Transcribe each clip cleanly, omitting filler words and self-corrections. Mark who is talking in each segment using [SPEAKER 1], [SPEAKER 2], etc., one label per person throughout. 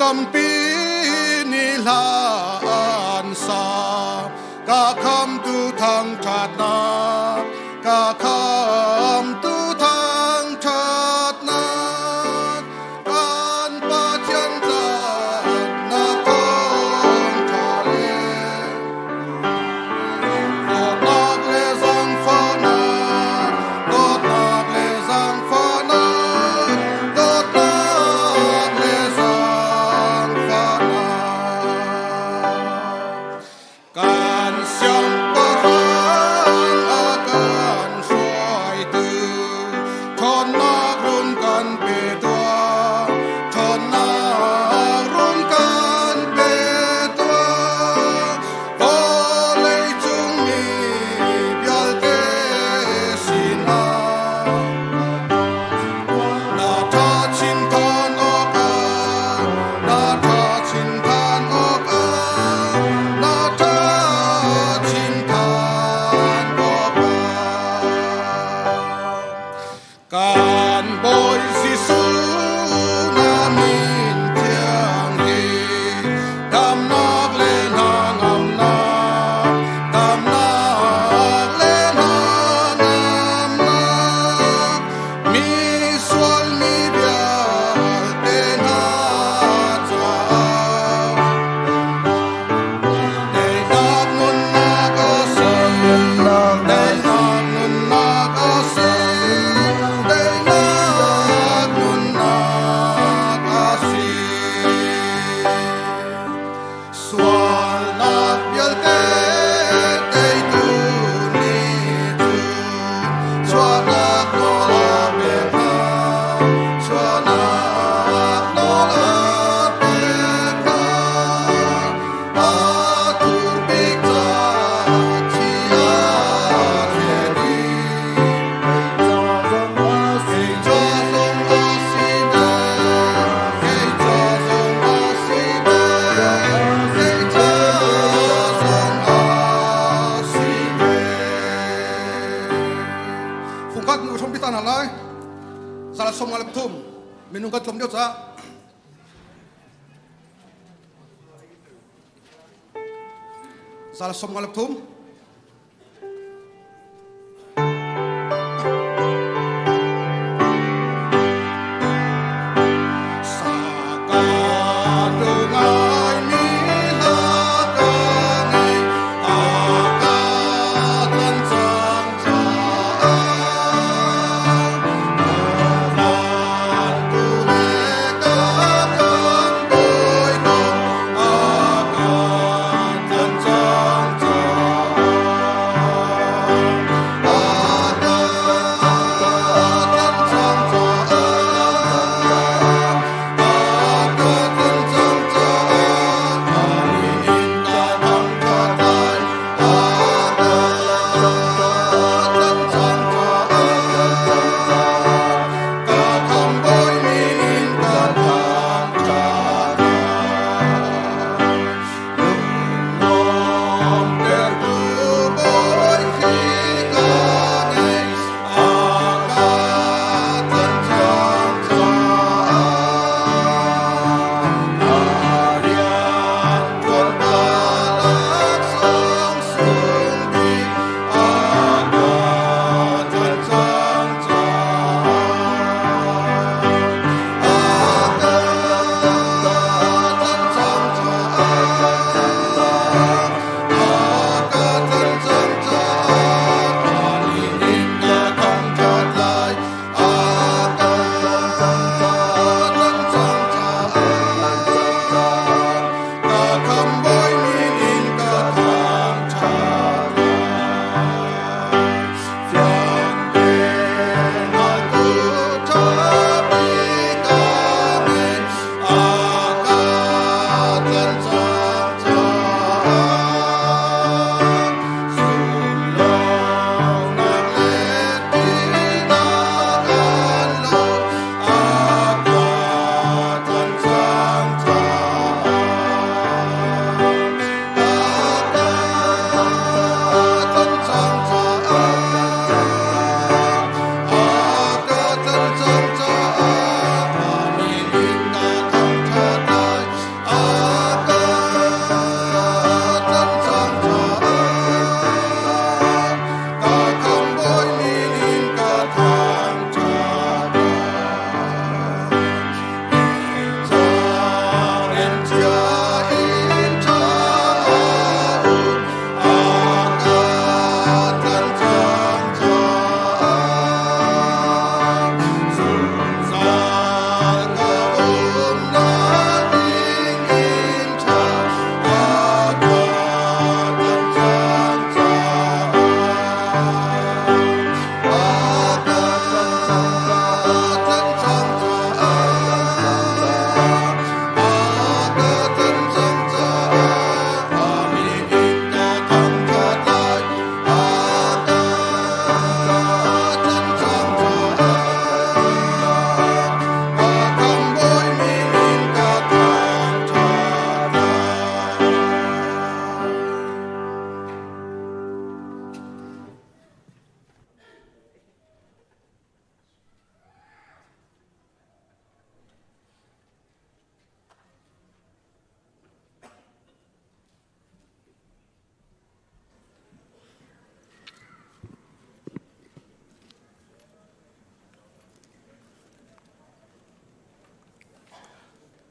[SPEAKER 1] tampi nih hla an sa. Ka khamtu thangṭhatnak, ka khamtu thangṭhatnak, kan Pathian tlanhnak thawngṭha le dawtnak le zaangfahnak, dawtnak le zaangfahnak, dawtnak le zaangfahnak. Kan siangpahrang a kan hruaitu, ṭhawnnak run kan pe tuah, ṭhawnnak run kan pe tuah. Vawleicung mi vialte sinah na ṭha chin than awkah, na ṭha chin than awkah, na ṭha chin than awkah. Kan Bawi Jesuh na min thiang hi damnak le hnangamnak, damnak le hnangamnak, mi sual mi vialte hna caah daihnak nunnak a si, daihnak nunnak a si, daihnak nunnak a si. Sualnak vialte teitu nih cun chuahnak nawl a pek hna, chuahnak nawl a pek hna. A thur bik ca thi a thlet i kei ca zong a si ve, kei ca zong a si ve, kei ca zong a si ve. Fungkhat nu hrom ta na lai. Zala 53 minung kan tlawm deuh ca. Zala 53.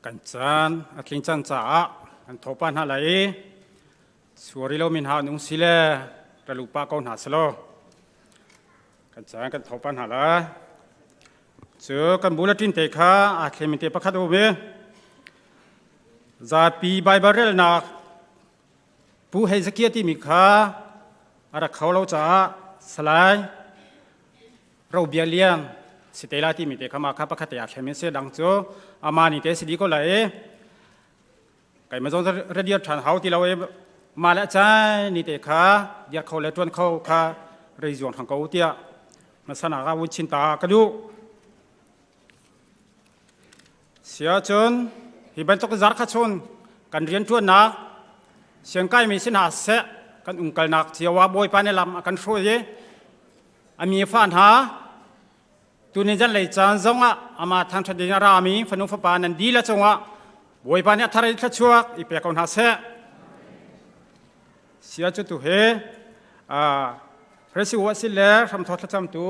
[SPEAKER 2] Kan caan a tling cang caah kan thopa hna lai i suari lo min ha nung si le ka lupa ko hna selaw kan caan kan thopa hna lai. Cu kan bulletin te kha aa thlemi te pakhat um i zapi Baibal relnak Pu Hezekiah timi kha a rak kho lo caah Salai Robia Liang si te lai timi te kha mah kha pakhat te aa thlem in si dang cu ama ni te si di ko lai i keimah zong radio ṭhan hau ti lo i mah le cai ni te kha diar kho le ṭuan kho kha rei zuang thang ko tiah hmasana ka vun chin ta ka duh. Siahcun hi bantuk zar kha chun kan rianṭuannak siangkaimi si hna seh kan umkalnak cio ah Bawipa nih lam a kan hruai i a mi fa hna tuni zanlei caan zongah amah thangṭhat ding a rami fanu fapa nan dihlak cungah Bawipa nih a thar i thluachuak i pe ko hna seh. Sia cu tu he Resi wa si le hramthawk thlacamtu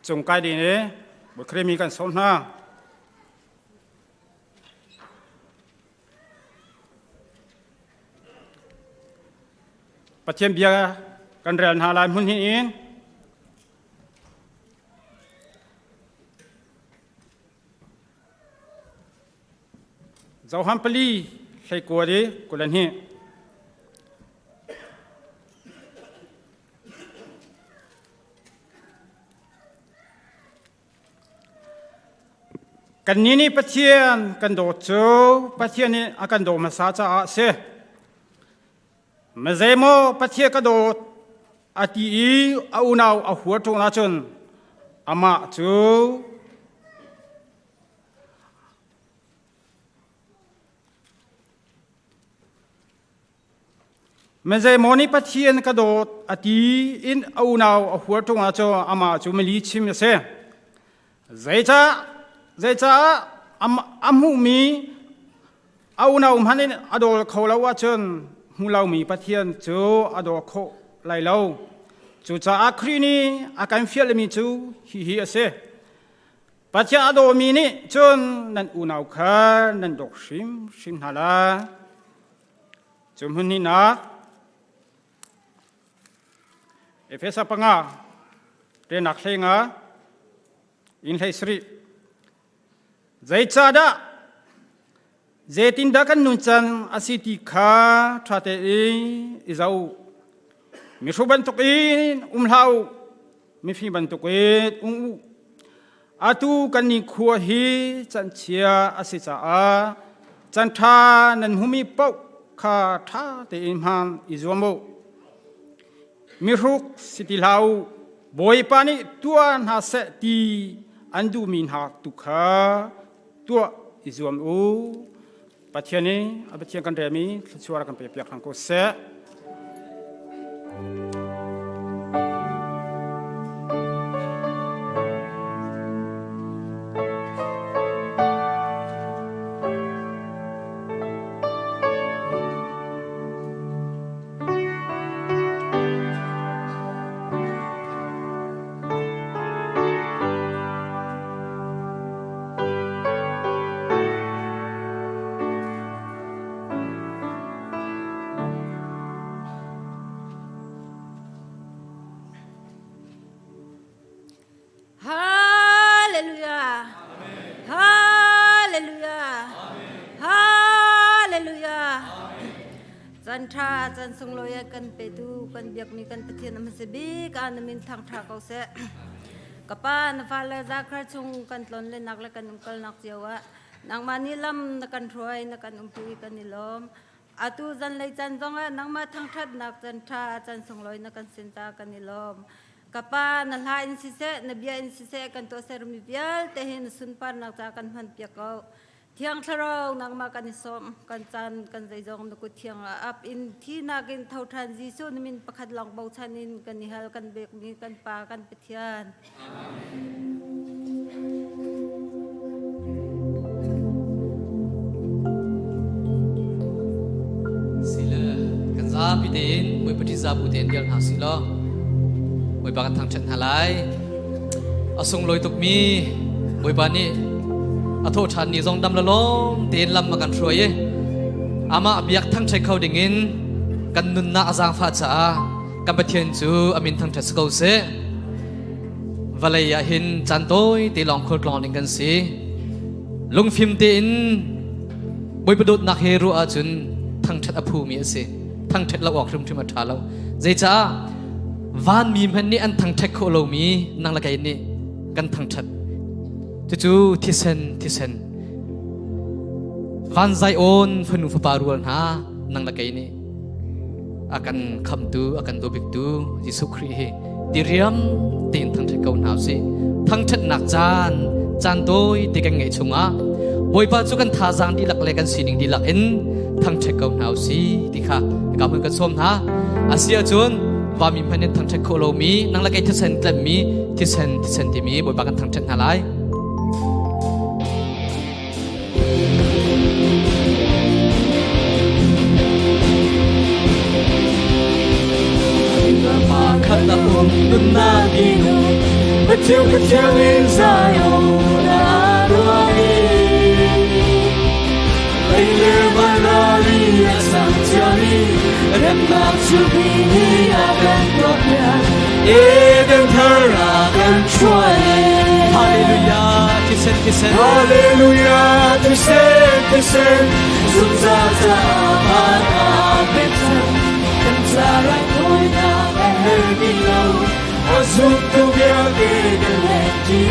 [SPEAKER 2] cung kai ding i Bawikremi kan sawm hna. Pathian bia kan rel hna lai hmun hi in Johan pali hleikua i 22. Kannih nih Pathian kan dawt cu Pathian nih a kan daw hmasa caah a si. Mazeimaw Pathian ka dawt a ti i a unau a huat ṭung ahcun amah cu Mazeimaw nih Pathian ka dawt a ti in a unau a huat ṭung ahcun amah cu mili chim a si. Zeicah zeicah a hmuhmi a unau hmanh in a dawl kho lo ahcun hmu lomi Pathian cu a daw khawh lai lo. Cucaah Khrih nih a kan fialmi cu hihi a si. Pathian a dawmi nih cun nan unau kha nan dawk hrimhrim hna lai. Cu hmun hnihnak Efesa panga renak hlei nga in hlei sarih Zeicahdah zeitindah kan nuncan a si ti kha ṭha tein i zoh u. Mihru bantukin um hlah u, mifim bantukin um u. Atu kan nikhua hi canchia a si caah can ṭha nan hmumi paoh kha ṭha tein hman i zuam u. Mihruk si ti hlah u, Bawipa nih tuah hna seh ti an duhmi hna tu kha tuah i zuam u. Pathian nih a Pathian kan relmi thluachuah kan pe piak hram ko seh.
[SPEAKER 3] Hallelujah. Hallelujah. Hallelujah. Chan tha chan sunglawi kan petu kan biakmi kan Pathian a hmasa bik ah na min thang tha ko seh. Ka pa na fale zakhar chung kan tlon le nak le kan umkalnak cio ah nangmah nih lam na kan hruai na kan umpi kan i lawm. Atu zanlei caan zongah nangmah thangṭhatnak caan ṭha caan sunglawi na kan sin ta kan i lawm. Ka pa na hla in siseh na bia in siseh kan tuahsermi vialte hi na sunparnak ca kan hman piak ko. Thiang Thlarau nangmah kan i sawm kan caan kan zeizong na kut thiang ah ap in thinak in tho ṭhan Jesuh na min pakhat lawng bochan in kan i hal kan bekmi kan Pa kan Pathian.
[SPEAKER 4] Sile kan zapi tein Bawipa ṭihzah bu tein bial hna usih law Bawipa kan thangṭhat hna lai. A sunglawi tukmi Bawipa nih A tho ṭhan ni zong dam la lawm tein lam a kan hruai i amah biak thangṭhat kho dingin kan nunnak a zaangfah caah kan Pathian cu a min thangṭhat si ko seh. Vawlei ah hin caan tawi te lawng khualtlawng ding kan si. Lungfim tein Bawipa dawtnak he ruah ahcun thangṭhat a phumi a si. Thangṭhat lo awk hrimhrim a ṭha lo. Zeicah vanmi hmanh nih an thangṭhat khawh lomi nang le kei nih kan thangṭhat. Cucu thisen thisen van Zion fanu fapa rual hna nang le kei nih a kan khamtu a kan dawbiktu Jesuh Khrih hi diriam tein thangṭhat ko hna usih. Thangṭhatnak caan caan tawi te kan ngeih chungah Bawipa cu kan thazaang dihlak le kan sining dihlak in thangṭhat ko hna usih ti kha ka hun kan sawm hna. Asi ahcun vami hmanh in thangṭhat khawh lomi nang le kei thisen tlenmi thisen thisen timi Bawipa kan thangṭhat hna lai.
[SPEAKER 5] Khat a um nunnak inu Pathian Pathian in Zion a ruai Leile vanrali a sang chiami remnak chupi ni a kan tuahpiak Eden thar a kan chuai
[SPEAKER 4] Hallelujah thisen thisen
[SPEAKER 5] Hallelujah thisen thisen zungzal caah van a pek cang kan ca raithawinak a herh ti lo a zumtu vialte kan leng ṭi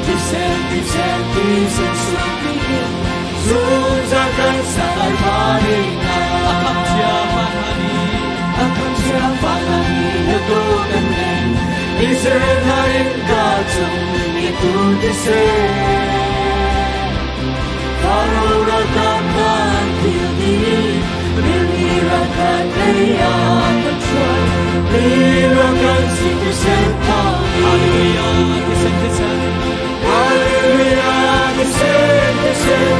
[SPEAKER 5] thisen thisen thisen sungpi in zungzal kan sai
[SPEAKER 4] A kham chia vanani
[SPEAKER 5] A kham chia vanani na tu kan leng Israel hna in ka cung ni tu thisen Faro ralkap kan thil dih Rili ralkap lei ah kan chuai Rili kan si thisen
[SPEAKER 4] Hallelujah thisen thisen
[SPEAKER 5] Hallelujah thisen thisen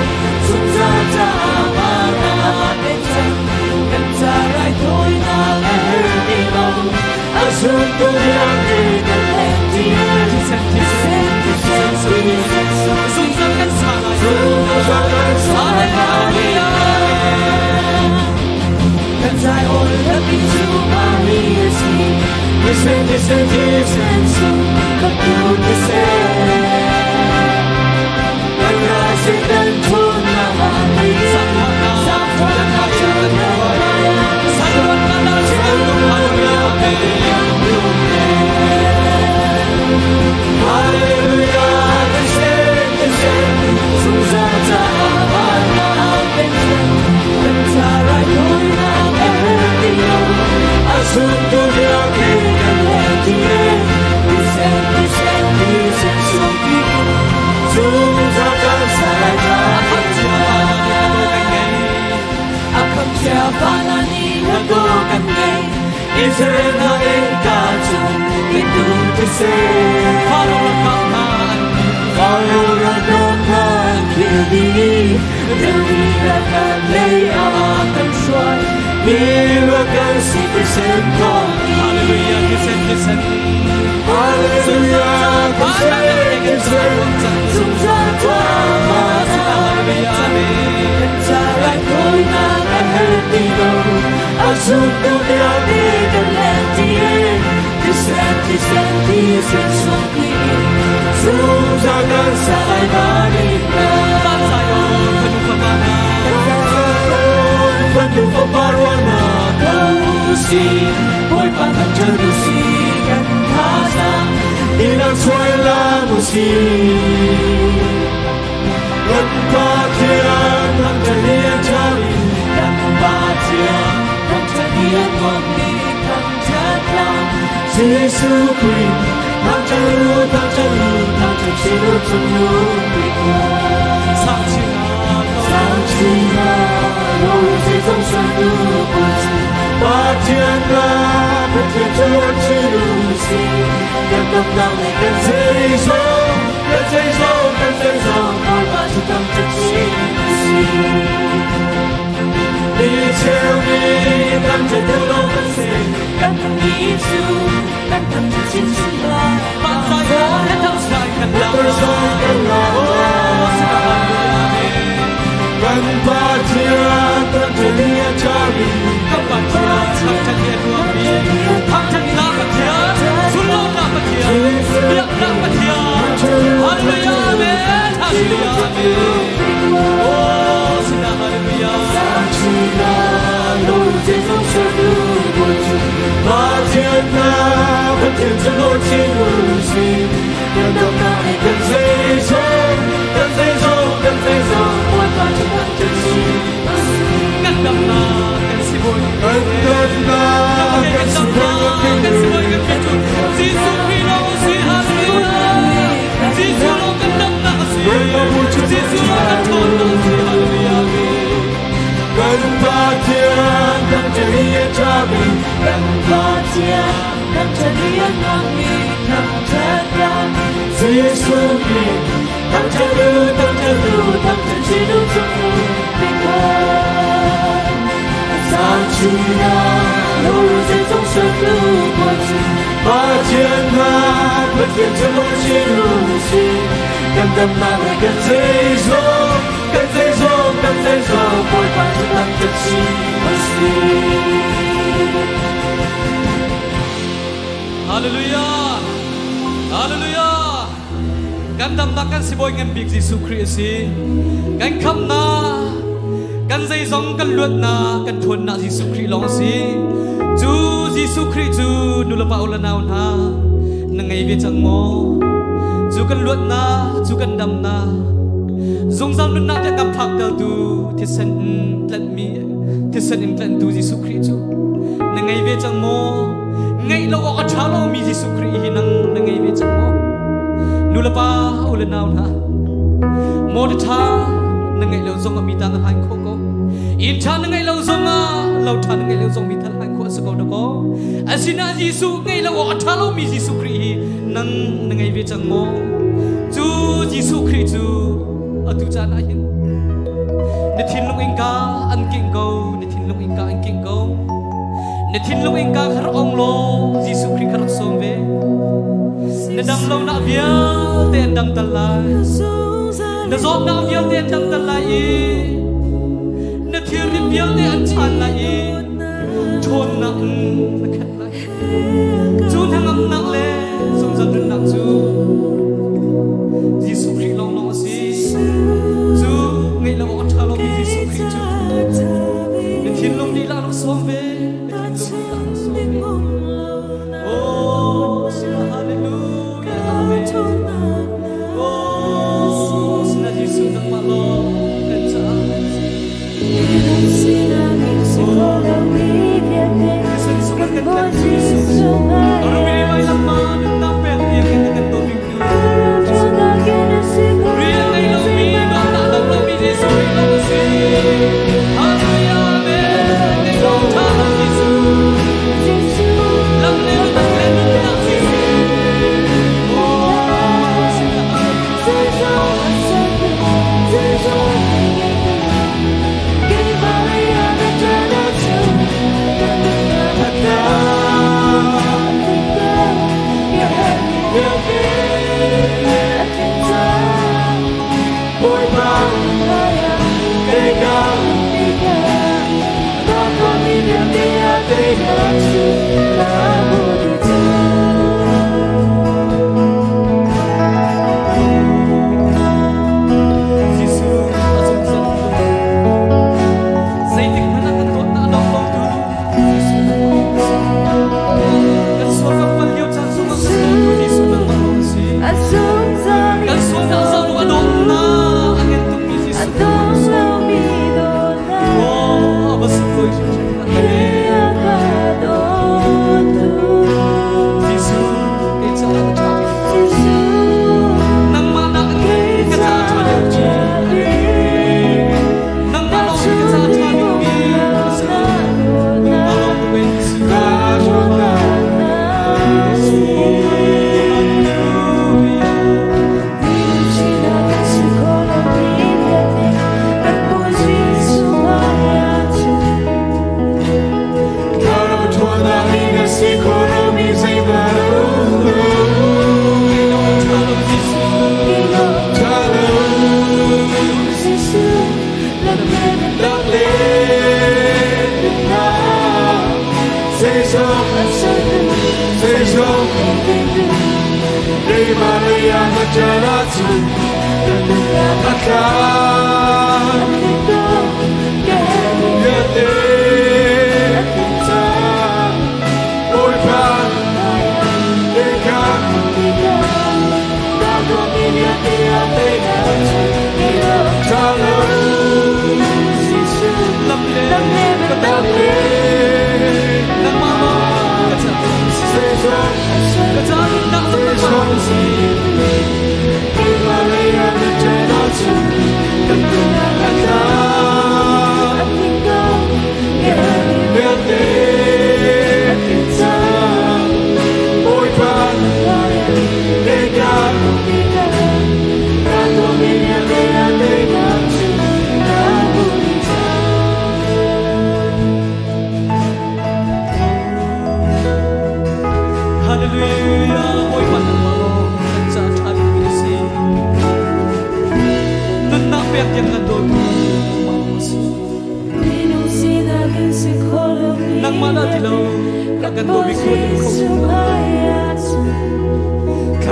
[SPEAKER 5] zungzal caah van ah pek cang kan ca raithawinak a herh ti lo a zumtu vialte kan leng ti
[SPEAKER 4] thisen thisen
[SPEAKER 5] thisen thisen
[SPEAKER 4] zungzal kan sa lai
[SPEAKER 5] zungzal kan sa lai
[SPEAKER 4] Hallelujah
[SPEAKER 5] kan zai ol lapi cu mah hi a si thisen thisen thisen sung ka tu thisen kan rai Satan ṭhawnnak ah zaangfahnak cu Hallelujah thisen thisen zungzal caah van ah pek cang kan ca raithawinak a herh ti lo a zumtu vialte kan leng ti thisen thisen thisen sungpi zungzal kan sai A kham chia vanani na tu kan ngei Israel hna in ka chung ki tu thisen Faro rakam hna an phil dih Rili rakam lei ah kan hruai Mi kan si thisen thawng
[SPEAKER 4] Hallelujah thisen thisen
[SPEAKER 5] Hallelujah thisen thisen zungzal kan ca raithawinak a herh ti lo a zumtu vialte kan leng ti thisen thisen thisen sungpi zungzal kan sai vanin Fanu fapa ruahnak ko si Bawipa thangṭhat u si kan thazaang Inang suai lam u si Kan Pathian thangṭhat hi a ṭhami Kan Pathian thangṭhat hi a nuammi thangṭhat hlah Jesuh Khrih thangṭhat u thangṭhat u thangṭhat chin u cungnung bik
[SPEAKER 4] Sang chin
[SPEAKER 5] Sang chin zeizong sertu Pathian ka Pathian cu chin u si kan damnak le kan zeizong kan zeizong kan zeizong Bawipa cu thangṭhat chin u si Ni cheu ni thangṭhat tu lo kan si kan ni cu kan thangṭhat chin chin lai
[SPEAKER 4] Kan
[SPEAKER 5] kan la. u si. Kan damnak le kan zeizong, kan zeizong, kan zeizong, Bawipa cu thangṭhat si a si.
[SPEAKER 4] Kan damnak kan si bawi.
[SPEAKER 1] Kan damnak kan si bawi
[SPEAKER 4] Kan si bawi kan Khrih cu Jesuh Khrih lawng a si. Hallelujah. Jesuh lawng kan damnak a si. Jesuh lawng kan ṭhawnnak a si. Hallelujah. Amen.
[SPEAKER 5] Kan Pathian thangṭhat hi a ṭhami, kan Pathian thangṭhat hi a nuammi, thangṭhatnak Jesuh Khrih thangṭhat u, thangṭhat u, thangṭhat chin u cung bik Pathian hna, Pathian cu chin u si. Kan damnak le kan zeizong, kan zeizong, kan zeizong, Bawipa cu thangṭhat si a si.
[SPEAKER 4] Hallelujah. Hallelujah. Kan damnak kan sibawi ngan bik Jesuh Khrih a si. Kan khamnak, kan zeizong kan luatnak, kan ṭhawnnak Jesuh Khrih lawng a si. Cu Jesuh Khrih cu nulepa u le nau hna na ngei ve cang maw? Cu kan luatnak, cu kan damnak, zungzal nunnak tiang kan phaktertu thisen in tlanhmi, thisen in tlanhtu Jesuh Khrih cu na ngei ve cang maw? Ngeih lo awk a ṭha lomi Jesuh Khrih hi nang na ngei ve cang maw? Nulepa u le nau hna, mawṭa ṭha na ngeih lo zong ah mi ta na hlan khawh ko. Inn ṭha na ngeih lo zong ah lo ṭha na ngeih lo zong mi thal hlan khawh a si ko dakaw. Asinain Jesuh ngeih lo awk a ṭha lomi Jesuh Khrih hi nang na ngei ve cang maw? Cu Jesuh Khrih cu atu caan ah hin na thinlung innka an kingh ko, na thinlung innka an kingh ko. Na thinlung innka kha rak ong law Jesuh Khrih kha rak sawm ve. Na dam lonak vialte an dam tal lai. Na zawtnak vialte an dam tal lai i na thilrit vialte an chan lai i ṭhawnnak in na khat lai. Cu hnangamnak le zungzal nunnak cu Jesuh Khrih lawnglawng a si. Cu ngeih lo awk a ṭha lomi Jesuh Khrih cu na thinlung lila rak sawm ve. Na thinlung lila rak sawm ve. Oh, sina hallelujah. Amen. Oh, sina Jesuh nangmah lawng kan caah. Jesuh a zungzal zeitik hmanh ah kan dawtnak a dong lotu Jesuh nangmah na si. Kan sual kan pal lio caan zongah kan dawtu Jesuh nangmah lawng na si. Kan sualnak zong a dawtnak a ngen tukmi Jesuh nangmah na si. Oh, a va sunglawi hrimhrim. Jesuh, kei caah na ṭha bik. Nangmah nak in ka caah ṭha deuh. Nangmah lawng hi ka caah ṭha bikmi na si. Nangmah lawng ka ven si. Hallelujah.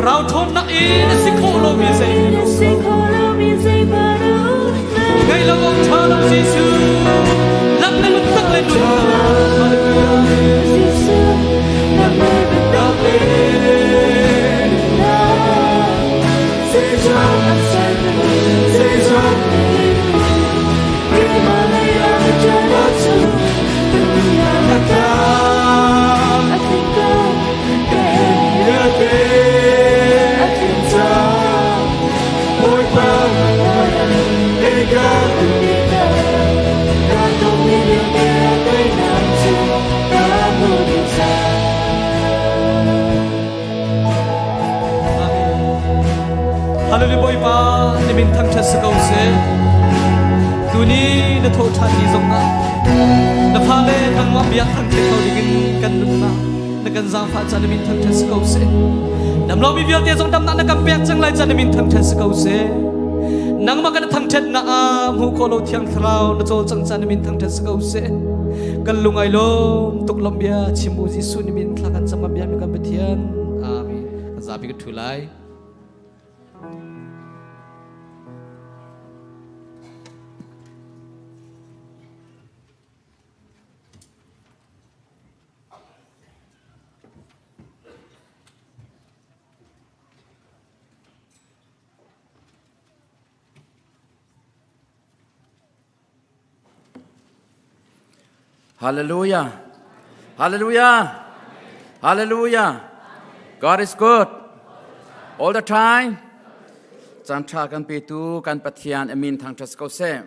[SPEAKER 4] Thlarau ṭhawnnak in a si khawh lomi zeihmanh a um lo. Ngai lo awk ṭha lo Jesuh, lam na lungtak le nunnak. Hallelujah. Hallelujah Bawipa na min thangṭhat si ko seh. Tuni na thawh ṭhan ni zong ah na fale nangmah biak thangṭhat kho dingin kan nunnak na kan zaangfah ca na min thangṭhat si ko seh. Damlomi vialte zong damnak na kan pek cang lai ca na min thangṭhat si ko seh. Nangmah kan thangṭhatnak ah hmuh khawh lo thiang thlarau na cawlcang ca na min thangṭhat si ko seh. Kan lung ai lawm tuk lom bia chim u Jesuh ni min thla kan cam bia mi kan Pathian. Amen. Kan zapi ka ṭhu lai.
[SPEAKER 6] Hallelujah. Hallelujah. Hallelujah. God is good. All the time. Caan ṭha kan petu kan Pathian amin thangṭhat ko seh.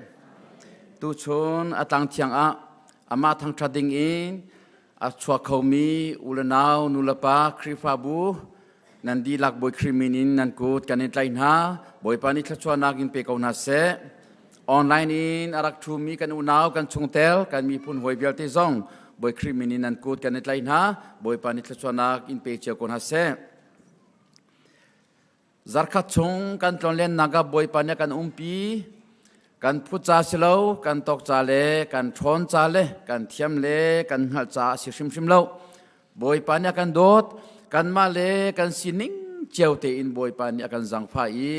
[SPEAKER 6] Tuchun a tlang thiang ah amah thangṭhat ding in a chuak khomi u le nau nu le pa Khrihfabu nan dihlak Bawi Khrih min in nan kut kan in tlaih hna. Bawipa nih thluachuahnak in pe ko hna seh. Online in a rak ṭhumi kan unau kan chungtel kan miphun hawi vialte zong Bawi Khrih min in nan kut kan in tlaih hna. Bawipa nih thluachuahnak in pe cio ko hna seh. Zarkhat chung kan tlonlennak ah Bawipa nih a kan umpi. Kan phut ca si lo, kan tok ca le kan ṭhawn ca le kan thiam le kan hngalh ca a si hrimhrim lo. Bawipa nih a kan dawt, kanmah le kan sining cio tein Bawipa nih a kan zangfah i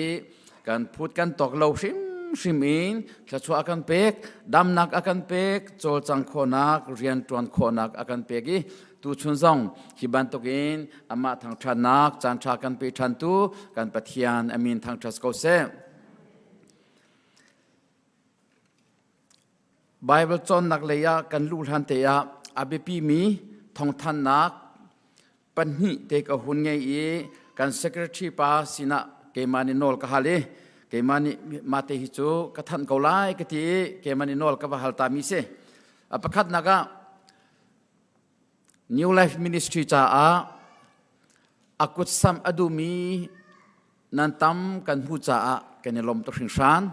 [SPEAKER 6] kan phut kan tok lo hrimhrim in thluachuah a kan pek, damnak a kan pek, cawlcang khawhnak, rianṭuan khawhnak a kan pek i tuchun zong hi bantukin amah thangṭhatnak caanṭha kan pe ṭhantu kan Pathian a min thangṭhat ko seh. Bible cawnnak lei ah kan luh hlan te ah a biapimi thawngthannak pahnih te ka hun ngei i kan secretary pa sinah keimah nih nawl ka hal i keimah nih mate hi cu ka thanh ko lai ka ti i keimah nih nawl ka va hal ta mi si. A pakhatnak ah New Life Ministry caah a kutsamh a duhmi nan tam kan hmuh caah kan i lawm tuk hringhran.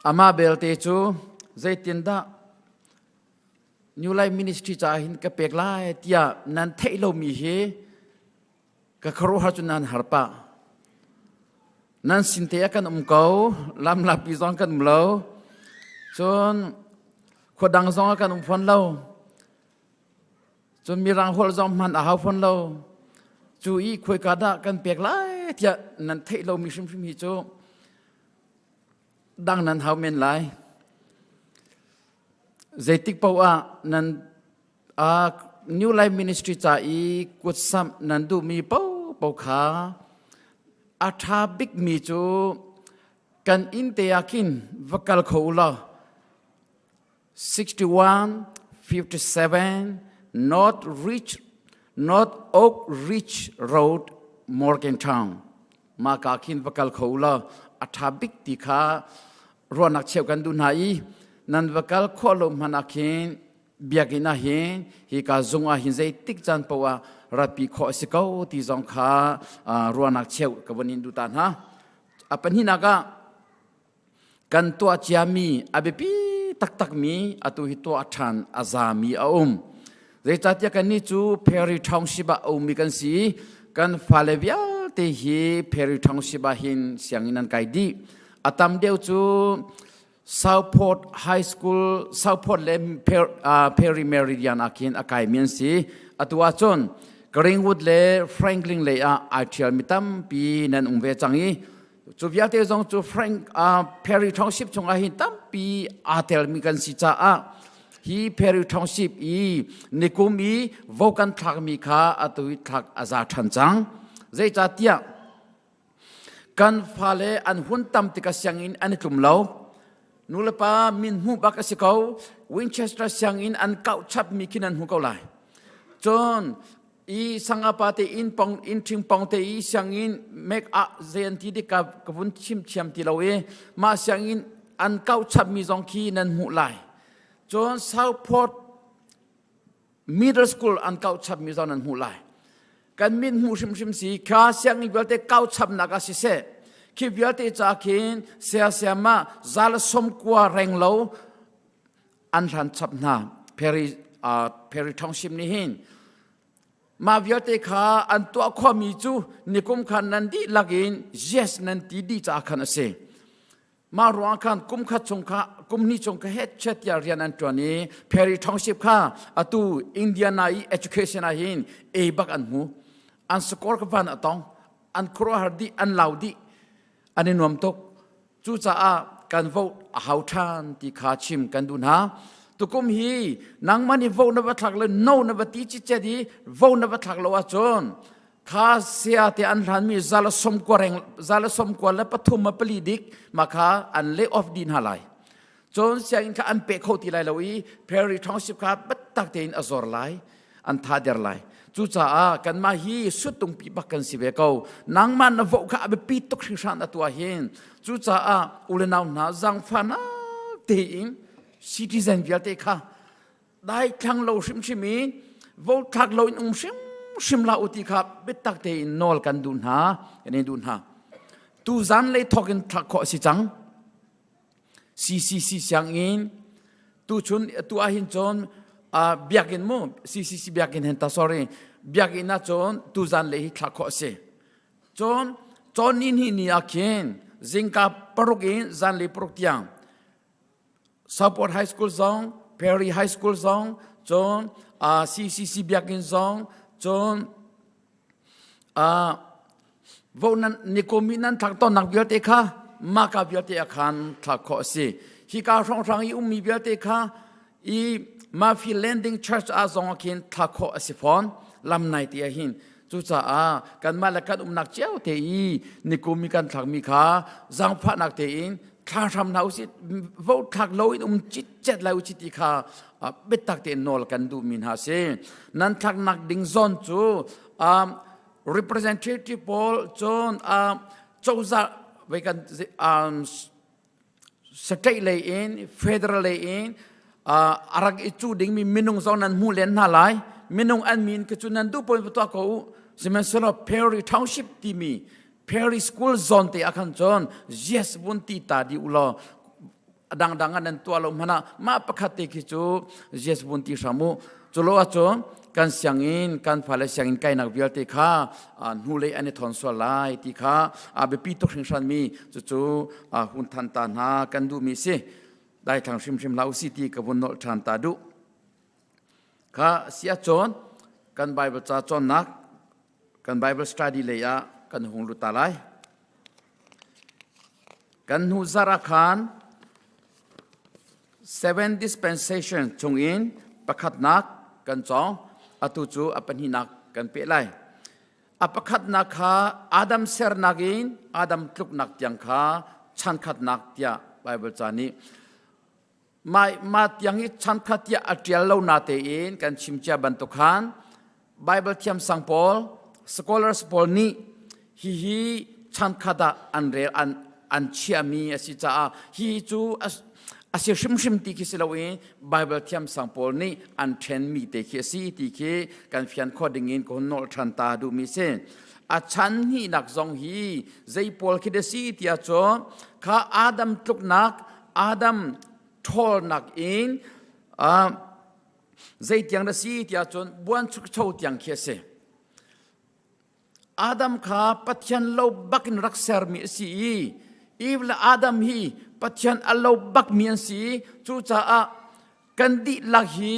[SPEAKER 6] Amah belte cu zeitindah New Life Ministry caah hin ka pek lai tiah nan theih lomi hi ka khuaruahhar cu nan har pah. Nan sin te ah kan um ko, lamlapi zong kan um lo. Cun khua dang zong ah kan um fawn lo. Cun mirang holh zong hman a hau fawn lo. Cu i khuaika dah kan pek lai tiah nan theih lomi hrimhrim hi cu dang nan hau men lai. Zeitik paoh ah nan New Life Ministry ca i kutsamh nan duhmi paohpaoh kha a ṭha bikmi cu kan inn te ah khin va kal kho u law 61 57 North Ridge North Oak Ridge Road Morgantown mah ka khin va kal kho u law a ṭha bik ti kha ruahnak cheuh kan duh hna i nan va kal khawh lo hmanh ah khin biakinn ah hin hika zung ah hin zeitik caan paoh ah ratpi khawh a si ko ti zong kha ruahnak cheuh ka vun in duh ta hna. A pahnihnak ah kan tuah ciami a biapi taktakmi atu hi tuah ṭhan a zami a um. Zeicahtiah kannih cu Perry Township ah a ummi kan si i kan fale vialte hi Perry Township ah hin sianginn an kai dih. A tam deuh cu Southport High School, Southport le Perry Meridian ah khin a kaimi an si. Atu ahcun Greenwood le Franklin lei ah ai ṭhial mi tampi nan um ve cang i cu vialte zong cu Frank Perry Township chungah hin tampi aa telmi kan si caah hi Perry Township i nikum i vo kan thlakmi kha atu i thlak a za ṭhan cang. Zeicahtiah kan fale an hun tam tikah sianginn an i tlum lo. Nulepa min hmuh bak a si ko. Winchester sianginn an kauh chapmi khi nan hmu ko lai. Cun i sangapa te inn pong inn ṭhing pong te i sianginn mek ah zei an ti dik ka ka vun chim thiam ti lo i mah sianginn an kauh chapmi zong khi nan hmuh lai. Cun Southport Middle School an kauh chapmi zong nan hmuh lai. Kan min hmuh hrimhrim si kha sianginn vialte kauh chapnak ah siseh khi vialte ca khin siasiam ah zal 90 reng lo an hlan chap hna. Perry, Perry Township nih hin mah vialte kha an tuah khomi cu nikum khan nan dihlak in yes nan ti dih caah khan a si. Mah ruang khan kum khat chung kha kum hnih chung kha het chet tiah rian an ṭuan i Perry Township kha atu Indiana i education ah hin A bak an hmu. An score ka van a tong. An khuaruahhar dih, an lau dih. An i nuam tuk. Cucaah kan vote a hau ṭhan ti kha chim kan duh hna. Tukum hi nangmah nih vote na va thlak le no na va ti citcet i vote na va thlak lo ahcun kha sia te an hlanmi zala 90 reng zala 90 le pathum ma pali dik ma kha an lay off dih hna lai. Cun sianginn kha an pe kho ti lai lo i Perry Township kha biatak tein a zor lai, an tha der lai. Cucaah kanmah hi suttungpi bak kan si ve ko. Nangmah na voh kha a biapi tuk hringhran a tuah hin. Cucaah u le nau hna zaangfahnak tein citizen vialte kha daithlang lo hrimhrim i vote thlak lo in um hrimhrim hlah u ti kha biatak tein nawl kan duh hna, kan in duh hna. Tu zan lei thawk in thlak khawh a si cang. CCC sianginn tuchun tu ahhin cun biakinn mu CCC biakinn hen ta sorry biakinn ah cun tuzan le hi thla khawh a si cun cawn ni hnih ni ah khin zingka 6 in zanlei 6 tiang Southport High School zong Perry High School zong cun CCC biakinn zong cun Vo nan nikum i nan thlak tawnnak vialte kha mahka vialte ah khan thlak khawh a si. Hika hrawnghrang i ummi vialte kha i Murphy Landing Church ah zong ah khin thlak khawh a si fawn. Lam nai te ah hin. Cucaah kanmah le kan umnak cio te i nikum i kan thlakmi kha zaangfahnak tein thla hram hna usih vo thlak lo in um citcet lai usih ti kha biatak tein nawl kan duhmi hna si. Nan thlaknak ding zawn cu um, representative pawl cun uh, cozah wei kan um, state lei in federal lei in uh, arak i cu dingmi minung zong nan hmu len hna lai minung an min ke cu nan duh pon tuah ko u sihmanhsehlaw Perry Township timi Perry School zone te ah khan cun yes vun ti ta di u law a dangdang ah nan tuah lo hmanh ah mah pakhat te khi cu yes vun ti hram u cu lo ahcun kan sianginn kan fale sianginn kainak vialte kha hnulei an i thawn sual lai ti kha a biapi tuk hringhran mi cucu hun than ta hna kan duhmi si daithlang hrimhrim hlah usih ti ka vun nolh ṭhan ta duh kha si ahcun kan Bible ca cawnnak kan Bible study lei ah kan hung lut ta lai. Kan hnu zarh ah khan seven dispensation chungin pakhatnak kan cawng atu cu a pahnihnak kan peh lai. A pakhatnak kha Adam sernak in Adam tluknak tiang kha chankhatnak tiah Bible ca nih Mah tiang hi chankhat tiah a ṭial lo na tein kan chim cia bantuk khan Bible thiamsang pawl, scholars pawl nih hihi chankhat ah an rel an an chiahmi a si caah hi cu a si hrimhrim ti khi si loin Bible thiamsang pawl nih an ṭhenmi te khi a si ti khi kan fian khawh ding in ka hun nolh ṭhan ta duhmi si. A chan hnihnak zong hi zei pawl khi da si tiah cun kha Adam tluknak Adam ṭhawlnak in uh, zeitiang na si tiah cun buanchukcho tiang khi a si. Adam kha Pathian lo bak in rak sermi a si i Eve le Adam hi Pathian a lo bakmi an si i cucaah kan dihlak hi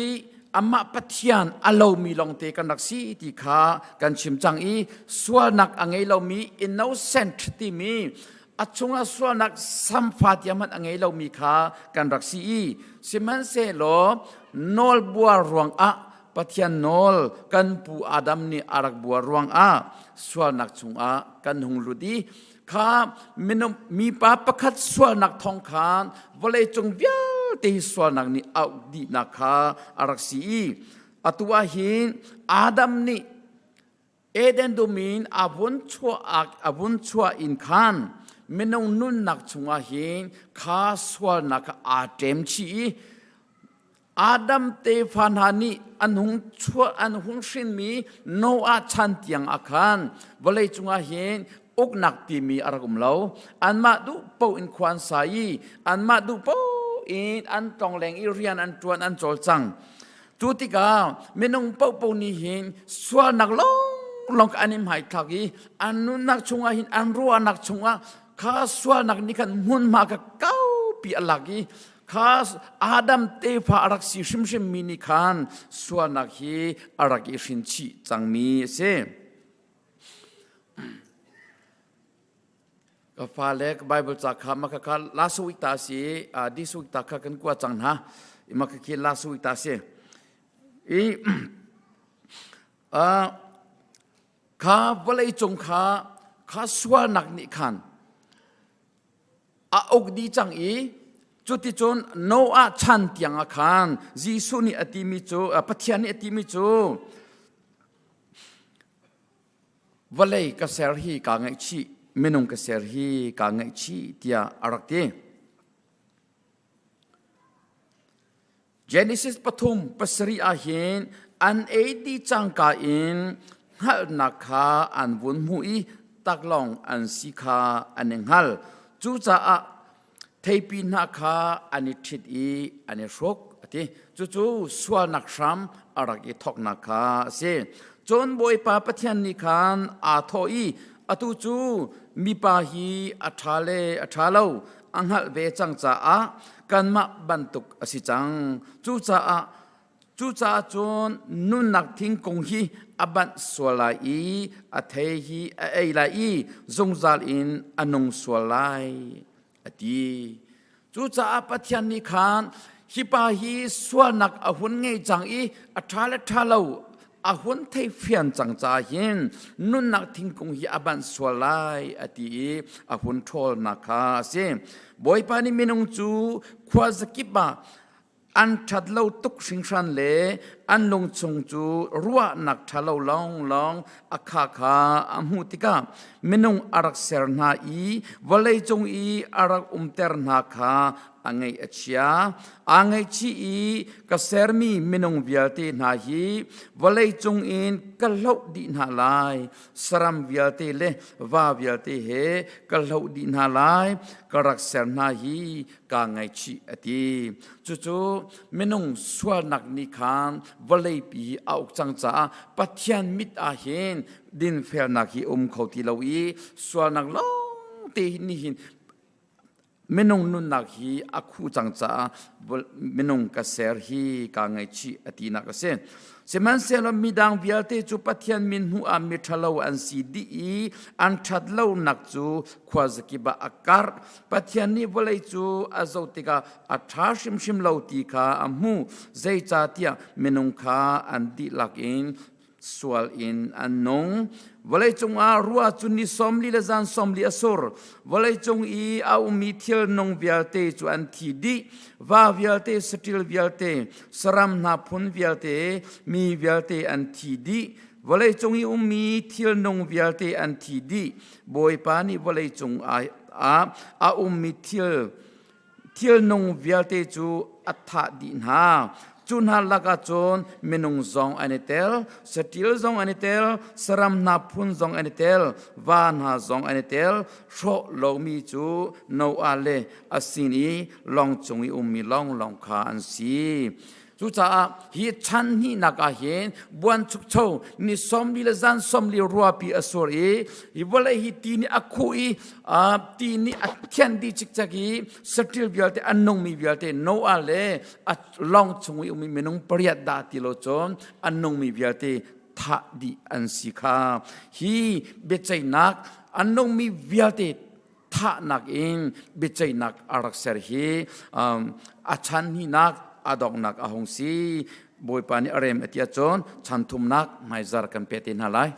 [SPEAKER 6] Amah Pathian a lomi lawngte kan rak si ti kha kan chim cang i sualnak a ngei lomi innocent timi a chungah sualnak samfa tiang hmanh a ngei lomi kha kan rak si i sihmanhsehlaw nawlbuar ruangah Pathian nawl kan pu Adam nih a rak buar ruangah sualnak chungah kan hung lut i kha minung mipa pakhat sualnak thawng khan vawleicung vialte hi sualnak nih auh dihnak kha a rak si i atu ah hin Adam nih Eden dum in a vun chuah a vun chuah in khan minung nunnak chungah hin kha sualnak kha aa ṭem chih i Adam tefa hna nih an hung chuah an hung hrinmi Noah chan tiang ah khan vawlei cungah hin uknak timi a rak um lo. Anmah duh paoh in khua an sa i anmah duh paoh in an tlongleng i rian an ṭuan an cawlcang. Cu tikah minung paohpaoh nih hin sualnak lawnglawng an i hmaithlak i an nunnak chungah hin an ruahnak chungah kha sualnak nih khan hmunhma kha kaupi a lak i kha Adam tefa a rak si hrimhrim mi nih khan sualnak hi a rak i hrin chih cangmi a si. Ka fale Bible ca kha maka kha last week ta si this week ta kha kan kua cang hna maka khi last week ta si i kha vawlei cung kha kha sualnak nih khan a uk dih cang i cuticun Noah chan tiang ah khan Jesuh nih a timi cu Pathian nih a timi cu vawlei ka ser hi kaa ngaihchih minung ka ser hi kaa ngaihchih tiah a rak ti. Genesis 3:7 ah hin an ei dih cangka in hngalhnak kha an vun hmuh i taklawng an si kha an i hngal. Cucaah theipi hna kha an i ṭhit i an i hruk a ti. Cucu sualnak hram a rak i thawknak kha a si. Cun Bawipa Pathian nih khan aa thawh i atu cu mipa hi a ṭha le a ṭha lo a hngalh ve cang caah kanmah bantuk a si cang. Cucaah cucaah cun nunnak thingkung hi a banh sual lai i a thei hi a ei lai i zungzal in a nung sual lai a ti. Cucaah Pathian nih khan hi pa hi sualnak a hun ngei cang i a ṭha le ṭha lo a hun thei fian cang caah hin nunnak thingkung hi a banh sual lai a ti i a hun ṭhawlnak kha a si. Bawipa nih minung cu khua zakip ah an ṭhat lo tuk hringhran le an lungchung cu ruahnak ṭha lo lawnglawng a kha kha a hmuh tikah minung a rak ser hna i vawleicung i a rak umter hna kha a ngaih a chia. Aa ngaihchih i ka sermi minung vialte hna hi vawleicung in ka hloh dih hna lai. Saram vialte le va vialte he ka hloh dih hna lai. Ka rak ser hna hi kaa ngaihchih a ti. Cucu minung sualnak nih khan vawleipi a uk cang caah Pathian mit ah hin dinfelnak hi um kho ti lo i sualnak lawng te nih hin minung nunnak hi a khuh cang caah minung ka ser hi kaa ngaihchih a tinak a si. Sihmanhsehlaw midang vialte cu Pathian min hmuh ah miṭhalo an si dih i an ṭhatlonak cu khuazakip ah a karh. Pathian nih vawlei cu a zoh tikah a ṭha hrimhrim lo ti kha a hmuh. Zeicahtiah minung kha an dihlak in sual in an nung. Vawleicung ah ruah cu ni 40 le zan 40 a sur. Vawleicung i a ummi thil nung vialte cu an thi dih. Va vialte, saṭil vialte, saram hna phun vialte, mi vialte an thi dih. Vawleicung i ummi thil nung vialte an thi dih. Bawipa nih vawleicung ah a ummi thil Thilnung vialte cu a thah dih hna. Cu hna lakah cun minung zong an i tel, saṭil zong an i tel, saram hna phun zong an i tel, va hna zong an i tel. Hrawh lomi cu Noah le a sin i lawng cung i ummi lawnglawng kha an si. Cucaah hi chan hnihnak ah hin buanchukcho ni 40 le zan 40 ruahpi a sur i hi vawlei hi ti nih a khuh i ti nih a thianh dih cikcek i saṭil vialte a nungmi vialte Noah le a lawng chung i ummi minung pariat dah ti lo cun a nungmi vialte thah dih an si kha. Hi biaceihnak a nungmi vialte thahnak in biaceihnak a rak ser hi a chan hnihnak a donghnak a hung si. Bawipa nih a rem a ti ahcun chan thumnak hmaizar kan pe te hna lai.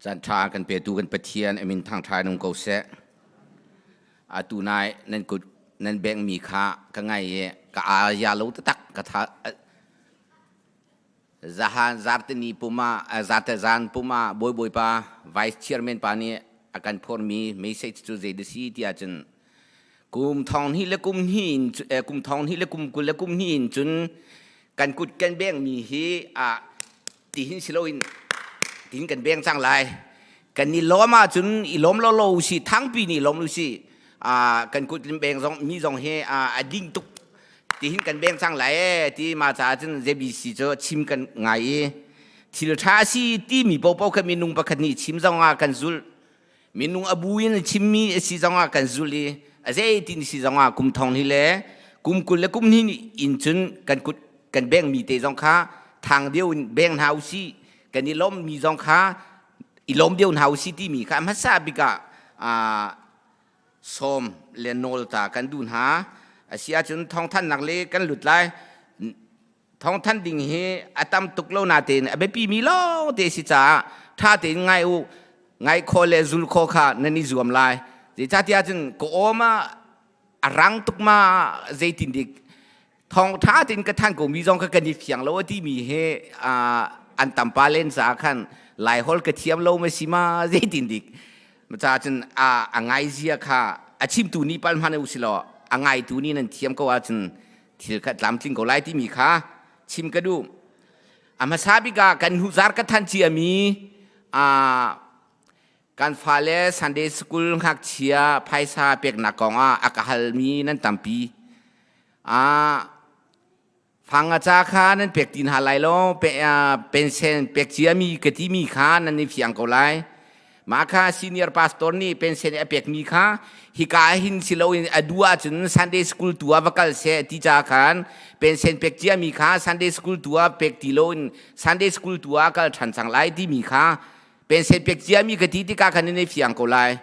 [SPEAKER 7] Caan ṭha kan petu kan Pathian a min thangṭha in um ko seh. Atu nai nan kut nan bengmi kha ka ngai i ka aa ya lo taktak ka tha zahan zartini puma zarte zan puma bawi bawipa vice chairman pa nih a kan phormi message cu zei da si tiah cun kum thong hnih le kum hnih in kum thong hnih le kum 20 le kum hnih in cun kan kut kan bengmi hi a tihin si loin tihin kan beng cang lai kan i lawm ahcun i lawm lo lo si thangpi nih lawm lu si kan kut beng zong mi zong hi a ding tuk tihin kan beng cang lai e ti ma caah cun ZBC cu chim kan ngai i thil ṭha si timi popo kha minung pakhat nih chim zong ah kan zulh minung a bu in chimmi a si zongah kan zulh i a zeitin si zongah kum thong hi le kum 20 le kum hnih in cun kan kut kan bengmi te zong kha thang deuh in beng hna usih kan i lawmmi zong kha i lawm deuh hna usih timi kha hmasa bik ah sawm le nawl ta kan duh hna. A si ahcun thawngthanhnak le kan lut lai. Thawngthanh ding hi a tam tuk lo natein a biapi mi lawng te si caah ṭha tein ngai u, ngai khawh le zul khawh kha nan i zuam lai. Zeicahtiah cun ka awm ah a rang tuk ma zeitin dik thawng ṭha tein ka than ko mi zong kha kan i fiang lo a timi hi an tampa len caah khan Laiholh ka thiam lo ma si ma zeitin dik ca cun a ngai zia kha a chimtu nih pal hmanh u si law a ngaitu nih nan thiam ko ahcun thil kha tlamtling ko lai timi kha chim ka duh. A hmasa bik ah kan hnuhzar ka than ciami kan fale Sunday school ngakchia phaisa peknak kong ah a ka halmi nan tampi. Fang a ca kha nan pek ti hna lai lo, pension pek ciami ka timi kha nan i fiang ko lai. Mah kha senior pastor nih pension a pekmi kha hika hin si loin a duh ahcun Sunday school tu ah va kal seh ti ca khan pension pek ciami kha Sunday school tu ah pek ti loin Sunday school tu ah kal ṭhan cang lai timi kha pension pek ciami ka ti tikah khan nan i fiang ko lai.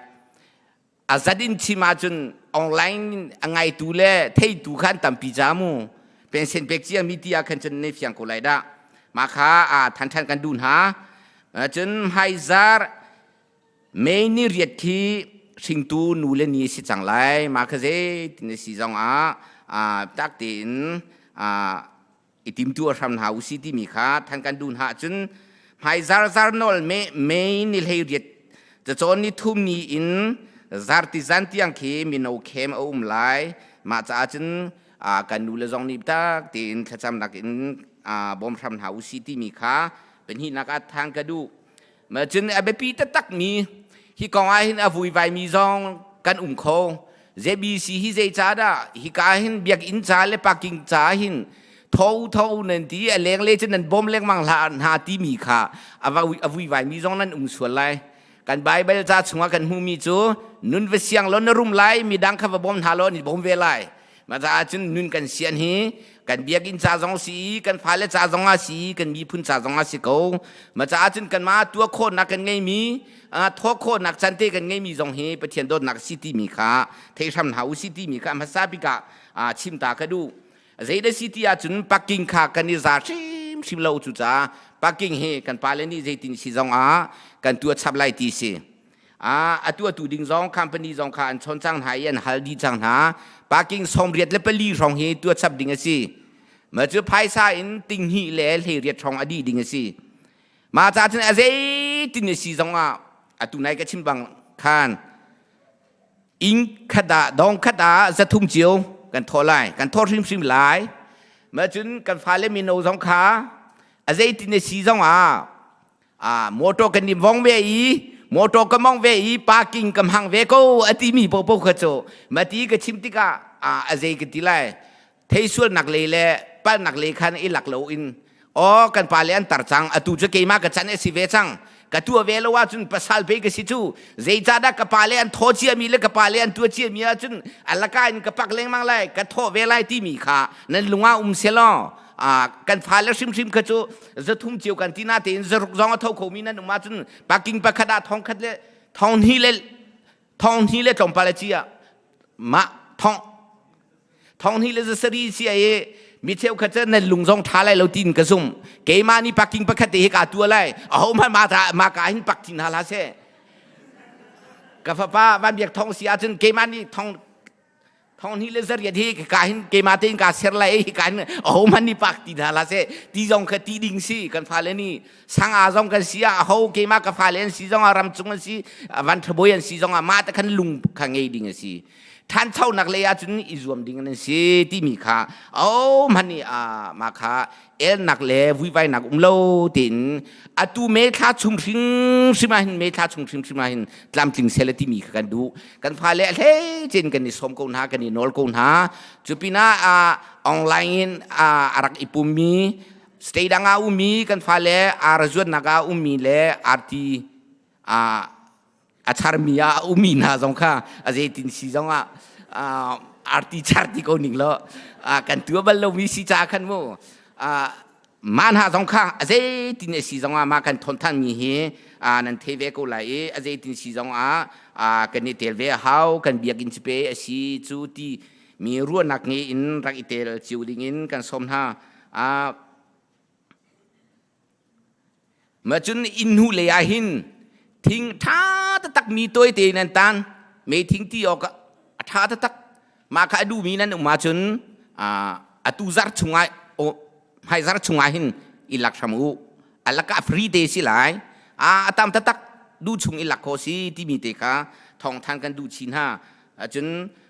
[SPEAKER 7] A zat in chim ahcun online a ngaitu le theitu kha an tampi ca mu. Pension pek ciami ti ah khan cun nan i fiang ko lai dah. Mah kha a than ṭhan kan duh hna. Cun hmaizar May ni riat khi hringtu nu le ni si cang lai. Mah kha zeitin a si zong ah tak tein i timtuah hram hna usih timi kha than kan duh hna ahcun hmaizar zar nawl May ni 18 cacawn ni thum ni in zarti zan tiang khi mino khem a um lai. Mah caah cun kan nu le zong nih tak tein thlacamnak in bawm hram hna usih timi kha Pahnihnak ah than ka duh. Ma cun a biapi taktakmi hi kong ah hin a vuivaimi zong kan um kho. ZBC hi zeicahdah hika hin biakinn ca le parking ca hin tho tho nan ti a leng le cun nan bawm lengmang hlah hna timi kha a vuivaimi zong nan um sual lai. Kan Bible ca chungah kan hmuhmi cu nun va siang law na rum lai midang kha va bawm hna law an i bawm ve lai. Mah caah cun nun kan sian hi kan biakinn ca zong si kan fale ca zong ah si kan miphun ca zong ah si ko. Mah caah cun kanmah tuah khawhnak kan ngeimi thawh khawhnak can te kan ngeimi zong hi Pathian dawtnak si timi kha thei hram hna u si timi kha hmasa bik ah chim ta ka duh. Zei da si ti ahcun parking kha kan i za hrimhrim lo cu caah parking hi kan pale nih zeitin si zong ah kan tuah chap lai ti si. A tuahtu ding zong company zong kha an chawn cang hna i an hal dih cang hna. Parking 84 hrawng hi tuah chap ding a si. Mah cu phaisa in 2 le 18 hrawng a dih ding a si. Mah ca cun a zeitin a si zong ah atu nai ka chim bang khan. Inn khat ah dong khat ah 300 cio kan thawh lai. Kan thawh hrimhrim lai. Ma cun kan fale mino zong kha a zeitin a si zong ah motor kan i vong ve i motor ka mong ve i parking ka hmang ve ko a timi popo kha cu mati ka chim tikah a zei ka ti lai theisualnak lei le palnak lei khan i lak lo in o kan pa le an tar cang atu cu keimah ka chan a si ve cang ka tua ve lo ahcun pasal pe ka si cu zeicahdah ka pa le an thaw ciami le ka pa le an tua ciami ahcun alaka in ka pak lengmang lai ka thaw ve lai timi kha nan lungah um selaw kan fale hrimhrim kha cu 300 cio kan ti na tein 600 zong a tho khomi nan um ahcun parking pakhat ah 1000 le 2000 le 2000 le tlawmpal a ci ah mah thong 2000 le 700 si ai mi cheukhat cu nan lung zong tha lai lo tin ka zum keimah nih parking pakhat te hi ka tua lai aho hmanh ma ta ma ka hin pak thin hna hlah seh ka fapa van biak thong si ahcun keimah nih thong 2000 le 800 hi ka hin keimah tein ka ser lai hi ka hin aho hmanh nih pak ti hna hlah seh ti zong kha ti ding si kan fale nih sanga zong kan si ah aho keimah ka fale an si zong ah ramcung an si van thaboi an si zong ah mah te khan lung kha ngei ding a si thanchonak lei ah cun i zuam ding an si timi kha aho hmanh nih mah kha elnak le vuivainak um lo tiin atu me thla chung hrimhrim ah hin me thla chung hrimhrim ah hin tlamtling sel timi kha kan duh kan fale a hlei cin kan i sawm ko hna kan i nawl ko hna cu pinah online in a rak i pummi state dang ah ummi kan fale ar zuatnak ah ummi le arti a charmi ah a ummi hna zong kha a zeitin si zong ah arti char ti ko ning lo kan tua bal lomi si ca khan mu mah hna zong kha a zeitin a si zong ah mah kan thawnthan mi hi nan thei ve ko lai i a zeitin si zong ah kan i tel ve a hau kan biakinn ci pe a si cu ti mi ruahnak nge in rak i tel cio ding in kan sawm hna. Ma cun inn hnu lei ah hin thing ṭha taktak mi tawite in an tan. Mei thing ti awk a ṭha taktak. Mah kha a duhmi nan um ahcun atu zarh chungah hmai zarh chungah hin i lak hram u. A lakah free te si lai. A tam taktak duh chung i lak khawh si timi te kha thawngthan kan duh chin hna. Cun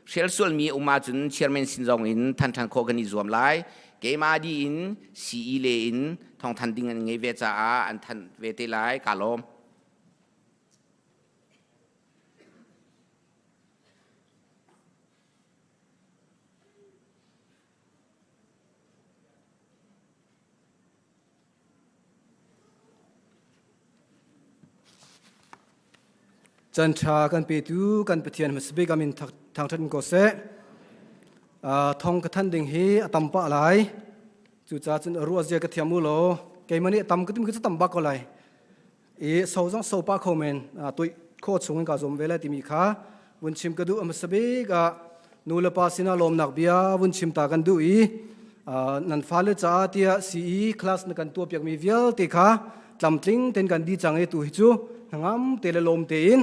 [SPEAKER 7] hrial sualmi um ahcun chairman sin zong in than ṭhan khawh kan i zuam lai. Keimah dih in CE le in thawngthan ding an ngei ve caah an thanh ve te lai. Kaa lawm.
[SPEAKER 8] Can ṭha kan petu kan Pathian hmasabik amin thangṭhat in ko seh. Thong ka than ding hi a tam pah lai. Cucaah cun a ruah zia ka thiam u law keimah nih a tam ka tim ka cu tam bak ko lai. I so zong so pah kho men tuih kho chung in ka zuam ve lai timi kha vun chim ka duh a hmasa bik ah nu le pa sinah lawmnak bia vun chim ta kan duh i nan fale caah tiah CE class na kan tuah piakmi vialte kha tlamtling ten kan di cang i tu hi cu hnangam te le lawm tein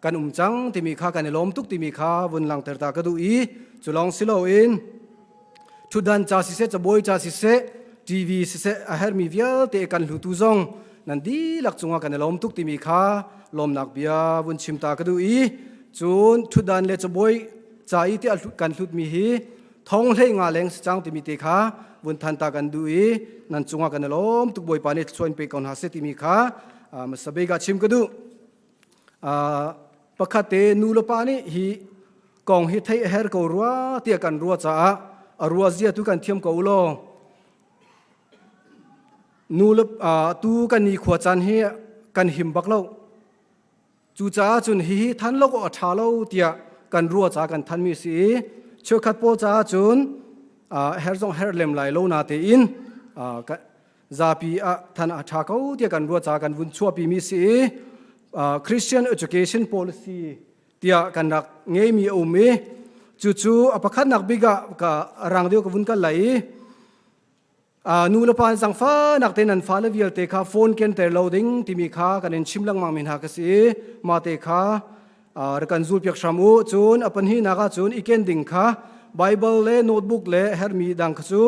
[SPEAKER 8] kan um cang timi kha kan i lawm tuk timi kha vun langter ta ka duh i cu lawng si loin Ṭhutdan ca siseh, cabuai ca siseh, TV siseh a herhmi vialte kan hlutu zong nan dihlak cungah kan i lawm tuk timi kha lawmnak bia vun chim ta ka duh i cun ṭhutdan le cabuai ca i tiah kan hlutmi hi thong hlei nga leng si cang timi te kha vun than ta kan duh i nan cungah kan i lawm tuk Bawipa nih thluachuah in pe ko hna seh timi kha hmasa bik ah chim ka duh. Pakhat te nu le pa nih hi kong hi theih a her ko rua tiah kan ruah caah a rua zia tu kan thiam ko law nu le tu kan ni khua caan hi kan him bak lo cucaah cun hihi than lo a ṭha lo tiah kan ruah caah kan thanmi si i cheukhat pawl caah cun her zong her lem lai lo na tein zapi ah than a ṭha ko tiah kan ruah caah kan vun chuahpimi si i Christian education policy tiah kan rak ngeimi a um i cucu a pakhatnak bik ah ka rang deuh ka vun kal lai i nu le pa zangfahnak te nan fale vialte kha phone ken ter lo ding timi kha kan in chim lengmang mi hna ka si i mah te kha rak kan zul piak hram u cun a pahnihnak ah cun i ken ding kha Bible le notebook le hermi dang kha cu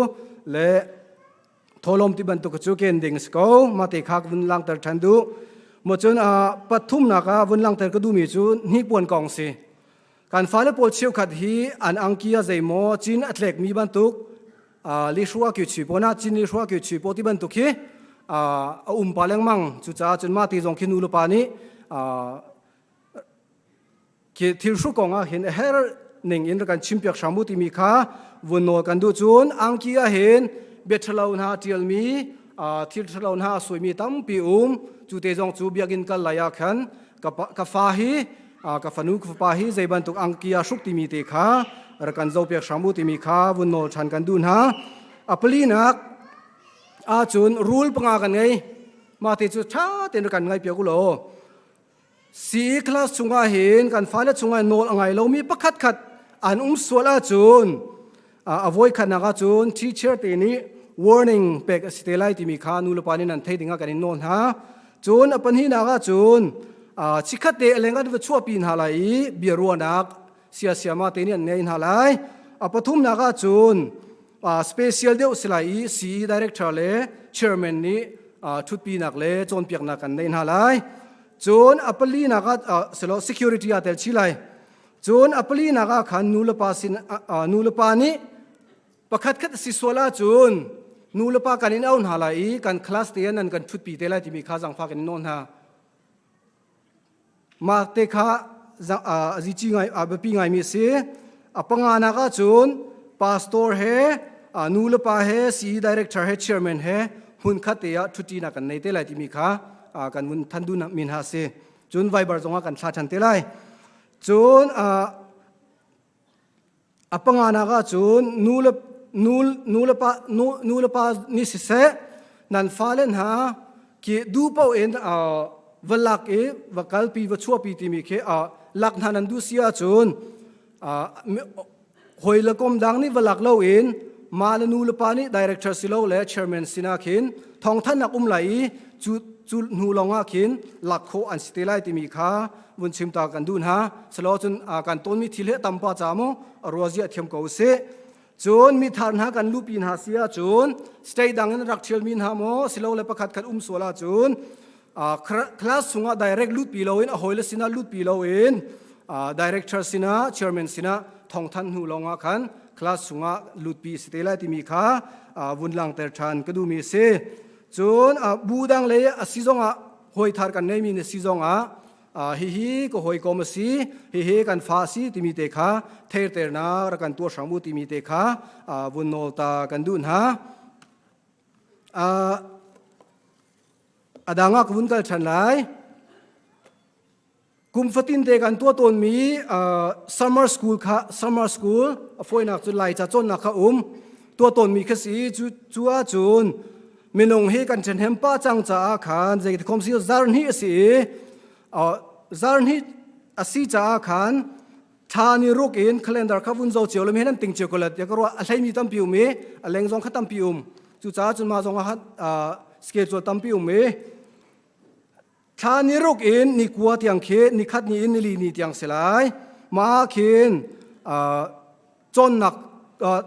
[SPEAKER 8] le tholom ti bantuk cu ken ding si ko mah te kha vun langter ṭhan duh mo cun pathumnak ah vun langter ka duhmi cu hnipuan kong si. Kan fale pawl cheukhat hi an angki a zeimaw cin a tlekmi bantuk lihrua kyu chi pona cin lihrua kyu chi po ti bantuk hi a um pa lengmang. Cucaah cun mah ti zong khi nu le pa nih khi thil hru kong ah hin a her ning in kan chimpiak hram u timi kha vun nawl kan duh. Cun angki ah hin bia ṭhalo hna ṭialmi, thil ṭhalo hna suimi tampi um. Cu te zong cu biakinn kal lai ah khan ka fa hi, ka fanu ka fapa hi zei bantuk angki a hruk timi te kha rak kan zohpiak hram u timi kha vun nawl ṭhan kan duh hna. A palinak ahcun rule panga kan ngei. Mah te cu ṭha tein rak kan ngai piak u law. CE class chungah hin kan fale chungah nawl a ngai lomi pakhat khat an um sual ahcun a voi khatnak ahcun teacher te nih warning pek a si te lai timi kha nu le pa nih nan thei dingah kan in nawl hna. Cun a pahnihnak ahcun chikkhat te a leng an va chuahpi hna lai i biaruahnak siasiama te nih an ngei hna lai. A pathumnak ahcun special deuh si lai i CE director le chairman nih ṭhutpinak le cawnpiaknak kan nei hna lai. Cun a palinak ah silo security ah tel chih lai. Cun a palinak ah khan nu le pa sin nu le pa nih pakhat khat si sual ahcun nu le pa kan in au hna lai i kan class te nan kan ṭhutpi te lai timi kha zangfak in nawl hna. Mah te kha a zici ngai a biapi ngaimi a si. A panganak ahcun pastor he nu le pa he CE director he chairman he hmunkhat te ah ṭhuṭinak kan nei te lai timi kha kan vun than duh min ha si. Cun Viber zongah kan thla ṭhan te lai. Cun A panganak ahcun nu le nu nu le pa nu nu le pa nih siseh nan fale hna khi duh paoh in va lak i va kalpi va chuahpi timi khi lak hna nan duh si ahcun hawi le kom dang nih va lak loin mah le nu le pa nih director si lo le chairman sinah khin thawngthanhnak um lai i cu cu hnu lawngah khin lak khawh an si te lai timi kha vun chim ta kan duh hna. Silo cun kan tonmi thil hi tam pa ca mu a ruazia thiam ko sih. Cun mi thar hna kan lupi hna si ahcun state dang in rak ṭhialmi hna maw silo le pakhat khat um sual ahcun class chungah direct lutpi loin a hawile sinah lutpi loin director sinah chairman sinah thawngthanh hnu lawngah khan class chungah lutpi si te lai timi kha vun langter ṭhan ka duhmi a si. Cun bu dang lei a si zongah hawi thar kan ngeimi na si zongah hihi ka hawikom a si, hihi kan fa a si timi te kha theirternak rak kan tuah hram u timi te kha vun nawl ta kan duh hna. A dang ah ka vun kal ṭhan lai. Kum fatin te kan tuah tawnmi summer school kha, summer school a fawinak cu Laica cawnnak kha um tuah tawnmi kha si. Cu cu ahcun minung hi kan ṭhenhem pa cang caah khan zeiti khom si zar hnih a si i zar hnih a si caah khan thla ni ruk in calendar kha vun zo cio lo mi nan ting cio ko la ya ka ruah. A hleimi tampi um i a leng zong kha tampi um. Cucaah cun mah zong ah schedule tampi um i thla ni ruk in ni kua tiang khi ni khat ni in ni li ni tiang si lai. Mah khin cawnnak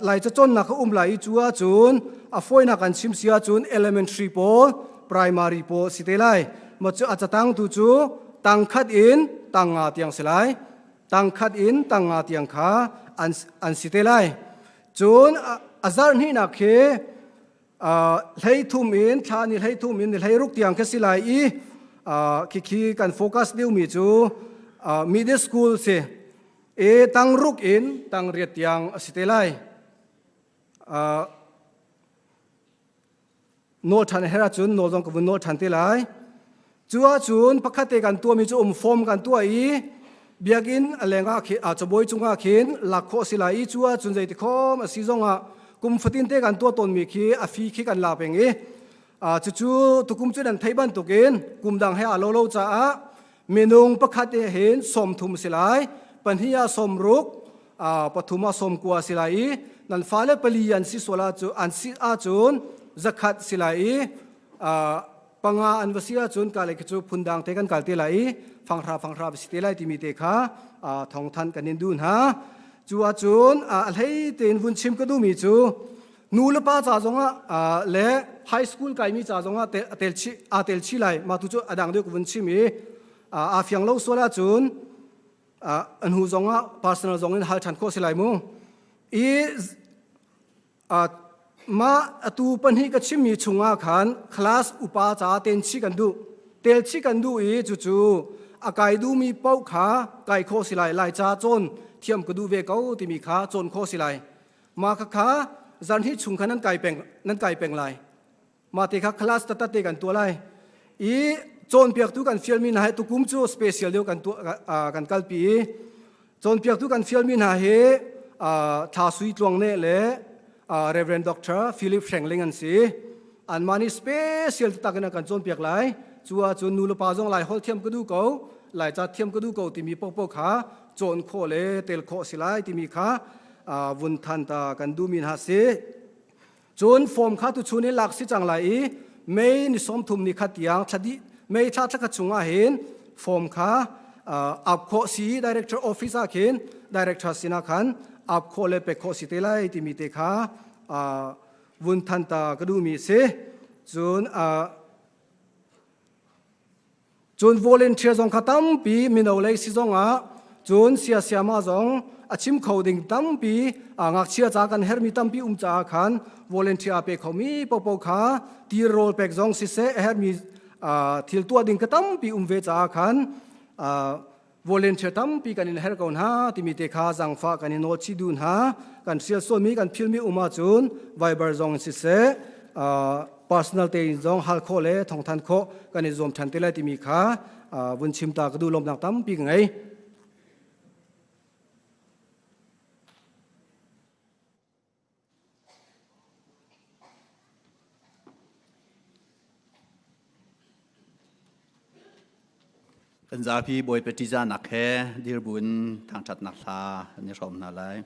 [SPEAKER 8] lai ca cawnnak a um lai i cu ahcun a fawinak an chim si ahcun elementary pawl, primary pawl si te lai. Ma cu a catang tu cu tang khat in tang nga tiang si lai. Tang khat in tang nga tiang kha an an si te lai. Cun a zarh hnihnak khi hlei thum in thla ni hlei thum in ni hlei ruk tiang khi si lai i khikhi kan focus deuhmi cu middle school si e tang ruk in tang riat tiang a si te lai. Nawl ṭhan a herh ahcun nawl zong ka vun nawl ṭhan te lai. Cu ahcun pakhat te kan tuahmi cu um form kan tuah i biakinn a lengah khin cabuai cungah khin lak khawh a si lai i cu ahcun zeiti khom a si zongah kum fatin te kan tuah tawnmi khi a fee khi kan la peng i cucu tukum cu nan theih bantukin kum dang he aa lo lo caah minung pakhat he hin 30 si lai, pahnih ah 60, pathum ah 90 si lai i nan fale pali an si sual ahcun an si ahcun 100 si lai i panga an va si ahcun ka le khi cu phundang te kan kal te lai i fanghra fanghra va si te lai timi te kha thawngthanh kan in duh hna. Cu ahcun a hlei tein vun chim ka duhmi cu nu le pa ca zongah le high school kaimi ca zongah aa tel chih lai. Mah tu cu a dang deuh ka vun chim i aa fiang lo sual ahcun. An hu zong ah personal zong in hal ṭhan khawh si lai mu. I mah atu pahnih ka chimmi chungah khan class upa ca ten chi kan duh. Tel chi kan duh i cucu a kai duhmi paoh kha kai khawh si lai. Lai ca cawn thiam ka duh ve ko timi kha cawn khawh si lai. Mah khakha zarhhnih chung kha nan kai peng nan kai peng lai. Mah te kha class tatat te kan tuah lai. I cawnpiaktu kan fialmi hna hi tukum cu special deuh kan tuah kan kalpi i cawnpiaktu kan fialmi hna hi Thla Sui Tluang Ne le Reverend Dr. Philip Hrengling an si. Anmah nih special taktak in an kan cawnpiak lai. Cu ahcun nu le pa zong Lai holh thiam ka duh ko, Lai ca thiam ka duh ko timi paohpaoh kha cawn khawh le tel khawh si lai timi kha vun than ta kan duhmi hna si. Cun form kha tuchun in lak si cang lai i May ni 30 ni khat tiang thla dih May thla thla khat chungah hin form kha ap khawh si director office ah khin director sinah khan ap khawh le pek khawh si te lai timi te kha vun than ta ka duhmi si. Cun Cun volunteer zong kha tampi mino lei si zong ah cun siasiama zong a chim kho ding tampi ngakchia ca kan hermi tampi um caah khan volunteer a pe khomi popo kha tirawl pek zong siseh a hermi thil tuah ding ka tampi um ve caah khan volunteer tampi kan in her ko hna timi te kha zangfah kan in nawl chih duh hna. Kan sial sualmi kan philmi um ahcun Viber zong in siseh personal te in zong hal khawh le thawngthan khawh kan i zuam ṭhan te lai timi kha vun chim ta ka duh. Lawmnak tampi ka ngei.
[SPEAKER 9] Kan zapi Bawipa ṭihzahnak he dirbu in thangṭhatnak hla an i hrawm hna lai.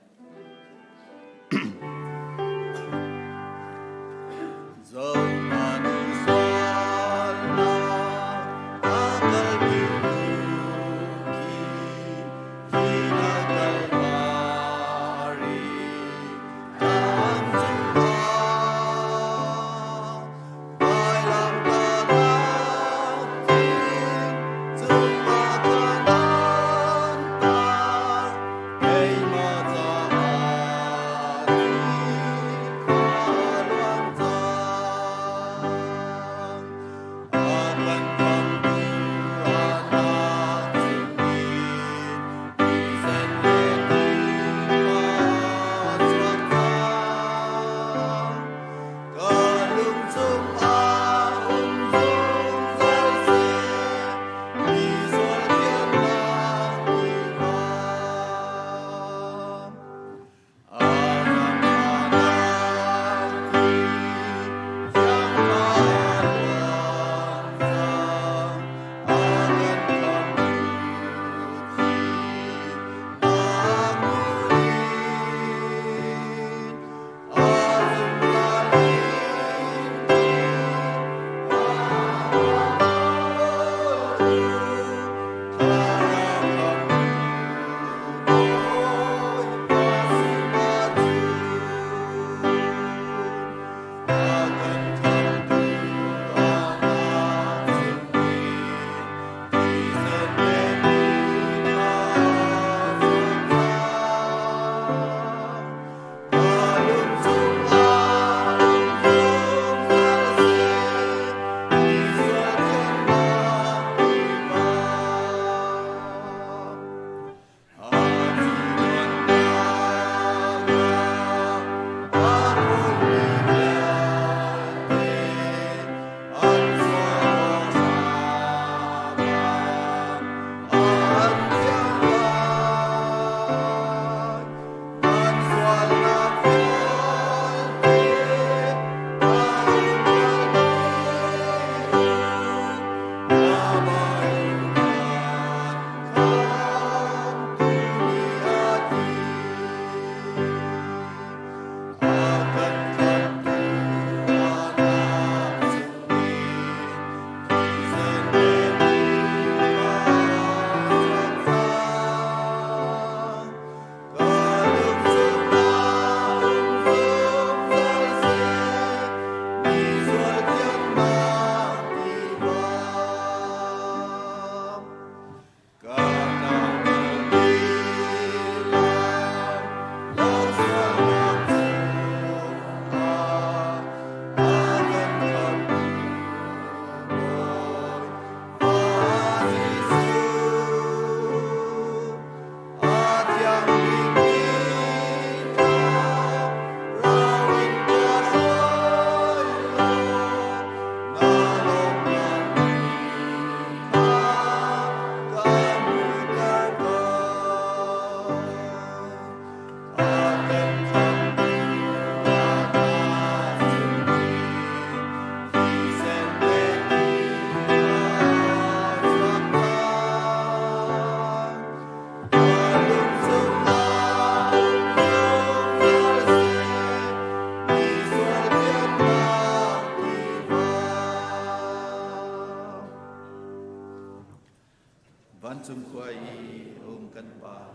[SPEAKER 9] Vancung khua i a um kan Pa,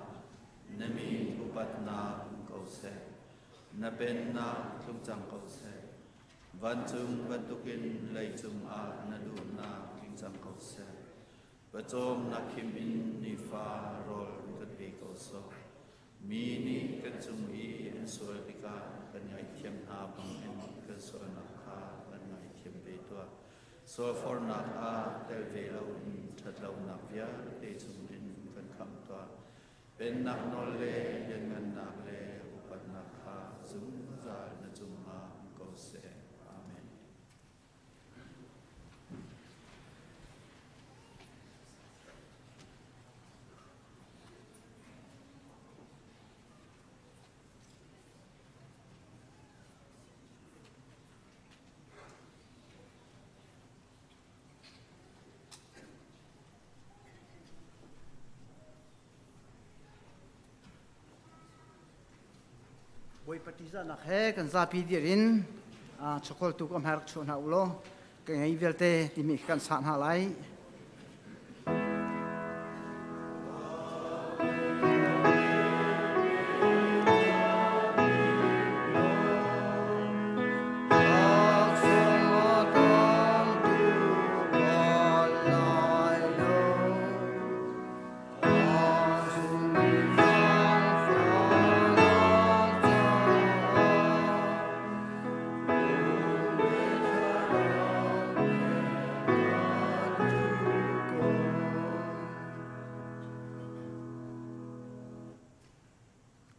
[SPEAKER 9] na min upatnak um ko seh. Na pennak tlung cang ko seh. Vancung bantukin leicung ah na duhnak tling cang ko seh. Pawcawmnak khim in nifa rawl kan pe ko sawh. Mi nih kan cung i an sual tikah kan ngaihthiam hna bangin kan sualnak kha kan ngaihthiam ve tuah. Sualfornak ah tel ve loin ṭhatlonak vialte chungin kan khamh tuah. Pennak nawl le lianngannak le upatnak kha zungzal na cungah um ko seh. Amen.
[SPEAKER 10] Bawipa ṭihzahnak he kan zapi dir in chawkawltu ka hmai rak chuah hna u law ka ngei vialte timi kan sah hna lai.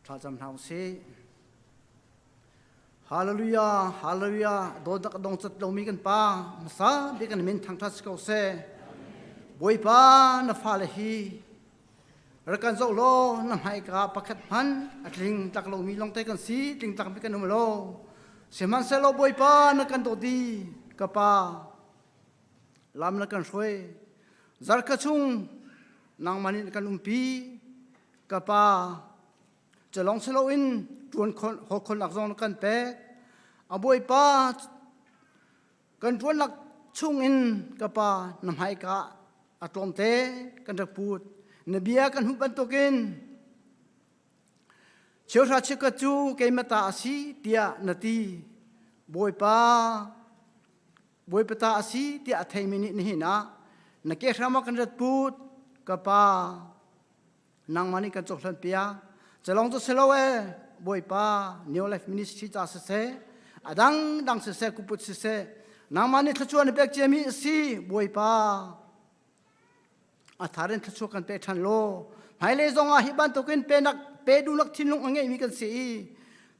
[SPEAKER 10] Thlacam hna usih. Hallelujah, hallelujah. Dawtnak a dong cat lomi kan Pa, hmasa bik kan min thangṭhat si ko seh. Bawipa na fale hi rak kan zoh law na hmaika pakhat hmanh a tling tlak lomi lawngte kan si, tling tlakmi kan um lo. Sihmanhsehlaw Bawipa na kan dawt i ka Pa lam na kan hruai. Zarkha chung nangmah nih na kan umpi. Ka Pa Culong si loin ṭuan khawlnak zong na kan pek. A Bawipa kan ṭuannak chungin ka Pa na hmaika a tlawmte kan rak put. Na bia kan hmuh bantukin cheuhra chikkhat cu keimah ta a si tiah na ti. Bawipa Bawipa ta a si tiah a theimi nih nihin ah na ke hram ah kan rat put. Ka Pa nangmah nih kan cohlan piak calong cu silo e Bawipa New Life Ministry ca siseh a dang dang siseh kuput siseh nangmah nih thluachuah na pek ciami a si Bawipa a tharin thluachuah kan pe ṭhan law hmailei zong ah hi bantukin penak pe duhnak thinlung a ngeimi kan si i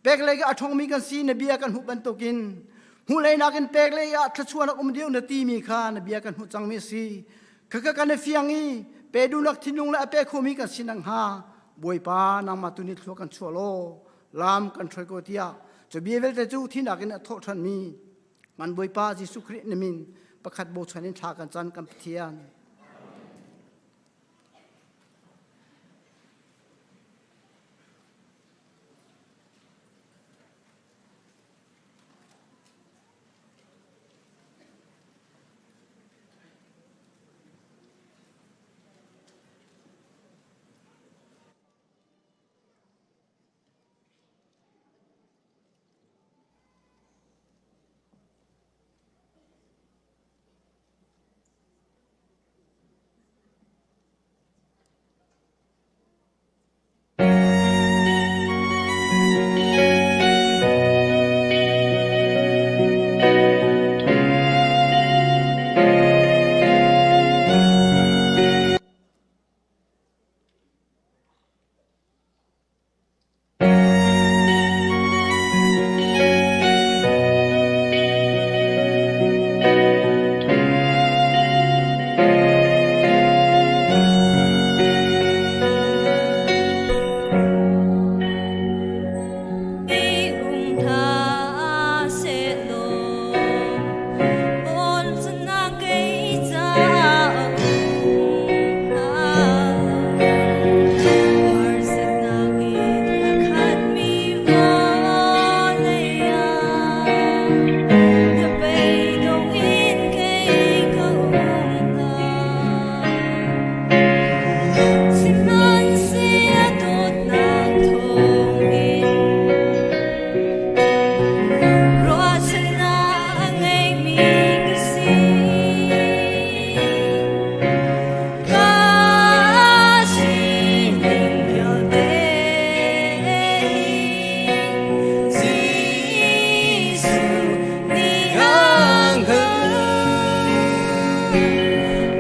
[SPEAKER 10] pek lei a ṭhongmi kan si na bia kan hmuh bantukin hmuh lei nakin pek lei ah thluachuahnak um deuh na timi kha na bia kan hmuh cangmi a si Khaka kan i fiang i pe duhnak thinlung le a pe khomi kan si nakhnga Bawipa nangmah tu nih thlua kan chuah law lam kan hruai ko tiah cu bia vialte cu thinak in a thawh ṭhanmi ngan Bawipa Jesuh Khrih na min pakhat bochan in thla kan can kan Pathian.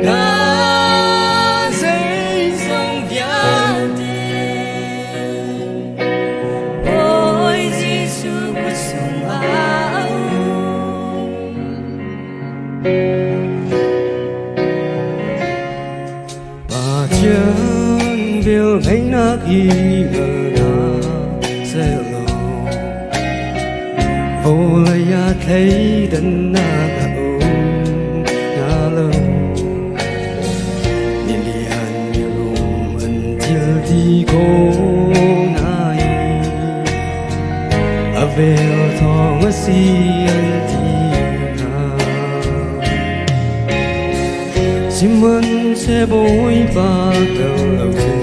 [SPEAKER 5] Ka zeizong vialte Bawi Jesuh kut sungah a um. Pathian velngeihnak hi hngal sehlaw vawlei ah thleidannak a um hnga lo. Milian mirum an thil ti ko nain a vel thawng a si an ti hna. Sihmanhseh Bawipa tel lo cun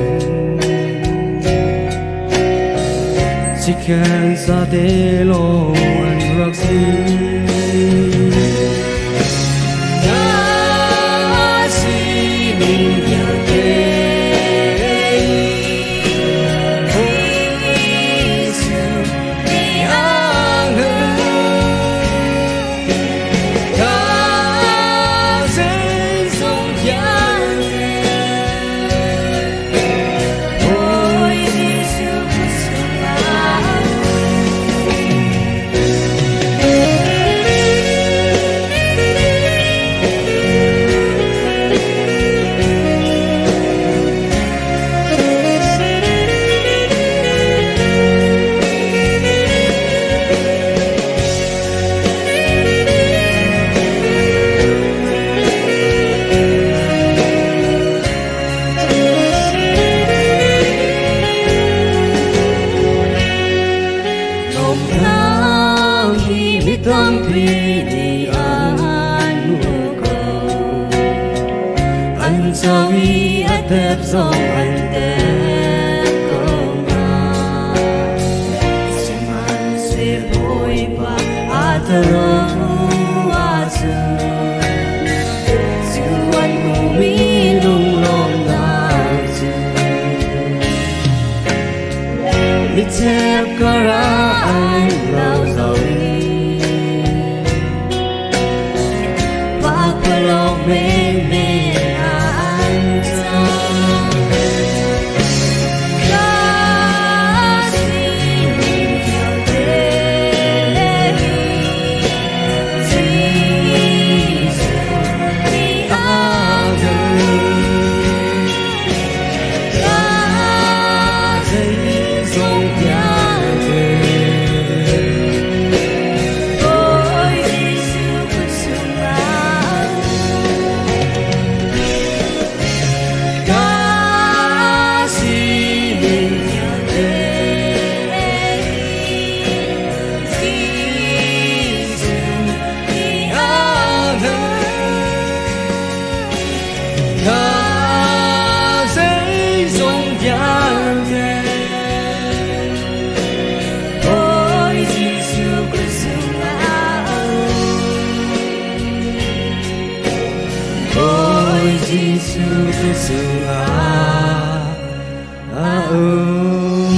[SPEAKER 5] Sikhen sate lawng an rak si. Na sining vialte Jesuh nih a hngalh. Ka zeizong vialte Bawi Jesuh kut sungah Lawmhnak hi mi tampi nih an hmu ko. An co i a tep zong an tep ko hnga. Sihmanhseh Bawipa aa tel ahcun cu an hmuhmi lunglawmhnak cu michep karah an lo zau i pakpalawng menmen ah an cang. Ka sining vialte hi Jesuh nih a hngalh. Ka zeizong vialte Bawi Jesuh kut sungah Ka sining vialte Jesuh nih a hngalh. Ka zeizong vialte Bawi Jesuh kut sungah Bawi Jesuh kut sungah a um.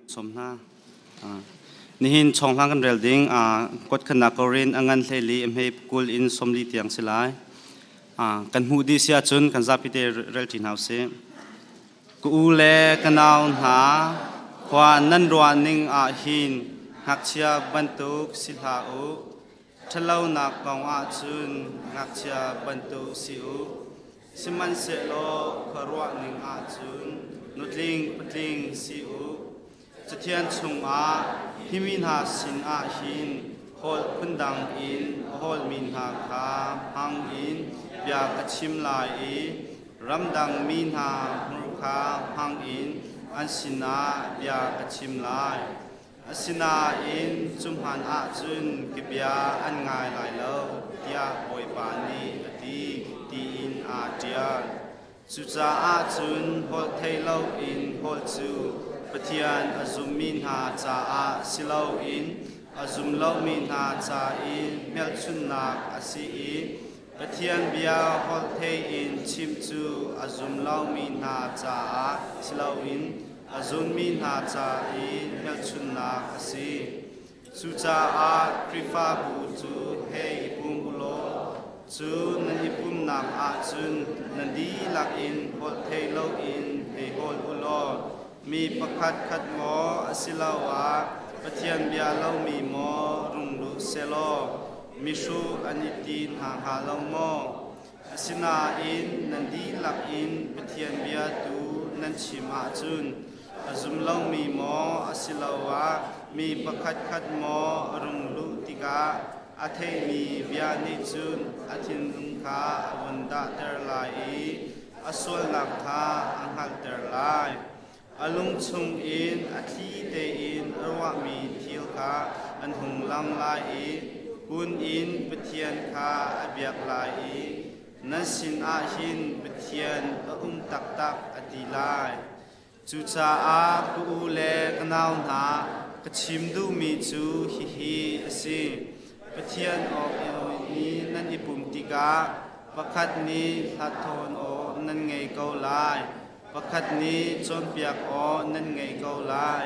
[SPEAKER 11] Som hna. Nihin chonghlang kan rel ding kot khannak korin angan hleli hmei kul in somli tiang si lai. Kan hmuh dih si ahcun kan zapi te rel ṭi hna usih. Ka u le ka nau hna, khua nan ruah ning ah hin ngakchia bantuk si hlah u. Ṭhatlonak kong ahcun ngakchia bantuk si u. Sihmanhsehlaw khuaruah ning ahcun nutling patling si u. Cathiang chungah hi mi hna sinah hin holh phundang in a holmi hna kha hmang in bia ka chim lai i ramdang mi hna hmurka hmang in an sinah bia ka chim lai. Asinain cu hmaan ahcun ka bia an ngai lai lo, tiah Bawipa nih a ti, tiin aa ṭial. Cucaah cun holh thei loin holh cu Pathian a zummi hna caah si loin a zum lomi hna ca i hmelchunhnak a si i Pathian bia holh thei in chim cu a zum lomi hna caah si loin a zummi hna ca i hmelchunhnak a si. Cucaah Khrihfabu cu hei i pum u law cu nan i pumnak ahcun nan dihlak in holh thei loin hei hawl u law mi pakhat khat maw asiloah Pathian bia lomi maw rung lut sehlaw mihrut an i ti hna hnga lo maw? Asinain nan dihlak in Pathian bia tu nan chim ahcun a zum lomi maw asiloah mi pakhatkhat maw a rung luh tikah a theihmi bia nih cun a thinlung kha a vun dahter lai i a sualnak kha a hngalhter lai. A lung chungin a thli tein a ruahmi thil kha an hung lang lai i kun in Pathian kha a biak lai i nan sinah hin Pathian a um taktak a ti lai. Cucaah ka u le ka nau hna, ka chim duhmi cu hihi a si. Pathian awk i nan i pumh tikah pakhat nih hlathawn aw nan ngei ko lai. Pakhat nih cawnpiak aw nan ngei ko lai.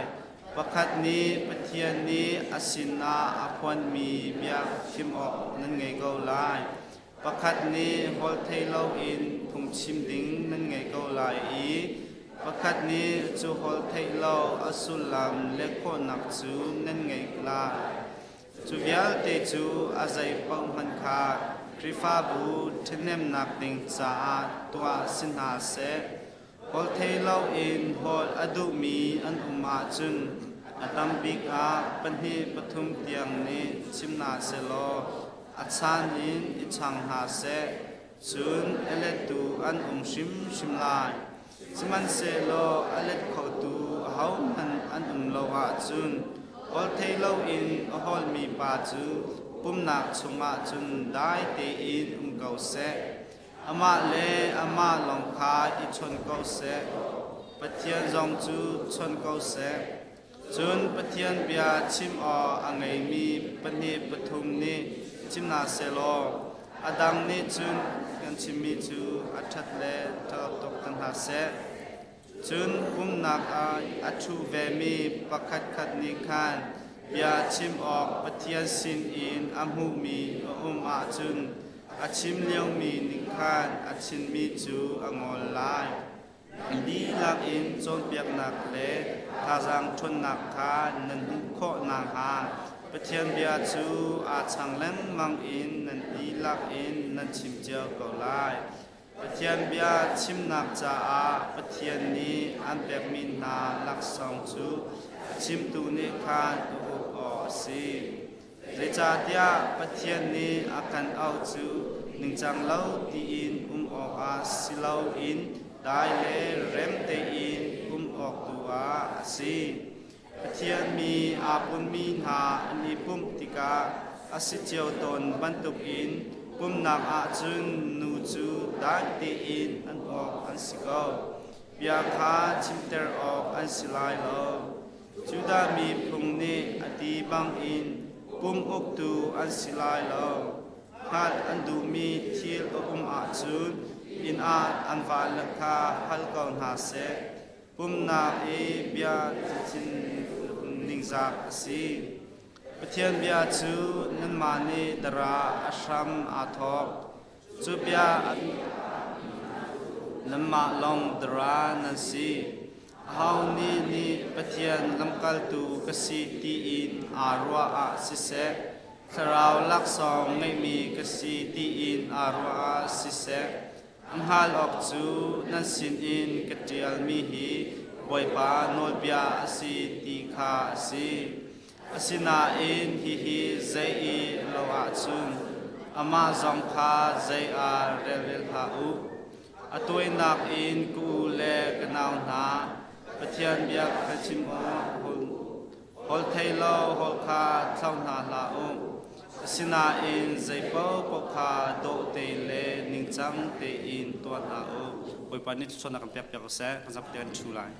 [SPEAKER 11] Pakhat nih Pathian nih a sinah a phuanmi bia chim awk nan ngei ko lai. Pakhat nih holhtheih loin phungchim ding nan ngei ko lai i pakhat nih cu holhtheih lo a sullam leh khawhnak cu nan ngei lai. Cu vialte cu a zeipaoh hmanh kha Khrihfabu ṭhahnemnak ding caah tuah si hna seh. Holhtheih loin holh a duhmi an um ahcun a tam bik ah pahnih pathum tiang nih chim hna sehlaw a chan in i chang hna seh. Cun a lettu an um hrimhrim lai. Sihmanhsehlaw a let khotu ahohmanh an um lo ahcun holhtheih loin a hawlmi pa cu pumhnak chungah cun dai tein um ko seh. Amah le amah lawng kha i chawn ko seh. Pathian zong cu chawn ko seh. Cun Pathian bia chim awk a ngeimi pahnih pathum nih chim hna sehlaw a dang nih cun kan chimmi cu a ṭhat le ṭhat tuk kan hna seh. Cun pumhnak ah a ṭhu vemi pakhatkhat nih khan bia chim awk Pathian sinin a hmuhmi a um ahcun a chim liomi nih khan a chimmi cu a ngol lai. Dihlak in cawnpiaknak le thazaang ṭhawnnak kha nan hmuh khawh nakhnga Pathian bia cu aa chang lengmang in nan dihlak in nan chim cio ko lai. Pathian bia chimnak caah Pathian nih an pekmi hna laksawng cu a chimtu nih khan a uk awk a si. Zeicahtiah Pathian nih a kan auh cu ningcang lo tiin um awkah si loin dai le rem tein um awk tu ah a si. Pathian mi aa punmi hna an i pumh tikah a si cio tawn bantukin pumhnak ah cun nu cu dai tein an awk an si ko. Bia kha chimter awk an si lai lo. Judah mi phung nih a ti bangin pum uktu an si lai lo. Hngalh an duhmi thil a um ahcun inn ah an vale kha hal ko hna seh. Pumnak i bia chin ningzak a si. Pathian bia cu nanmah nih dara a hram aa thawk. Cu bia nanmah lawng dara nan si. Aho nih nih Pathian lamkaltu ka si tiin aa ruah ah siseh, thlarau laksawng ngeihmi ka si tiin aa ruah ah siseh, a hngal awk cu nan sinin ka ṭialmi hi Bawipa nawlbia a si ti kha a si. Asinain hihi zei i lo ahcun amah zong kha zei ah rel rel hlah u. A tawinak in ka u le ka nau hna, Pathian bia ka chim u, holhtheih lo holh kha thlo hna hlah u. Asinain zei paohpaoh kha dawh te le ningcang tein tuah hna u. Bawipa nih thluachuahnak kan pek piak ko seh. Kan zapi kan ṭhu lai.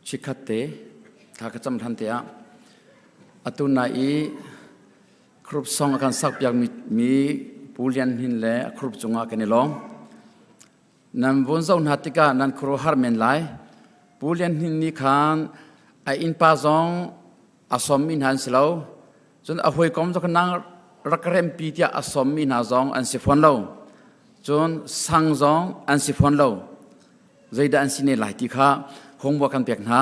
[SPEAKER 6] Chikhat te thla ka cam hlan te ah atu na i group song a kan sak piak mi Pu Lian Hnin le a group cungah kan i lawm. Nan vun zoh hna tikah nan khuaruahhar men lai. Pu Lian Hnin nih khan a innpa zong a sawmmi hna an si lo. Cun a hawikom zong nang rak rempi tiah a sawmmi hna zong an si fawn lo. Cun sang zong an si fawn lo. Zeidah an si ne lai ti kha homework kan pek hna.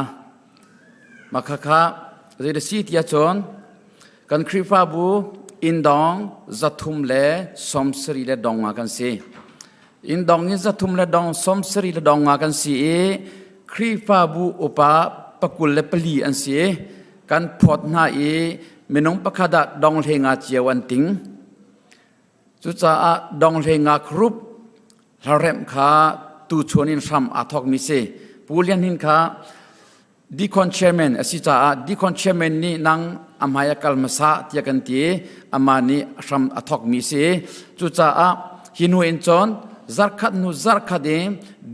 [SPEAKER 6] Mah khakha zeidah si tiah cun kan Khrihfabu inndawng 370 le dong nga kan si. Inndong in 300 le dong 70 le dong nga kan si i Khrihfabu upa 24 an si. Kan phawt hna i minung pakhat ah dong hle nga cio an ting. Cucaah dong hle nga group hlaremh kha tuchun in hram aa thawkmi si. Pu Lian Hnin kha Deacon chairman a si caah Deacon chairman nih nang a hmai a kal hmasa tiah kan ti amah nih hram a thawkmi si. Cucaah hi hnu in cun zarkhat hnu zarkhat in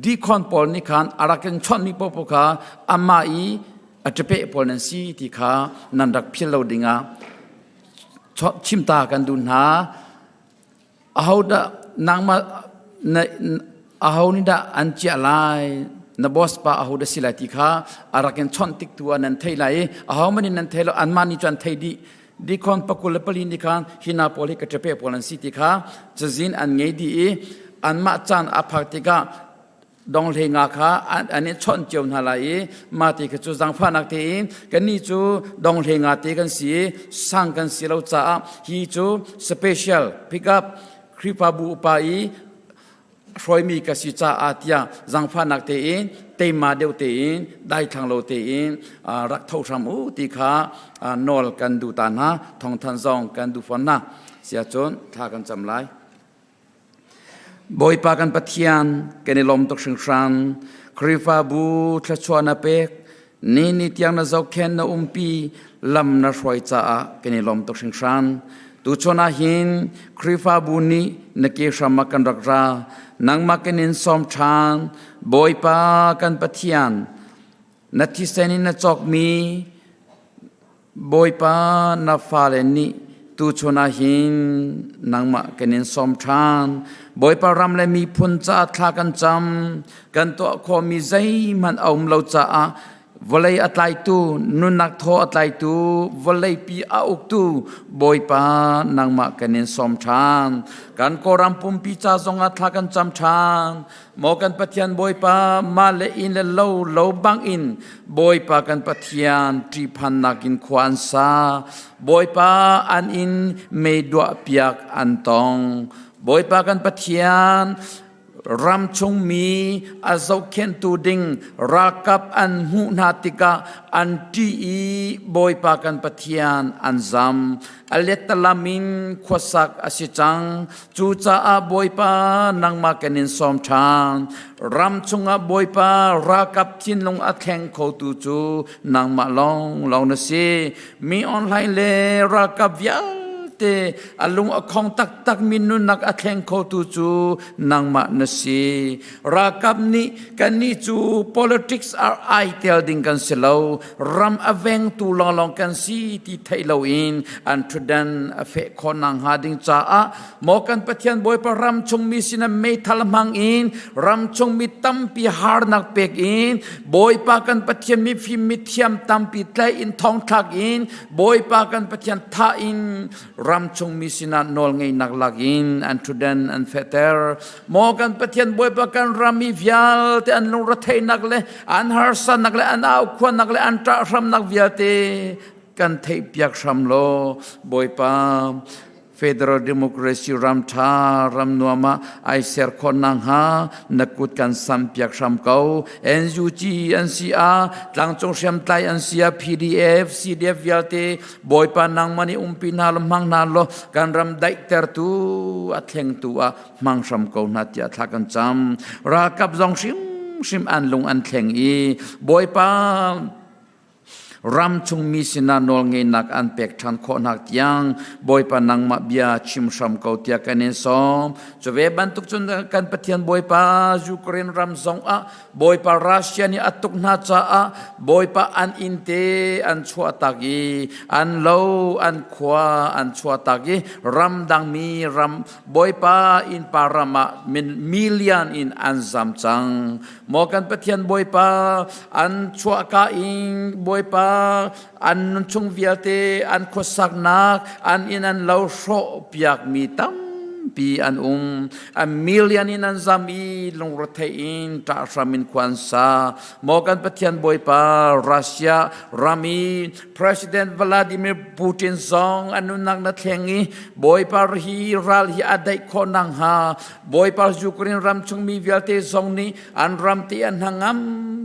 [SPEAKER 6] deacon pawl nih khan a rak in chawnhmi paohpaoh kha amah i a ṭapeh pawl nan si ti kha nan rak philh lo dingah chimta kan duh hna. Ahodah nangmah na aho nih dah an chiah lai na boss pa aho dah si lai ti kha a rak in chawnh tik tu ah nan thei lai i aho man in nan thei lo anmah nih cu an thei dih dikhon 24 nih khan hina pawl hi ka ṭepe pawl an si ti kha cazin an ngei dih i anmah caan a phak tikah donghle nga kha an i chawnh cio hna lai i mah ti kha cu zaangfahnak tein kannih cu donghle nga te kan si i sang kan si lo caah hi cu special pickup Khrihfabu upa i hruaimi ka si caah tiah zaangfahnak tein teima deuh tein daithlang lo tein rak tho hram u ti kha nawl kan duh ta hna thawngthan zong kan duh fawn hna siah cun thla kan cam lai. Bawipa kan Pathian, kan i lawm tuk hringhran. Khrihfabu thluachuah na pek, ni ni tiang na zohkhen na umpi, lam na hruai caah kan i lawm tuk hringhran. Tuchun ah hin Khrihfabu nih na ke hram ah kan rak ra, nangmah kan in sawm ṭhan. Bawipa kan Pathian, na thisen in na cawkmi Bawipa na fale nih tuchun ah hin nangmah kan in sawm ṭhan. Bawipa ram le miphun caah thla kan cam. Kan tuah khawhmi zeihmanh a um lo caah vawlei a tlaitu, nunnak thaw a tlaitu, vawleipi a uktu Bawipa nangmah kan in sawm ṭhan. Kan Kawlram pumpi ca zongah thla kan cam ṭhan. Maw kan Pathian Bawipa, mah le inn le lo lo bangin Bawipa kan Pathian ṭihphannak in khua an sa. Bawipa an inn mei duah piak an tong. Bawipa kan Pathian, ram chungmi a zohkhenhtu ding ralkap an hmuh hna tikah an ṭih i Bawipa kan Pathian an zam. A lettalam in khuasak a si cang. Cucaah Bawipa nangmah kan in sawm ṭhan. Ram chungah Bawipa ralkap thinlung a thleng khotu cu nangmah lawnglawng na si. Mi online le ralkap vialte a lung a khong taktakmi nunnak a thleng khotu cu nangmah na si. Ralkap nih kannih cu politics ah ai tel ding kan si lo. Ram a vengtu lawnglawng kan si ti theih loin an ṭhutdan a feh khawh nakhnga ding caah maw kan Pathian Bawipa ram chungmi sinah meithal hmang in ram chungmi tampi harnak pek in Bawipa kan Pathian mifim mithiam tampi tlaih in thongthlak in Bawipa kan Pathian thah in ram chungmi sinah nawlngeihnak lak in an ṭhutdan an fehter maw kan Pathian Bawipa kan ram mi vialte an lungretheihnak le an harsanak le an aukhuannak le an ṭahhramnak vialte kan theihpiak hram law Bawipa Federal Democracy ram ṭha ram nuam ah ai ser khawh nakhnga na kut kan sampiak hram ko. NUG an si ah tlangcung hriamtlai an si ah PDF CDF vialte Bawipa nangmah nih umpi hna law hmang hna law kan ram daihtertu a thlengtu ah hmang hram ko hna tiah thla kan cam. Ralkap zong hrimhrim an lung an thleng i Bawipa. Ram chungmi sinah nawlngeihnak an pek ṭhan khawhnak tiang Bawipa nangmah bia chim hram ko tiah kan in sawm. Cu ve bantuk cun kan Pathian Bawipa Ukraine ram zongah Bawipa Russia nih a tuk hna caah Bawipa an inn te an chuahtak i an lo an khua an chuahtak i ramdangmi ram Bawipa innpa ram ah million in an zam cang. Maw kan Pathian Bawipa an chuahka in Bawipa an nunchung vialte an khuasaknak an inn an lo hrawh piakmi tampi an um. A million in an zam i lungrethei in ṭahhram in khua an sa. Maw kan Pathian Bawipa Russia ram i President Vladimir Putin zong an nunnak na thleng i Bawipa hi ral hi a daih khawh nakhnga Bawipa Ukraine ram chungmi vialte zong nih an ram te an hnangam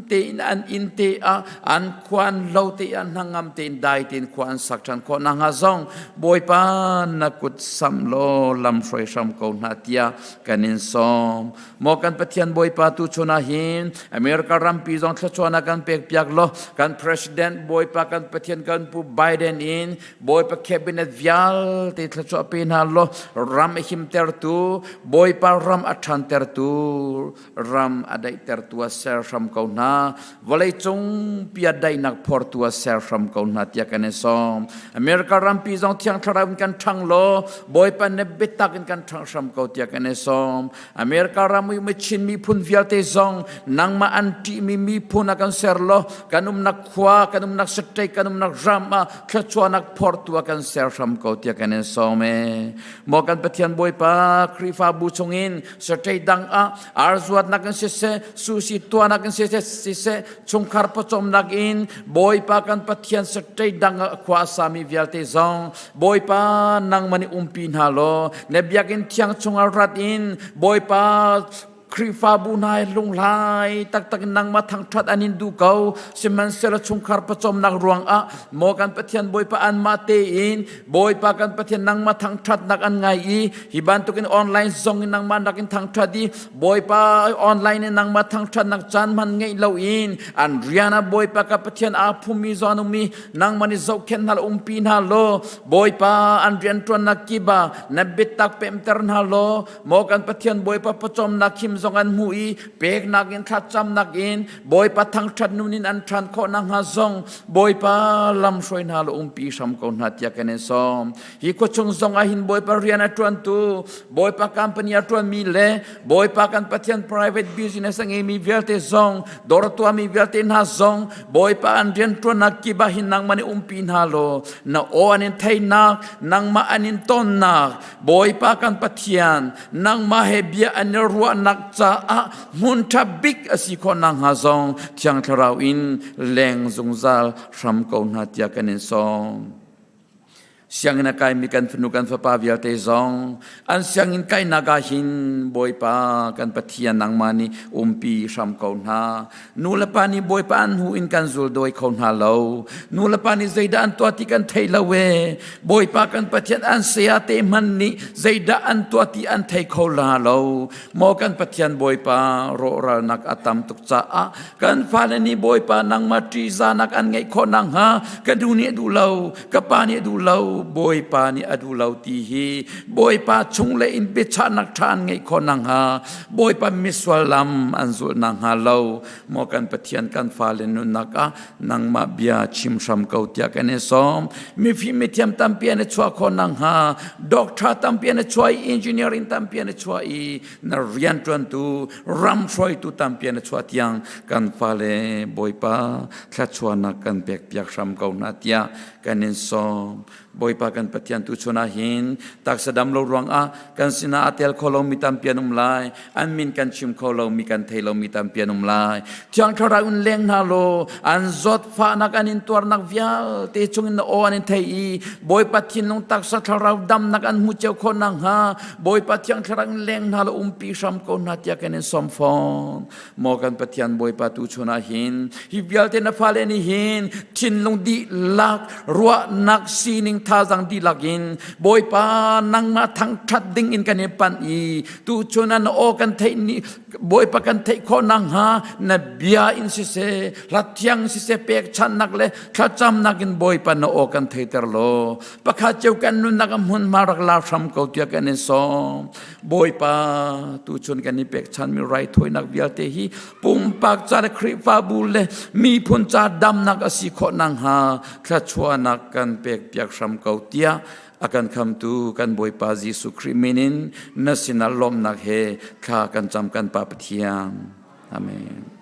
[SPEAKER 6] tein an inn te ah an khua an lo te an hnangam tein dai tein khua an sak ṭhan khawh nakhnga zong Bawipa na kut sam law lam hruai hram ko hna tiah kan in sawm. Maw kan Pathian Bawipa tu chun ah hin America rampi zong thluachuahnak kan pek piak law kan President Bawipa kan Pathian kan Pu Biden in Bawipa cabinet vialte thluachuah pe hna law ram a himtertu Bawipa ram a ṭhantertu ram a daihtertu a ser hram ko hna vawlei cung pi a daihnak phortu a ser hram ko hna tiah kan i sawm America rampi zong thiang thlarau in kan ṭhang law Bawipa na biatak in kan ṭhang hram ko tiah kan i sawm America ram i Chin miphun vialte zong nangmah an ṭihmi miphun a kan ser law kan umnak khua kan umnak state kan umnak ram ah thluachuahnak phortu a kan ser hram ko tiah kan in sawm e maw kan Pathian Bawipa Khrihfabu chungin state dang ah arzuatnak in siseh sushi tuahnak in siseh siseh chungkhar pawcawmnak in Bawipa kan Pathian state dang ah khua a sami vialte zong Bawipa nangmah nih umpi hna law na biakinn thiang chungah rat in Bawipa Khrihfabu hna lunghlai taktak in nangmah thangṭhat an in duh ko sihmanhsehlaw chungkhar pawcawmnak ruangah maw kan Pathian Bawipa anmah tein Bawipa kan Pathian nangmah thangṭhatnak an ngai i hi bantukin online zong in nangmah nakin thangṭhat i Bawipa online in nangmah thangṭhatnak caan hman ngeih loin an rian ah Bawipa ka Pathian aa phumi zong an um i nangmah nih zohkhenh hna umpi hna law Bawipa an rianṭuannak kip ah na biatak pemter hna law maw kan Pathian Bawipa pawcawmnak him zong an hmu i peknak in thlacamnak in Bawipa thangṭhat nun in an ṭhan khawh nakhnga zong Bawipa lam hruai hna law umpi hram ko hna tiah kan in sawm hi khuachung zong ah hin Bawipa rian a ṭuantu Bawipa company a ṭuanmi le Bawipa kan Pathian private business a ngeimi vialte zong dawr tuahmi vialte hna zong Bawipa an rianṭuannak kip ah hin nangmah nih umpi hna law na aw an in theihnak nangmah an in tonnak Bawipa kan Pathian nangmah he bia an i ruahnak caah hmun ṭha bik a si khawh nakhnga zong Thiang Thlarau in leng zungzal hram ko hna tiah kan in sawm. Sianginn a kaimi kan fanu kan fapa vialte zong an sianginn kainak ah hin Bawipa kan Pathian nangmah nih umpi hram ko hna. Nu le pa nih Bawipa an hnu in kan zul dawi kho hna lo. Nu le pa nih zeidah an tuah ti kan thei lo e. Bawipa kan Pathian an saya te hmanh nih zeidah an tuah ti an thei kho la lo. Maw kan Pathian Bawipa rawhralnak a tam tuk caah kan fale nih Bawipa nangmah ṭihzahnak an ngeih khawh nakhnga ka nu nih a duh lo ka pa nih a duh lo Bawipa nih a duh lo ti hi Bawipa chung le in biachahnak ṭha an ngeih khawh nakhnga Bawipa misual lam an zulh nakhnga lo maw kan Pathian kan fale nunnak ah nangmah bia chim hram ko tiah kan i sawm mifim mithiam tampi an i chuah khawh nakhnga doctor tampi an i chuah i engineering tampi an i chuah i na rianṭuantu ram hruaitu tampi an i chuah tiang kan fale Bawipa thluachuahnak kan pek piak hram ko hna tiah kan in sawm Bawipa kan Pathian tu chun ah hin taksa dam lo ruangah kan sinah a tel kho lomi tampi an um lai an min kan chim kho lomi kan thei lomi tampi an um lai Thiang Thlarau in leng hna law an zawtfahnak an in tuarnak vialte chungin na aw an in thei i Bawipa thinlung taksa thlarau damnak an hmu cio khawh nakhnga Bawipa Thiang Thlarau in leng hna law umpi hram ko hna tiah kan in sawm fawn Maw kan Pathian Bawipa tu chun ah hin hi vialte na fale nih hin thinlung dihlak ruahnak sining thazang dihlak in Bawipa nangmah thangṭhat ding in kan i panh i tu chun ah na aw kan theih ni Bawipa kan theih khawh nakhnga na bia in siseh, hla thiang siseh, pekchanhnak le thlacamnak in Bawipa na aw kan theiter law pakhat cio kan nunnak a hmunhma rak la hram ko tiah kan in sawm. Bawipa tuchun kan i pekchanmi raithawinak vialte hi pumpak ca le Khrihfabu le miphun ca damnak a si khawh nakhnga thluachuahnak kan pekpiak hram ko tiah a kan khamtu kan Bawipa Jesuh Khrih min in na sinah lawmhnak he thla kan cam kan Pa Pathian. Amen.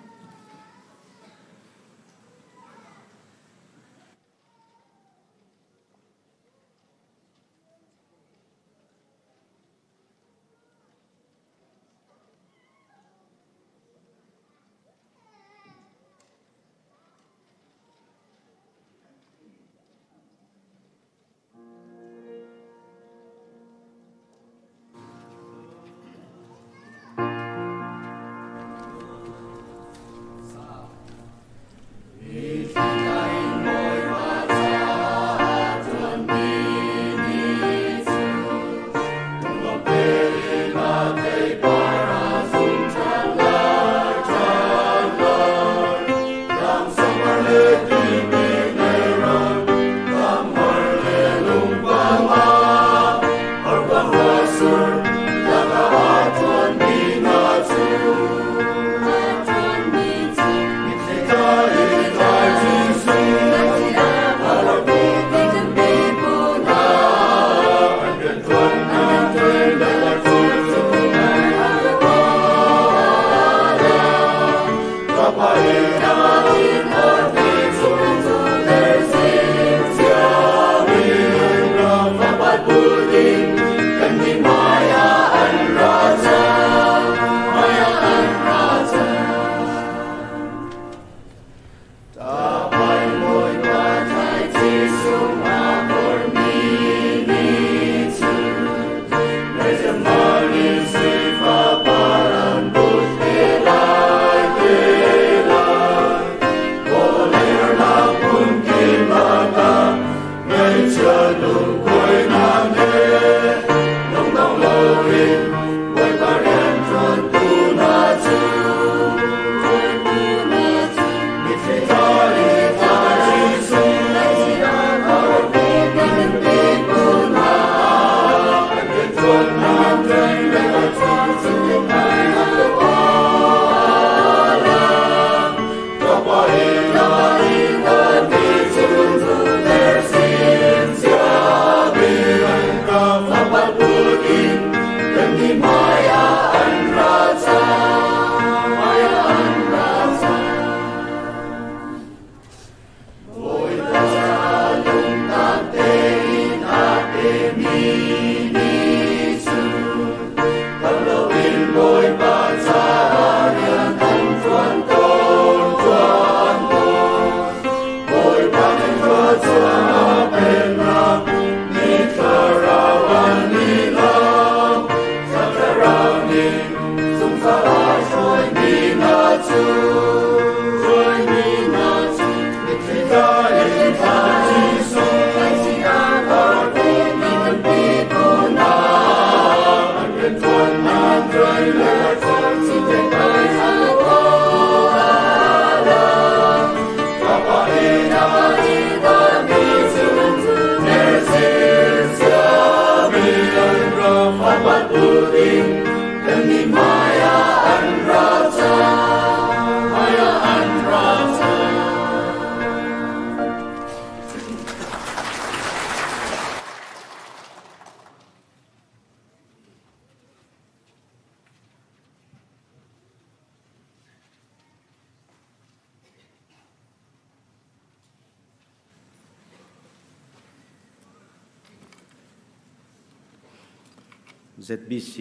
[SPEAKER 9] ZBC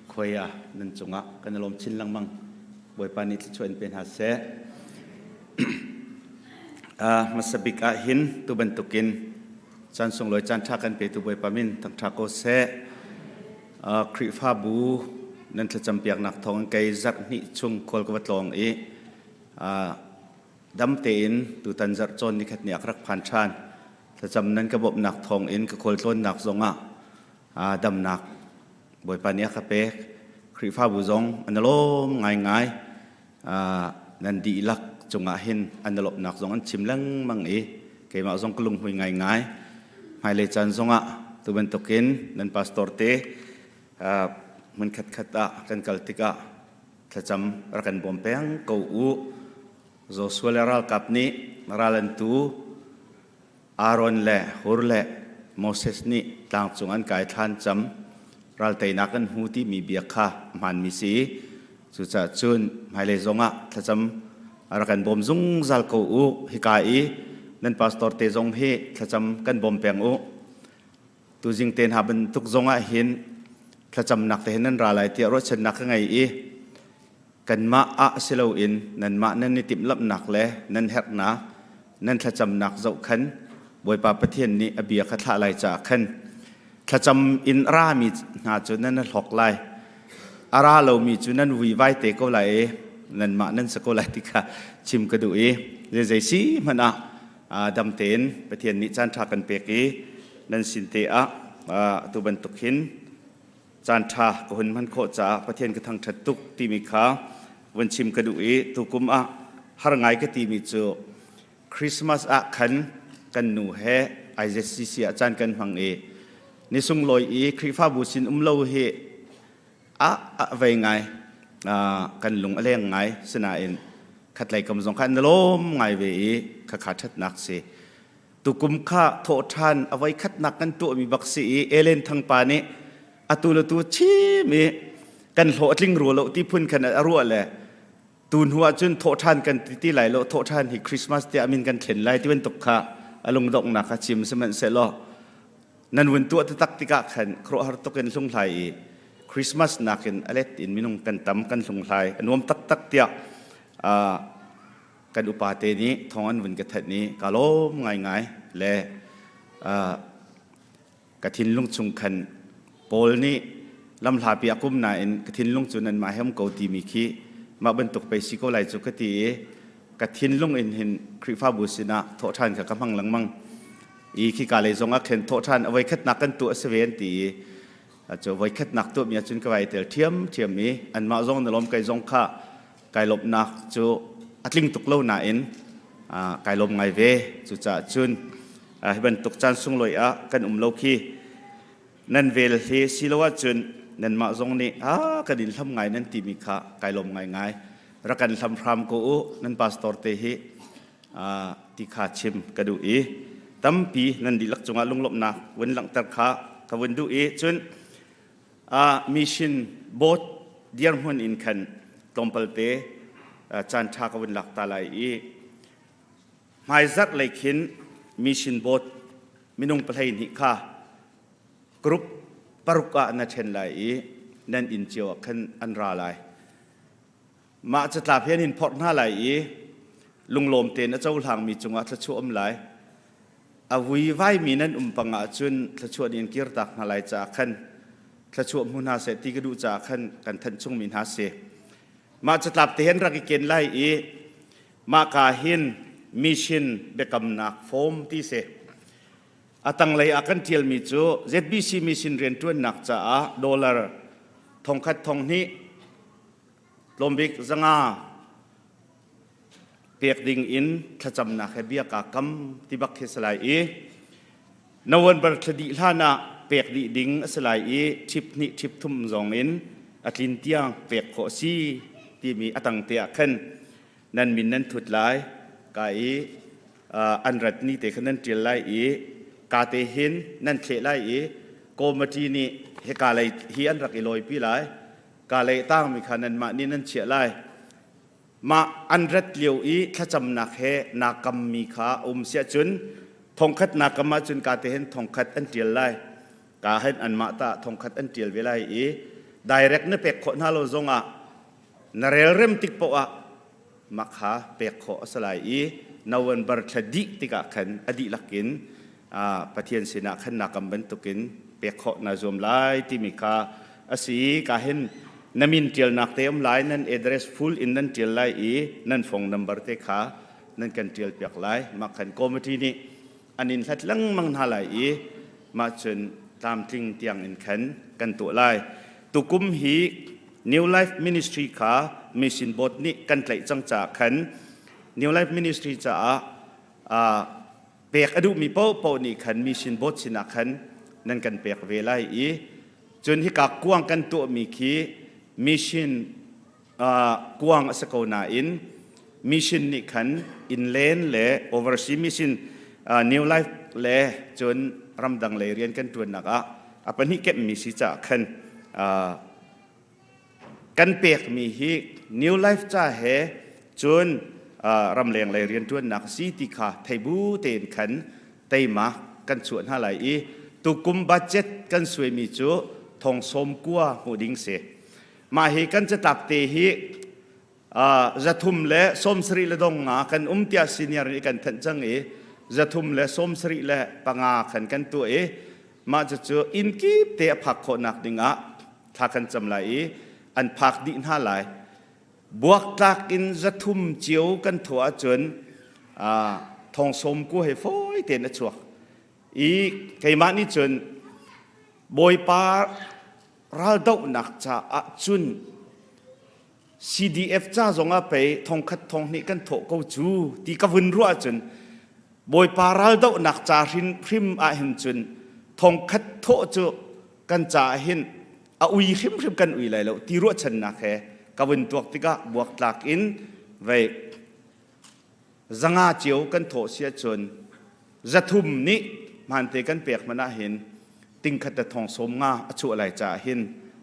[SPEAKER 9] khuai ah nan cungah kan i lawm chin lengmang. Bawipa nih thluachuah in pe hna seh. Hmasa bik ah hin tu bantukin caan sunglawi caan ṭha kan petu Bawipa min thangṭha ko seh. Khrihfabu nan thlacam piaknak thawng kei zarh hnih chung khual ka va tlawng i dam tein tutan zarh cawn nikhat ni ah ka rak phan ṭhan. Thlacam nan ka bawmhnak thawng in ka khualtlawnnak zongah damnak Bawipa nih a ka pek. Khrihfabu zong an lawm ngaingai. Nan dihlak cungah hin an lawmhnak zong an chim lengmang i keimah zong ka lunghmui ngaingai. Hmailei caan zongah tu bantukin nan pastor te hmun khatkhat ah kan kal tikah thlacam rak kan bawm peng ko u. Joshua le ralkap nih ral an tu. Aaron le Hur le Moses nih tlangcung an kai thlan cam ralteinak an hmu timi bia kha a hmaanmi si. Cucaah cun hmailei zongah thlacam rak kan bawm zungzal ko u. Hika i nan pastor te zong hi thlacam kan bawm peng u. Tuzing te hna bantuk zongah hin thlacamnak te hin nan ra lai tiah ruahchannak ka ngei i kanmah ah si loin nanmah nan i timhlamhnak le nan herhnak nan thlacamnak zoh khan Bawipa Pathian nih a bia kha thlah lai caah khan thlacam in a rami hna cu nan hlawk lai, a ra lomi cu nan vuivai te ko lai i nanmah nan si ko lai ti kha chim ka duh i zeizei si hmanh ah dam tein Pathian nih caan ṭha kan pek i nan sin te ah atu bantuk hin caan ṭha ka hun hman khawh caah Pathian ka thangṭhat tuk timi kha vun chim ka duh i tukum ah har ngai ka timi cu Christmas ah khan kan nu he IZCC ah caan kan hmang i ni sunglawi i Khrihfabu sin um lo hi a a vei ngai, kan lung a leng ngai. Sinain khatlei kam zong kha an lawm ngai ve i khakha ṭhatnak si. Tukum kha thawhṭhan a voi khatnak kan tuahmi bak si i Ellen Thangpa nih atu le tu chim i kan hlawh a tling rua lo ti phun khan a ruah le tu hnu ah cun thawhṭhan kan ti ti lai lo, thawhṭhan hi Christmas tiah min kan thlen lai ti bantuk kha a lungdonghnak kha chim. Sihmanhsehlaw nan vun tuah taktak tikah khan khuaruahhar tuk in hlunghlai i Christmas nakin a let in minung kan tam, kan hlunghlai, a nuam taktak tiah kan upa te nih thawng an vun ka thanh i ka lawm ngaingai le ka thinlung chung khan Paul nih lamhlapi a kum nain ka thinlung cu nanmah he um ko timi khi mah bantuk pei si ko lai cu ka ti i ka thinlung in hin Khrihfabu sinah thawhṭhan kha ka hmang lengmang i khika lei zong ah khin thawhṭhan a voikhatnak kan tuah a si ve an ti i cu voikhatnak tuahmi ahcun ka vai tel ṭhiamṭhiam i anmah zong na lawm, kei zong kha kai lawmhnak cu a tling tuk lo nain kai lawm ngai ve. Cucaah cun hi bantuk caan sunglawi ah kan um lo khi nan vel hi si lo ahcun nanmah zong nih a kan in hlam ngai nan timi kha kai lawm ngaingai. Rak kan hlam hram ko u nan pastor te hi ti kha chim ka duh i tampi nan dihlak cungah lunglawmhnak vun langhter kha ka vun duh i cun mission board dirhmun in khan tlawmpalte caan ṭha ka vun lak ta lai i hmaizarh lei khin mission board minung 12 kha group paruk ah na ṭhen lai i nan inn cio ah khan an ra lai. Mah catlap hi an in phorh hna lai i lunglawm tein a cohlangmi cungah thluachuah um lai. A vuivaimi nan um pang ahcun thluachuah nih an kirtak hna lai caah khan thluachuah hmu hna seh ti ka duh caah khan kan thanh chungmi hna si. Mah catlap te hin rak i ken lai i mahka hin mission biakamnak form ti si. A tanglei ah kan ṭialmi cu ZBC mission rianṭuannak caah dollar 1000 2000 tlawmbik 500 pek ding in thlacamnak he bia kaa kam ti bak khi si lai i November thla dih hlan ah pek dih ding a si lai i ṭhip hnih ṭhip thum zong in a tlin tiang pek khawh a si timi a tang te ah khan nan min nan thut lai ka i an rat ni te kha nan ṭial lai i ka te hin nan thleh lai i committee nih hika lei hi an rak i lawipi lai, ka lei tangmi kha nanmah nih nan chiah lai. Mah an rat lio i thlacamnak he naa kammi kha a um siah cun 1000 naa kam ahcun ka te hin 1000 an ṭial lai, ka hin anmah ta 1000 an ṭial ve lai i direct na pek khawh hna lo zongah na relrem tik paoh ah mah kha pek khawh a si lai i November thla dih tikah khan a dihlak in Pathian sinah khan naa kam bantukin pek khawh naa zuam lai timi kha a si. Ka hin na min ṭialnak te um lai, nan address full in nan ṭial lai i nan phone number te kha nan kan ṭial piak lai. Mah khan committee nih an in hlat lengmang hna lai i mah cun tlamtling tiang in khan kan tuah lai. Tukum hi.
[SPEAKER 12] New Life Ministry kha mission board nih kan tlaih cang caah khan New Life Ministry caah pek a duhmi paohpaoh nih khan mission board sinah khan nan kan pek ve lai i cun hika kuang kan tuahmi khi mission kuang a si ko nain mission nih khan inland le overseas mission New Life le cun ramdang lei rian kan ṭuannak ah a pahnih kemhmi si caah khan kan pekmi hi New Life ca he cun ramleng lei rianṭuannak si ti kha thei bu tein khan teima kan chuah hna lai i tukum budget kan suaimi cu thong sawm kua hmuh ding si. Mah hi kan catlap te hi 300 le 70 le dong nga kan um tiah senior nih kan thanh cang i 375 khan kan tuah i mah cucu inn kip te a phak khawhnak dingah thla kan cam lai i an phak dih hna lai. Buaktlak in 300 cio kan thawh ahcun thong sawm ku he fawi tein a chuak i keimah nih cun Bawipa raldohnak caah cun CDF ca zongah pei thongkhat thonghnih kan thawh ko cu ti ka vun ruah ahcun Bawipa raldohnak ca hrim hrim ah hin cun thongkhat thawh cu kan caah hin a ui hrimhrim kan ui lai lo ti ruahchannak he ka vun tuak tikah buaktlak in vei 500 cio kan thawh si ahcun 300 nih hmante kan pek hmanh ah hin tingkhat le thong sawm nga a chuah lai caah hin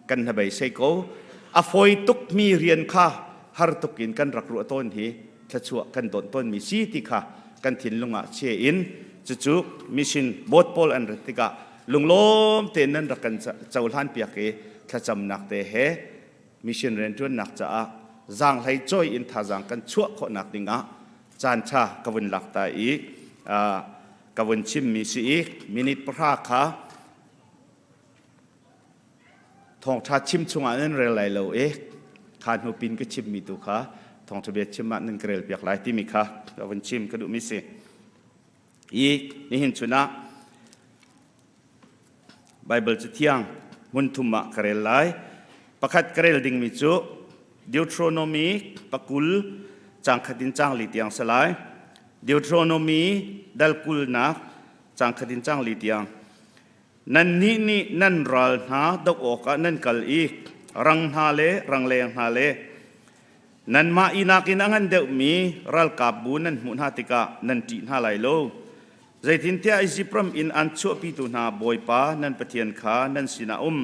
[SPEAKER 12] kan hnabei sei ko. A fawi tukmi rian kha har tuk in kan rak ruah tawn hi thluachuah kan dawt tawnmi si ti kha kan thinlung ah chia in cucu mission board pawl an rat tikah lunglawm tein nan rak kan cohlan piak i thlacamnak te he mission rianṭuannak caah zaanghlei cawi in thazaang kan chuah khawhnak dingah caan ṭha ka vun lak ta i ka vun chimmi si i minute 10 kha thawngṭha chim chungah nan rel lai lo i kha hnu pin ka chimmi tu kha thawngṭha bia chim ah nan ka rel piak lai timi kha ka vun chim ka duhmi si. I nihin chun ah Baibal Cathiang hmun thum ah ka rel lai. Pakhat ka rel dingmi cu Deuteronomy 20 caang khat in caang li tiang si lai. Deuteronomy dal kulnak caang khat in caang li tiang. Nannih nih nan ral hna doh awkah nan kal i rang hna le rangleng hna le nanmah i nakin a ngan deuhmi ralkapbu nan hmuh hna tikah nan ṭih hna lai lo. Zeitintiah Izipt ram in an chuahpitu hna Bawipa nan Pathian kha nan sinah um.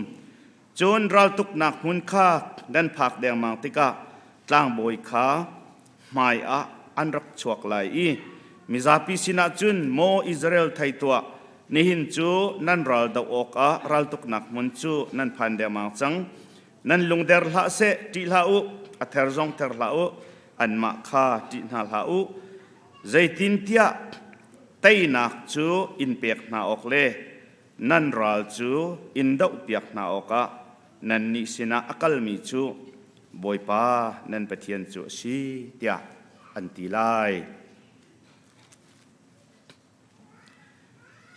[SPEAKER 12] Cun raltuknak hmun kha nan phak dengmang tikah tlangbawi kha hmaiah an rak chuak lai i mizapi sinah cun, Maw Israel thei tuah, nihin cu nan ral doh awkah raltuknak hmun cu nan phan dengmang cang. Nan lungder hlah seh, ṭih hlah u, a ther zong ther hlah u, anmah kha ṭih hna hlah u. Zeitintiah teinak cu in pek hna awk le nan ral cu in dohpiak hna awkah nannih sinah a kalmi cu Bawipa nan Pathian cu a si, tiah an ti lai.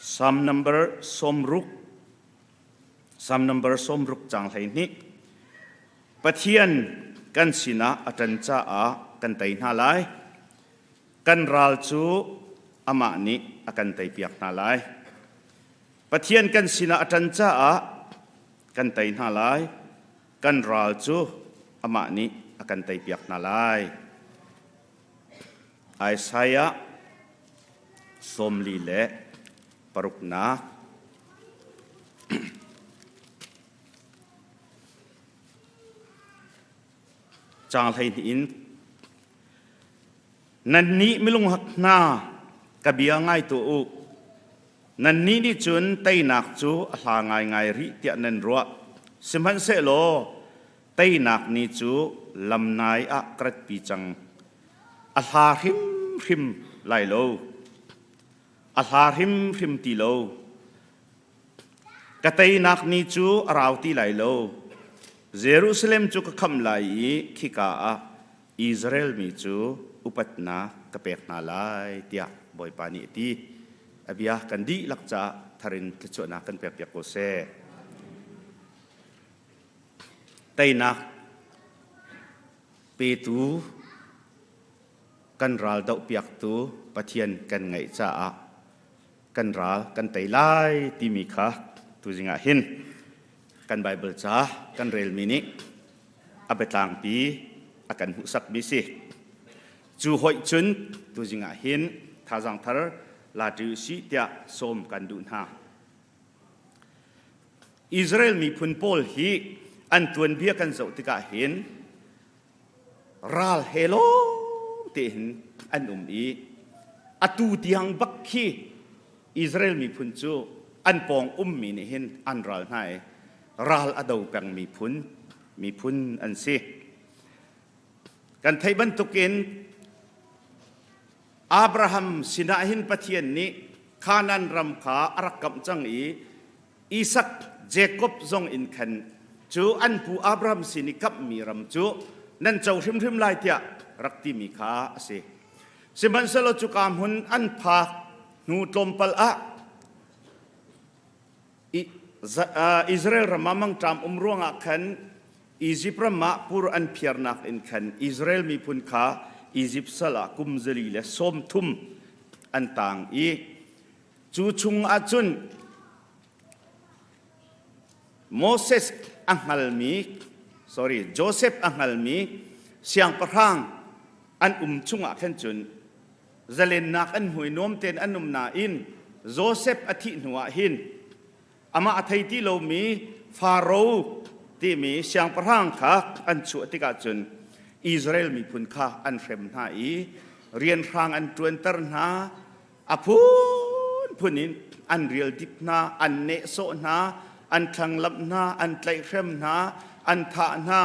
[SPEAKER 12] Psalm number 60 Psalm number 60 caang 12 Pathian kan sinah a ṭan caah kan tei hna lai. Kan ral cu amah nih a kan teipiak hna lai. Pathian kan sinah a ṭan caah kan tei hna lai. Kan ral cu amah nih a kan teipiak hna lai. Isaiah 46. Caang 12 in Nannih milunghak hna, ka bia ngai tuah u. Nannih nih cun teinak cu a hla ngaingai rih tiah nan ruah. Sihmanhsehlaw teinak ni cu lamnai ah ka ratpi cang. A hla hrimhrim lai lo. A hla hrimhrim ti lo. Ka teinak ni cu a rau ti lai lo. Jerusalem cu ka khamh lai i khika ah Israel mi cu upatnak ka pek hna lai, tiah Bawipa nih a ti. A bia kan dihlak caah thar in thluachuahnak kan pekpiak ko seh. Teinak. petu kan ral dohpiaktu Pathian kan ngeih caah kan ral kan tei lai timi kha tuzing ah hin kan Bible ca kan relmi nih a biatlangpi a kan hmuhsakmi si. Cu hoih cun tuzing ah hin thazaang thar la ṭi usih tiah sawm kan duh hna. Israel miphun pawl hi an tuanbia kan zoh tikah hin ral he lawng tein an um i atu tiang bak khi Israel miphun cu an pawng ummi nih hin an ral hna i ral a do peng miphun miphun an si. Kan theih bantukin Abraham sinah hin Pathian nih Kanaan ram kha a rak kamh cang i Isak, Jakob zong in khan cu an pu Abraham sin i kamhmi ram cu nan co hrimhrim lai tiah rak timi kha a si. Sihmanhsehlaw cuka hmun an phak hnu tlawmpal ah Israel ram ah mangṭam um ruangah khan Izipt ram ah pur an phiarnak in khan Israel miphun kha Izipt sal ah kum 130 an taang i cu chung ah cun Moses a hngalmi sorry Joseph a hngalmi siangpahrang an um chungah khan cun zalennak an hmu i nuam tein an um nain Joseph a thih hnuah hin amah a thei ti lomi Faro timi siangpahrang kha an chuah tikah cun Israel miphun kha an hrem hna i rianhrang an ṭuanter hna. A phunphun in an rialdip hna, an nehsawh hna, an thlanglamh hna, an tlaihhrem hna, an thah hna,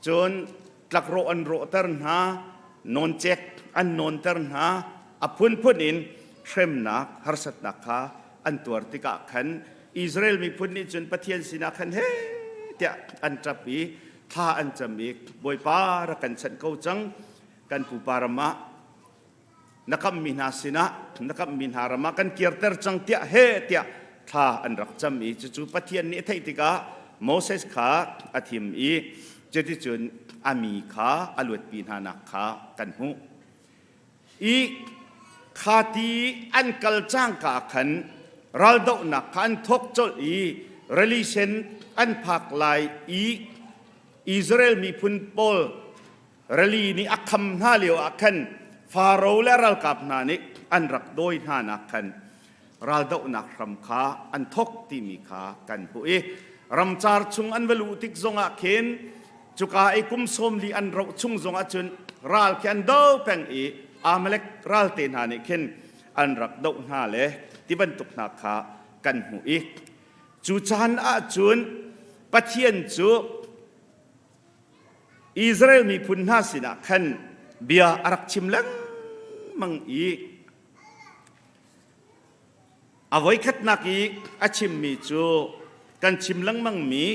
[SPEAKER 12] cun tlakrawh an rawhter hna, nawncek an nawnter hna. A phunphun in hremnak harsatnak kha an tuar tikah khan Israel miphun nih cun Pathian sinah khan he tiah an ṭap i thla an cam i Bawipa rak kan chanh ko cang, kan pupa ram ah na kamhmi hna sinah na kamhmi hna ram ah kan kirter cang tiah he tiah thla an rak cam i cucu Pathian nih a theih tikah Moses kha a thim i cuticun a mi kha a luatpi hna nak kha kan hmuh. I kha ti an kal cangka khan raldohnak kha an thawk colh i rili sen an phak lai i Israel miphun pawl Rili nih a kham hna lio ah khan Faro le ralkap hna nih an rak dawi hna nak khan raldohnak hram kha an thawk timi kha kan hmuh i ramcar chung an va luh tik zongah khin cuka i kum 40 an roh chung zongah cun ral khi an do peng i Amalek ral te hna nih khin an rak doh hna le ti bantuk hna kha kan hmuh i cu caan ah cun Pathian cu Israel miphun hna sinah khan bia a rak chim lengmang i a voikhatnak i a chimmi cu kan chim lengmangmi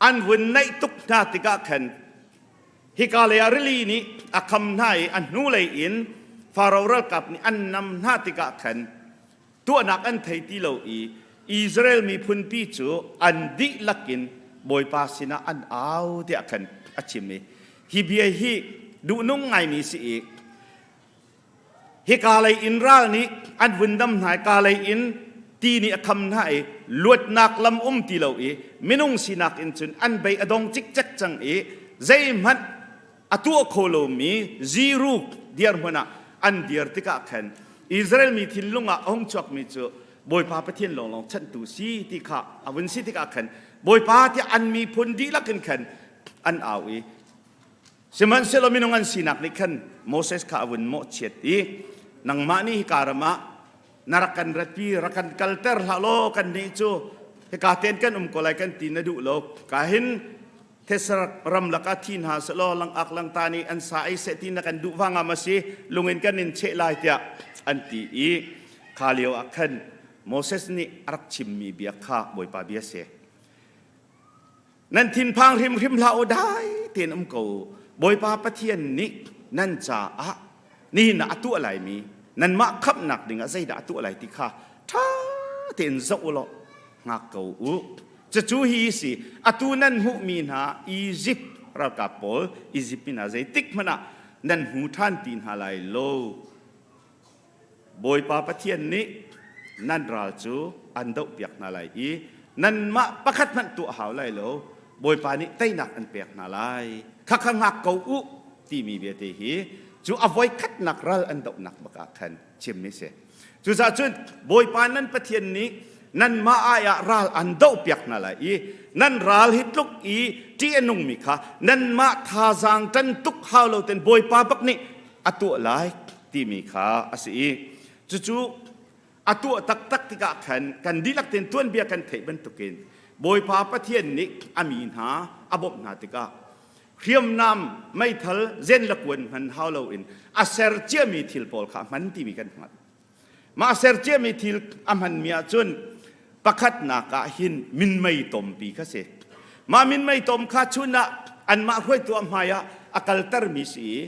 [SPEAKER 12] an vun naih tuk hna tikah khan hika lei ah rili nih a kham hna i a hnulei in Faro ralkap nih an nam hna tikah khan tuahnak an thei ti lo i Israel miphunpi cu an dihlak in Bawipa sinah an au tiah khan a chim i hi bia hi duhnung ngaimi si i hika lei in ral nih an vun dam hna i ka lei in ti nih a kham hna i luatnak lam um ti lo i minung sinak in cun an bei a dong cikcek cang i zeihmanh a tuah kho lomi zero dirhmun ah an dir tikah khan Israel mi thinlung ah a hung chuakmi cu Bawipa Pathian lawnglawng chanhtu si ti kha a vun si tikah khan Bawipa tiah an miphun dihlak in khan an au i sihmanhsehlaw minung an sinak nih khan Moses kha a vun mawhchiat i nangmah nih hika ram ah na rak kan ratpi rak kan kalter hlah law kan nih cu hika ten kan um ko lai kan ti na duh lo ka hin Thesar ramlak ah thi hna sehlaw langak langta nih an sa ei seh ti na kan duh vangah ma si lungin kan in cheh lai tiah an ti i kha lio ah khan Moses nih a rak chimmi bia kha Bawipa bia si. Nan thinphang hrimhrim hlah u, dai tein um ko. Bawipa Pathian nih nan caah nihin ah a tuah laimi nanmah khamhnak dingah zeidah a tuah lai ti kha ṭha tein zoh u law hngak ko u. Cucu hi si atu nan hmuhmi hna Izipt ralkap pawl Izipt mi hna zeitik hmanh ah nan hmu ṭhan ti hna lai lo. Bawipa Pathian nih nan ral cu an dohpiak hna lai i nanmah pakhat hmanh tuah hau lai lo. Bawipa nih teinak an pek hna lai. Khakha hngak ko u timi vialte hi cu a voikhatnak ral an dohnak bak ah khan chimmi si. Cucaah cun Bawipa nan Pathian nih nanmah ai ah ral an dohpiak hna lai i nan ral hi tluk i ṭih a nungmi kha nanmah thazaang ṭan tuk hau lo ten Bawipa bak nih a tuah lai timi kha a si i cucu a tuah taktak tikah khan kan dihlak tein tuanbia kan theih bantukin Bawipa Pathian nih a mi hna a bawmh hna tikah hriamnam meithal zen le kuan hman hau loin a ser ciami thil pawl kha a hman timi kan hngalh. Mah ser ciami thil a hmanmi ahcun pakhatnak ah hin minmei tompi kha si. Mah minmei tom kha chun ah anmah hruaitu a hmai ah a kaltermi si i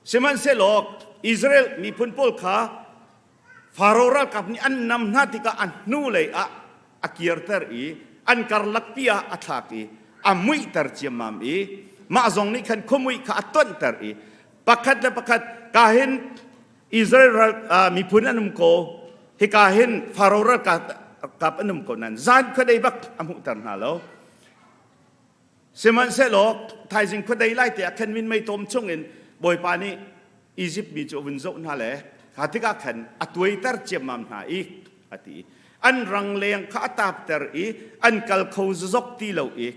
[SPEAKER 12] sihmanhsehlaw Israel miphun pawl kha Faro ralkap nih an nam hna tikah a hnulei ah a kirter i an karlakpi ah a thlak i a muihter ciammam i mah zong nih khan khuamuih kha a tonhter i pakhat le pakhat ka hin Israel ral, uh, miphun an um ko hika hin Faro ralkap an um ko nan zan khuadei bak a hmuhter hna lo sihmanhsehlaw thaizing khuadei lai te ah khan minmei tom chungin Bawipa nih Izipt mi cu a vun zoh hna le kha tikah khan a tuaiter ciammam hna i a ti. An rangleng kha a tapter i an kal kho zozok ti lo i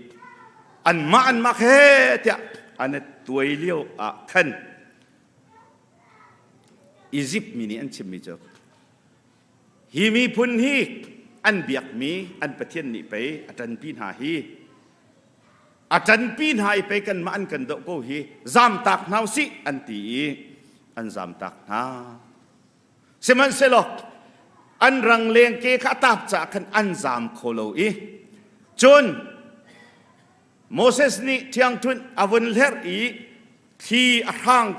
[SPEAKER 12] anmah anmah he tiah an i tuai lio ah khan Izipt mi nih an chimmi cu hi miphun hi an biakmi an Pathian nih pei a ṭanpi hna hi A ṭanpi hna i pei kanmah an kan doh ko hi zamtak hna usih an ti i an zamtak hna. Sihmanhsehlaw an rangleng ke kha a tap caah khan an zam kho lo i cun Moses nih ṭhiangṭhunh a vun hlerh i thli a hrang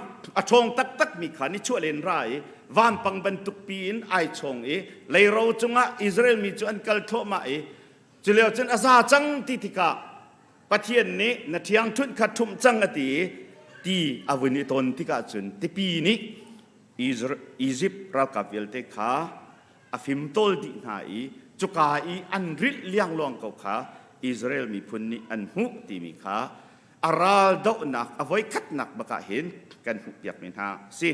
[SPEAKER 12] a ṭhawng taktakmi kha nichuah len ra i vampang bantuk piin ai chawng i leiro cungah Israel mi cu an kal thluahmah i Culio cun a za cang ti tikah Pathian nih na ṭhiangṭhunh kha ṭhumh cang a ti i ti a vun i ton tikah cun tipi nih Izipt ralkap vialte kha a fimtawl dih hna i cuka i an rilh liangluang ko kha Israel miphun nih an hmuh timi kha a ral dohnak a voikhatnak bak ah hin kan hmuhpiakmi hna a si.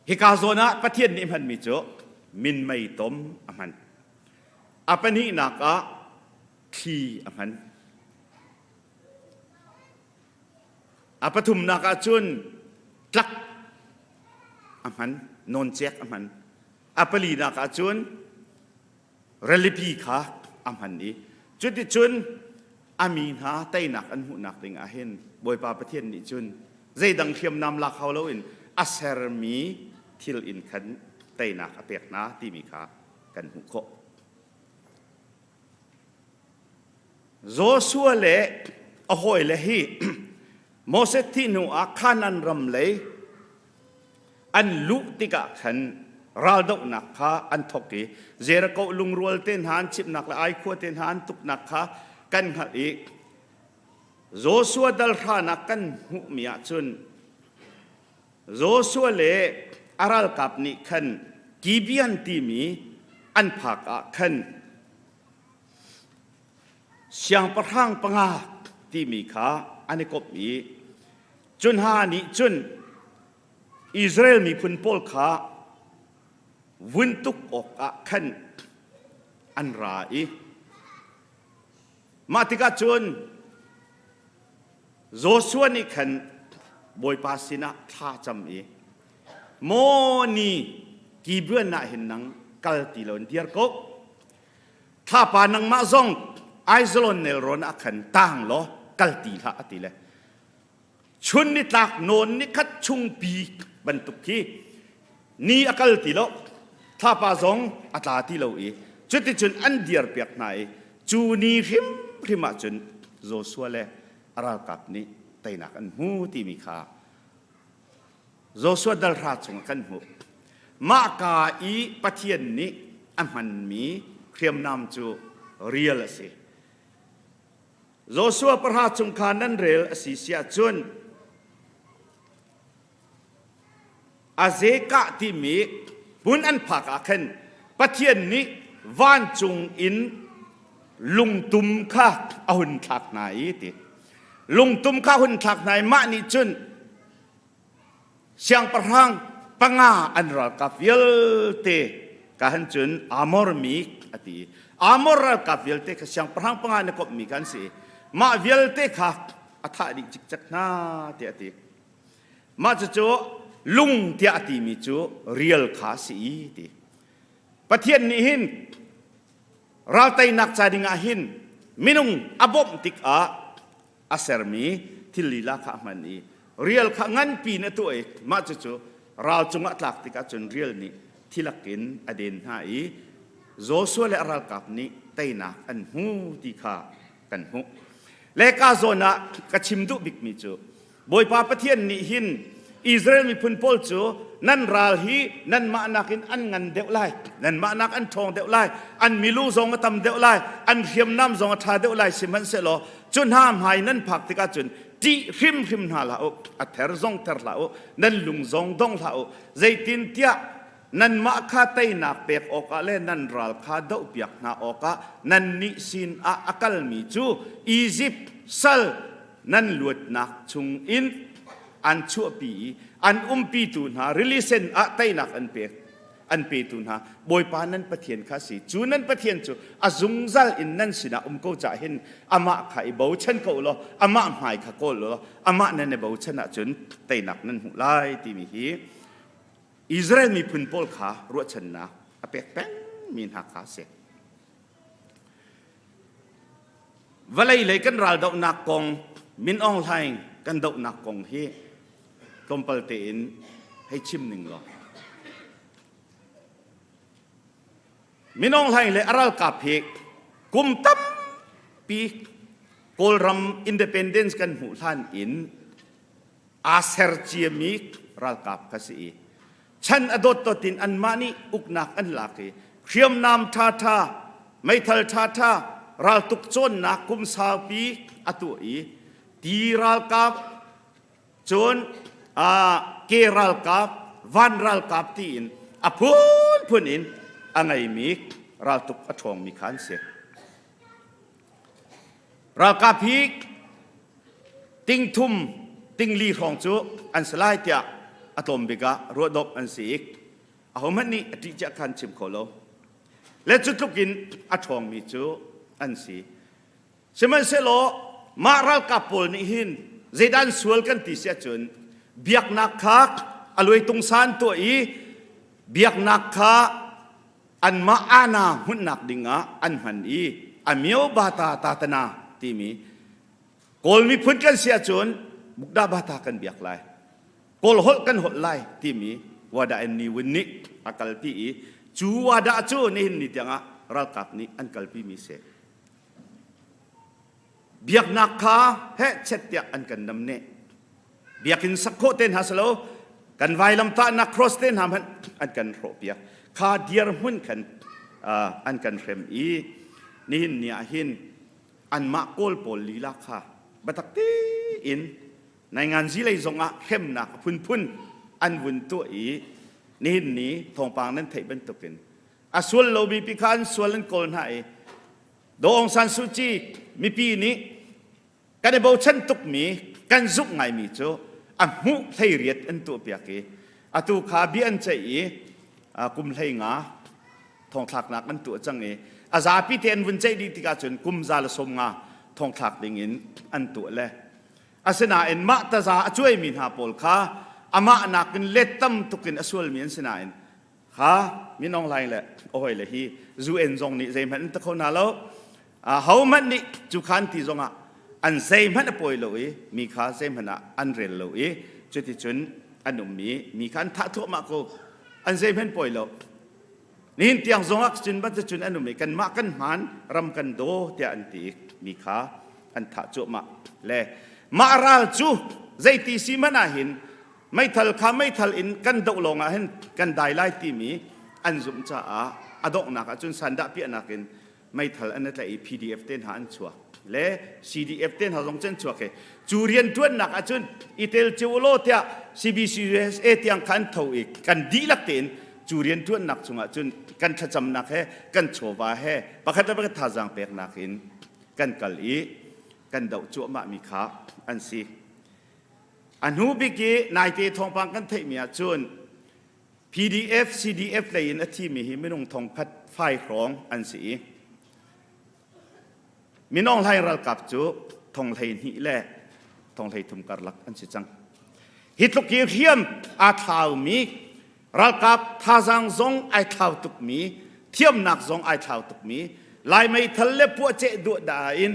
[SPEAKER 12] Hika zawn ah Pathian nih hmanmi cu minmei tom a hman. A pahnihnak ah thli a hman. A pathumnak ah cun tlak a hman, nawncek a hman. A palinak ah cun rilipi kha a hman i cuticun a mi hna teinak an hmuhnak ding ah hin Bawipa Pathian nih cun zeidang hriamnam lak hau loin a sermi thil in khan teinak a pek hna timi kha kan hmuh khawh. Joshua le a hawile hi Moses thih hnu ah Canaan ram lei an luh tikah khan raldohnak kha an thawk i Jericho lungrual te hna an chimhnak le Ai khua te hna an tuknak kha kan hngalh i Joshua dal hranak kan hmuhmi ahcun Joshua le a ralkap nih khan Gibeon timi an phak ah khan siangpahrang panga timi kha an i komh i Cu hna nih cun Israel miphun pawl kha vun tuk awkah khan an ra i mah tikah cun Joshua nih khan Bawipa sinah thla cam i maw ni Gibeon ah hin nang kal ti lo in dir ko thlapa nangmah zong Aijalon nelrawn ah khan tang law kal ti hlah a ti le Chun nitlak nawn nikhat chungpi bantuk khi ni a kal ti lo thlapa zong a tla ti lo i cuticun an dirpiak hna i cu ni hrimhrim ah cun Joshua le a ralkap nih teinak an hmu timi kha Joshua dalhra chungah kan hmuh. Mah ka i Pathian nih a hmanmi hriamnam cu rial a si. Joshua pahra chung kha nan rel a si siah cun Azekah timi hmun an phak ah khan Pathian nih vancung in lungtum kha a hun thlak hna i ti. Lungtum kha hun thlak hna i mah nih cun siangpahrang panga an ralkap vialte ka han cun Amor mi a ti. Amor ralkap vialte kha siangpahrang panga na komhmi kha an si. Mah vialte kha a thah dih cikcek hna tiah a ti. Mah cucu lung tiah a timi cu rial kha a si i ti. Pathian nih hin ralteinak ca ding ah hin minung a bawmh tikah a sermi thil lila kha a hman i rial kha nganpi in a tuah i mah cucu ral cungah tlak tikah cun rial nih thilak in a den hna i Joshua le a ralkap nih teinak an hmu ti kha kan hmuh. Le ka zawn ah ka chim duh bikmi cu Bawipa Pathian nih hin Israel miphun pawl cu nan ral hi nanmah nakin an ngan deuh lai, nanmah nak an ṭhawng deuh lai, an milu zong a tam deuh lai, an hriamnam zong a ṭha deuh lai sihmanhsehlaw cu hna hmai nan phak tikah cun ṭih hrimhrim hna hlah u, a ther zong ther hlah u, nan lung zong dong hlah u, zeitintiah nanmah kha teinak pek awkah le nan ral kha dohpiak hna awkah nannih sinah a kalmi cu Izipt sal nan luatnak chungin an chuahpi i an umpitu hna rili sen ah teinak an pek an petu hna Bawipa nan Pathian kha si cu nan Pathian cu a zungzal in nan sinah um ko cah hin amah kha i bochan ko law amah hmai kha kawl law amah nan i bochan ahcun teinak nan hmuh lai timi hi Israel miphun pawl kha ruahchannak a pek pengmi hna kha a si. Vawlei lei kan raldohnak kong Min Aung Hlaing kan dohnak kong hi tlawmpal tein hei chim ning law. Min Aung Hlaing le a ralkap hi kum tampi Kawlram independence kan hmuh hlan in aa ser ciami ralkap kha si i chan a dawtdawt in anmah nih uknak an lak i hriamnam ṭhaṭha meithal ṭhaṭha raltuk cawnnak kum saupi a tuah i ti ralkap cun ke ralkap van ralkap tiin a phunphun in a ngeimi raltuk a ṭhawngmi kha an si. Ralkap hi tingthum tingli hrawng cu an si lai tiah a tlawm bik ah ruahdawp an si i ahohmanh nih a ṭih cia khan chim kho lo. Le cu tluk in a ṭhawngmi cu an si. Sihmanhsehlaw mah ralkap pawl nih hin zeidah an sual kan ti si ahcun biaknak kha a luaitungsan tuah i biaknak kha anmah ana hmunhnak dingah an hman i amyo bata tatana timi Kawl miphun kan si ahcun Bukda bata kan biak lai Kawl holh kan holh lai timi wada in ni win nih a kalpi i cu wada cu nihin ni tiangah ralkap nih an kalpi mi si biaknak kha heh chet tiah an kan nam ne biakinn sak khawh te hna silo kan vailamtahnak cross te hna hmanh an kan hrawhpiak kha dirhmun khan an kan hrem i nihin ni ah hin anmah kawl pawl lila kha biatak tein nainganzi lei zongah hremnak a phunphun an vun tuah i nihin ni thawngpang nan theih bantukin a sual lomi pi kha an sual an kawl hna i Daw Aung San Suu Kyi mipi nih kan i bochan tukmi kan zumh ngaimi cu a hmuh hleiriat an tuahpiak i atu kha bia an ceih i kum 15 thongthlaknak an tuah cang i a zapi te an vun ceih dih tikah cun kum 150 thongthlak ding in an tuah le asinain mah taza a cuaimi hna pawl kha amah nakin let tam tukin a sualmi an si nain kha Min Aung Hlaing le a hawile hi UN zong nih zeihmanh an ta kho hna lo hohmanh nih cu khan ti zongah an zeihmanh a pawi lo i mi kha zeihmanh ah an rel lo i cuticun an um i mi kha an thah thluahmah ko an zeihmanh pawi lo nihin tiang zongah cun cun an um i kanmah kan hmaan ram kan daw tiah an ti mi kha an thah cuahmah le mah ral cu zeiti si hmanh ah hin. Meithal kha meithal in kan doh lawng ah hin kan dai lai timi an zumh caah a donghnak ahcun sandah piahnak in meithal an tlaih i PDF te hna an chuak le CDF te hna zong cu an chuak i cu rianṭuannak ahcun i tel cio u law tiah CBCUSA tiang kha an tho i kan dihlak tein cu rianṭuannak chungah cun kan thlacamnak he kan chawva he pakhat le pakhat thazaang peknak in kan kal i kan doh cuahmahmi kha an si. A hnu bik i naite thawngpang kan theihmi ahcun PDF, CDF lei in a thimi hi minung thongkhat fai hrawng an si i Minong Hlaing ralkap cu thong 12 le thong 33 karlak an si cang. Hi tluk hi hriam aa thlaumi ralkap thazaang zong ai thlau tukmi thiamnak zong ai thlau tukmi Lai meithal le puahceh duah dah in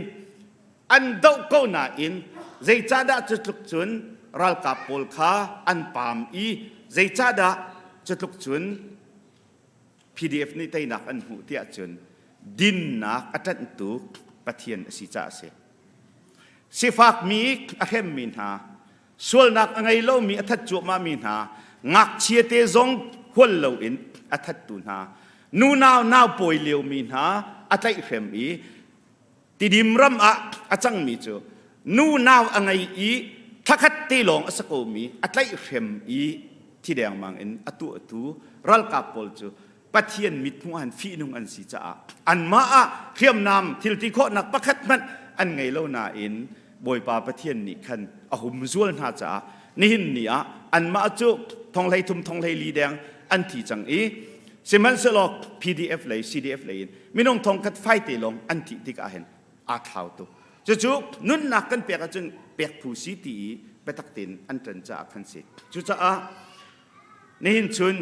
[SPEAKER 12] an doh ko nain zeicahdah cu tluk cun ralkap pawl kha an paam i zeicahdah cu tluk cun PDF nih teinak an hmuh tiah cun dinnak a ṭanhtu Pathian a si caah a si. Sifakmi a hremmi hna, sualnak a ngei lomi a that cuahmahmi hna, ngakchia te zong hual loin a thattu hna, nunau nau pawi liomi hna a tlaihhrem i Tidim ram ah a cangmi cu nu nau a ngei i thlakhat te lawng a si komi a tlaihhrem i thi dengmang in a tuahtu ralkap pawl cu Pathian mithmuh han fihnung an si caah anmah ah hriamnam thilti khawhnak pakhat hmanh an ngei lo nain Bawipa Pathian nih khan a humzual hna caah nihin ni ah anmah cu thonghlei thum thonghlei li deng an thi cang i sihmanhsehlaw PDF lei CDF lei in minung thongkhat faite lawng an thih tikah hin aa thlau tuk cucu nunnak kan pek ahcun pek phu si ti i biatak tein an ṭan caah khan si cucaah nihin chun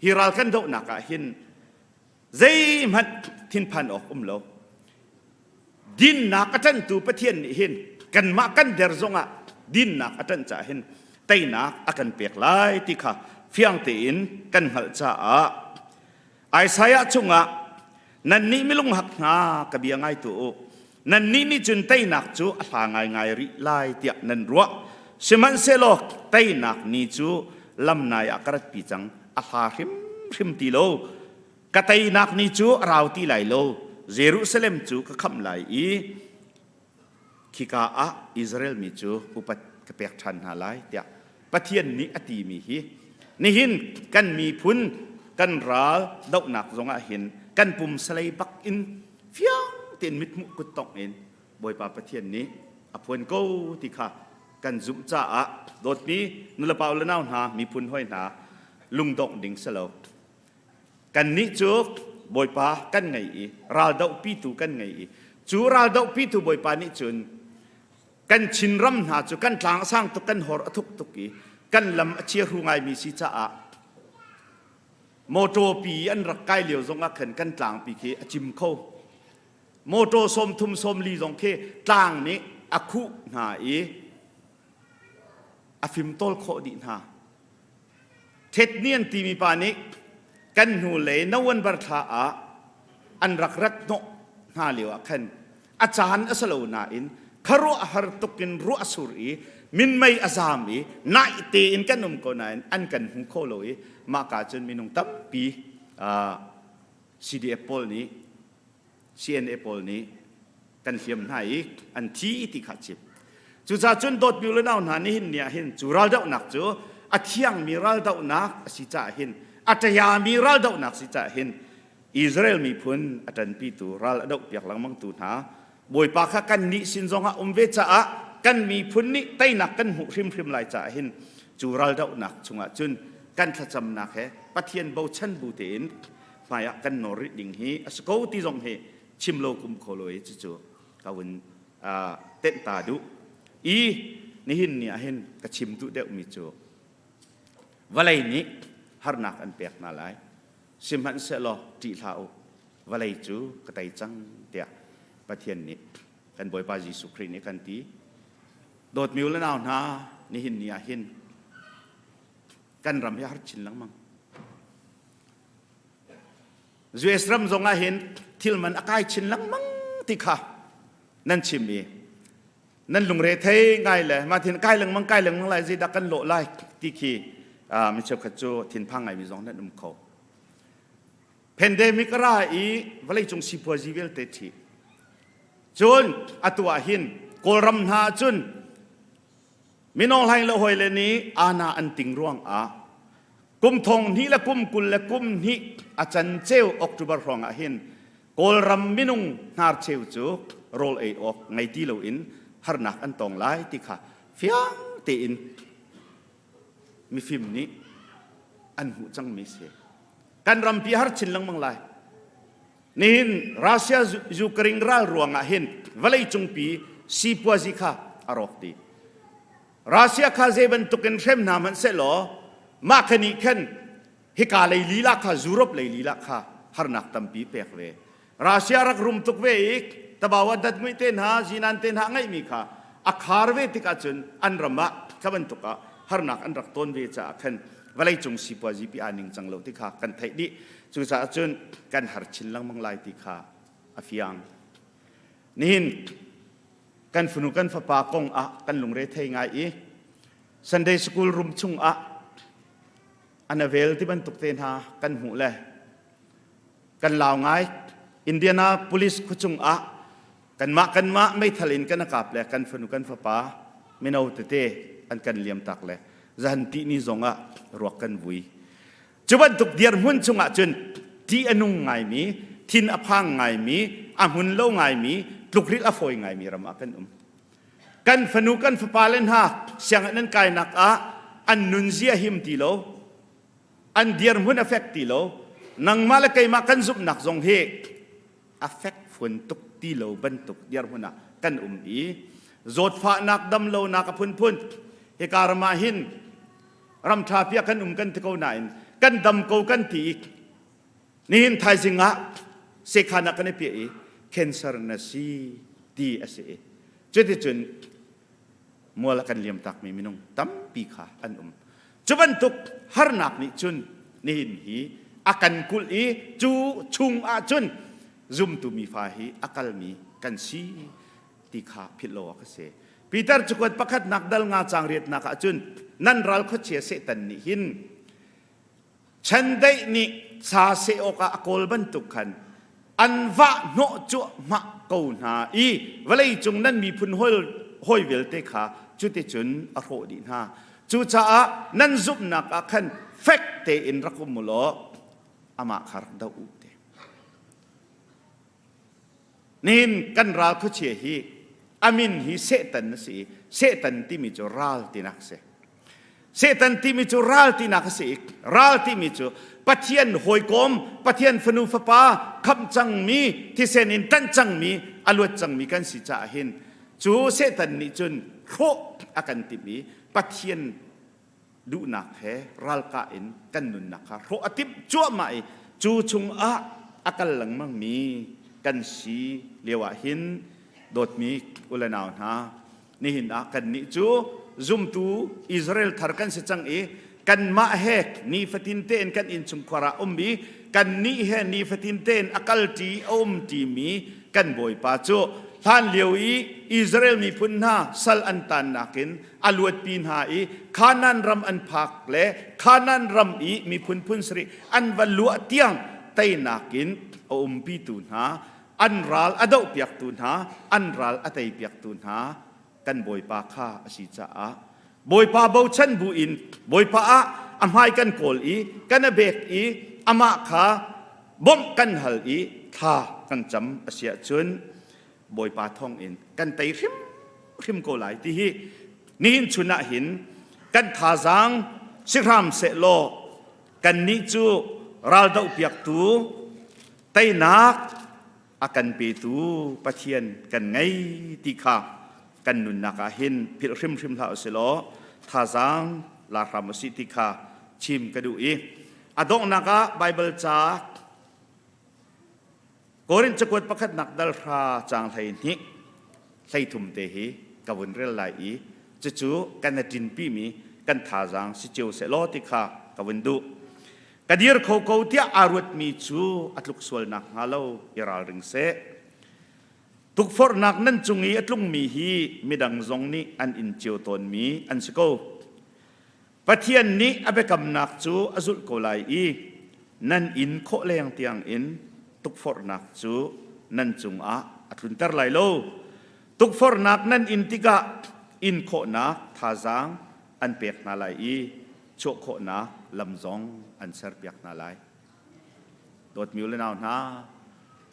[SPEAKER 12] hi ral kan dohnak ah hin zeihmanh thinphan awk um lo dinnak a ṭantu Pathian nih hin kanmah kan der zongah dinnak a ṭanh caah hin teinak a kan pek lai ti kha fiang tein kan hngalh caah Isaiah chungah nannih milunghak hna ka bia ngai tu u nannih nih cun teinak cu a hla ngaingai rih lai tiah nan ruah sihmanhsehlaw teinak ni cu lamnai ah ka ratpi cang a hla hrimhrim ti lo ka teinak ni cu a rau ti lai lo Jerusalem cu ka khamh lai i khika ah Israel mi cu upat ka pek ṭhan hna lai tiah Pathian nih a timi hi nihin kan miphun kan ral dohnak zongah hin kan pumsalei bak in fiang tein mithmuh kuttongh in Bawipa Pathian nih a phuan ko ti kha kan zumh caah dawtmi nulepa le nau hna miphun hoi hna lungdongh ding si lo Kannih cu Bawipa kan ngei i raldohpitu kan ngei i cu raldohpitu Bawipa nih cun kan Chinram hna cu kan tlang a sang tuk kan hor a thuk tuk i kan lam a chiahru ngaimi si caah motor pi an rak kai lio zongah khan kan tlangpi khi a cim kho motor 30 40 zong khi tlang nih a khuh hna i a fimtawl khawh dih hna Thetni an timi pa nih kan hnulei November thla ah an rak rat hnawh hna lio ah khan a caan a si lo nain khuaruahhar tuk in ruah a sur i minmei a zaam i naih tein kan um ko nain an kan hmu kho lo i mahka cun minung tampi CDF pawl nih CNA pawl nih kan hliam hna i an thi ti kha chim. Cucaah cun dawtmi le nau hna nihin ni ah hin cu raldohnak cu a thiangmi raldohnak a si caah hin a ṭayami raldohnak si caah hin Israel miphun a ṭanpitu ral a dohpiak lengmangtu hna Bawipa kha kannih sin zongah um ve caah kan miphun nih teinak kan hmuh hrimhrim lai caah hin cu raldohnak chungah cun kan thlacamnak he Pathian bochan bu tein hmaiah kan nawr rih ding hi a si ko ti zong hi chim lo kum kho lo i cucu ka vun tenh ta duh i nihin ni ah hin ka chim duh deuhmi cu vawlei nih harnak an pek hna lai sihmanhsehlaw ṭih hlah u vawlei cu ka tei cang tiah Pathian nih kan Bawipa Jesuh Khrih nih kan ti dawtmi u le nau hna nihin ni ah hin kan ram hi har chin lengmang US ram zong ah hin thil man a kai chin lengmang ti kha nan chim i. Nan lungre thei ngai le mah thin kai lengmang kai lengmang lai zeidah kan lawh lai ti khi mi cheukhat cu thinphang ngaimi zong nan um kho. Pandemic ra i vawleicung sipuazi vialte thi. Cun atu ah hin Kawlram hna cun minong hlaing le hawi le nih ana an ting ruang ah kum thong hnih le kum 20 le kum hnih a can ceu October hrawng ah hin Kawlram minung hnarcheu cu rawl ei awk ngei ti loin harnak an tong lai ti kha fiang tein mifim nih an hmuh cangmi si. Kan rampi har chin lengmang lai. Nihin Russia Ukraine ral ruangah hin vawleicungpi sipuazi kha a rawk dih. Russia kha zei bantukin hrem hna hmanh sehlaw mah kha nih khan hika lei lila kha Europe lei lila kha harnak tampi pek ve. Russia rak rum tuk ve i tabawa datmui te hna zinan te hna ngeihmi kha a khar ve tik ahcun an ram ah kha bantuk ah harnak an rak ton ve caah khan vawleicung sipuazi pi aa ning cang lo ti kha kan theih dih. Cucaah cun kan har chin lengmang lai ti kha a fiang. Nihin kan fanu kan fapa kong ah kan lungre thei ngai i Sunday school room chung ah an avel ti bantuk te hna kan hmuh le kan lau ngai. Indiana Police khuachung ah kanmah kanmah meithal in kan kap le kan fanu kan fapa mino tete an kan liam tak le zahan ti ni zong ah ruak kan vui. Cu bantuk dirhmun chungah cun ṭih a nung ngaimi, thin a phang ngaimi, a hmun lo ngaimi, tlukrilh a fawi ngaimi ram ah kan um. Kan fanu kan fapa le hna sianginn an kainak ah an nunzia him ti lo, an dirhmun a fek ti lo, nangmah le keimah kan zumhnak zong hi a fek fun tuk ti lo bantuk dirhmun ah kan um i zawtfahnak damlonak a phunphun hika ram ah hin ram ṭha piah kan um kan ti ko nain kan dam ko kan ti i nihin thaizing ah sekhan ah kan i piah i cancer na si ti a si i cuticun mual a kan liam takmi minung tampi kha an um. Cu bantuk harnak nih cun nihin hi a kan kulh i cu chung ah cun zumtu mifa hi a kalmi kan si ti kha philh lo awk a si. Peter cakuat pakhatnak dal nga caang riatnak ah cun nan ral khuachia Satan nih hin Chandeih nih sa seh awkah a kawl bantuk khan an vah hnawh cuahmah ko hna i vawleicung nan miphun hawi vialte kha cuticun a hrawh dih hna. Cucaah nan zumhnak ah khan fek tein rak um u law amah kha rak doh u ti. Nihin kan ral khuachia hi a min hi Satan a si i Satan timi cu ral tinak a si. Satan timi cu ral tinak a si i ral timi cu Pathian hawikom, Pathian fanu fapa khamh cangmi, thisen in tanh cangmi, a luat cangmi kan si caah hin cu Satan nih cun hrawh a kan timh i Pathian duhnak he ralkah in kan nunnak kha hrawh a timh cuahmah i cu chungah a kal lengmangmi kan si lio ah hin dawtmi u le nau hna, nihin ah kannih cu zumtu Israel thar kan si cang i kanmah he nifatin tein kan innchungkhar ah um i kannih he nifatin tein a kalṭi a umṭimi kan Bawipa cu hlan lio i Israel miphun hna sal an tannak in a luatpi hna i Kanaan ram an phak le Kanaan ram i miphun phun sarih an va luah tiang teinak in a umpitu hna, an ral a dohpiaktu hna, an ral a teipiaktu hna kan Bawipa kha a si caah Bawipa bochan bu in Bawipa ah a hmai kan kawl i kan a bek i amah kha bawmh kan hal i thla kan cam a si ahcun Bawipa thawngin kan tei hrimhrim ko lai ti hi nihin chun ah hin kan thazaang si hram sehlaw kannih cu raldoh piaktu teinak a kan petu Pathian kan ngei ti kha kan nunnak ah hin philh hrimhrim hlah usih law thazaang la hram usih ti kha chim ka duh i a donghnak ah Baibal ca Korin cakuat pakhatnak dal hra caang 12 13 te hi ka vun rel lai i cucu kan i ṭinpimi kan thazaang si cio sehlaw ti kha ka vun duh. Ka dir kho ko tiah aa ruatmi cu a tluk sual nakhnga lo i ralring seh. Tukforhnak nan cung i a tlungmi hi midang zong nih an in cio tawnmi an si ko. Pathian nih a biakamnak cu a zulh ko lai i nan inn khawh leng tiangin tukforhnak cu nan cungah a tlunter lai lo. Tukforhnak nan in tikah in khawhnak thazaang an pek hna lai i chuah khawhnak lam zong an serpiak hna lai. Dawtmi u le nau hna,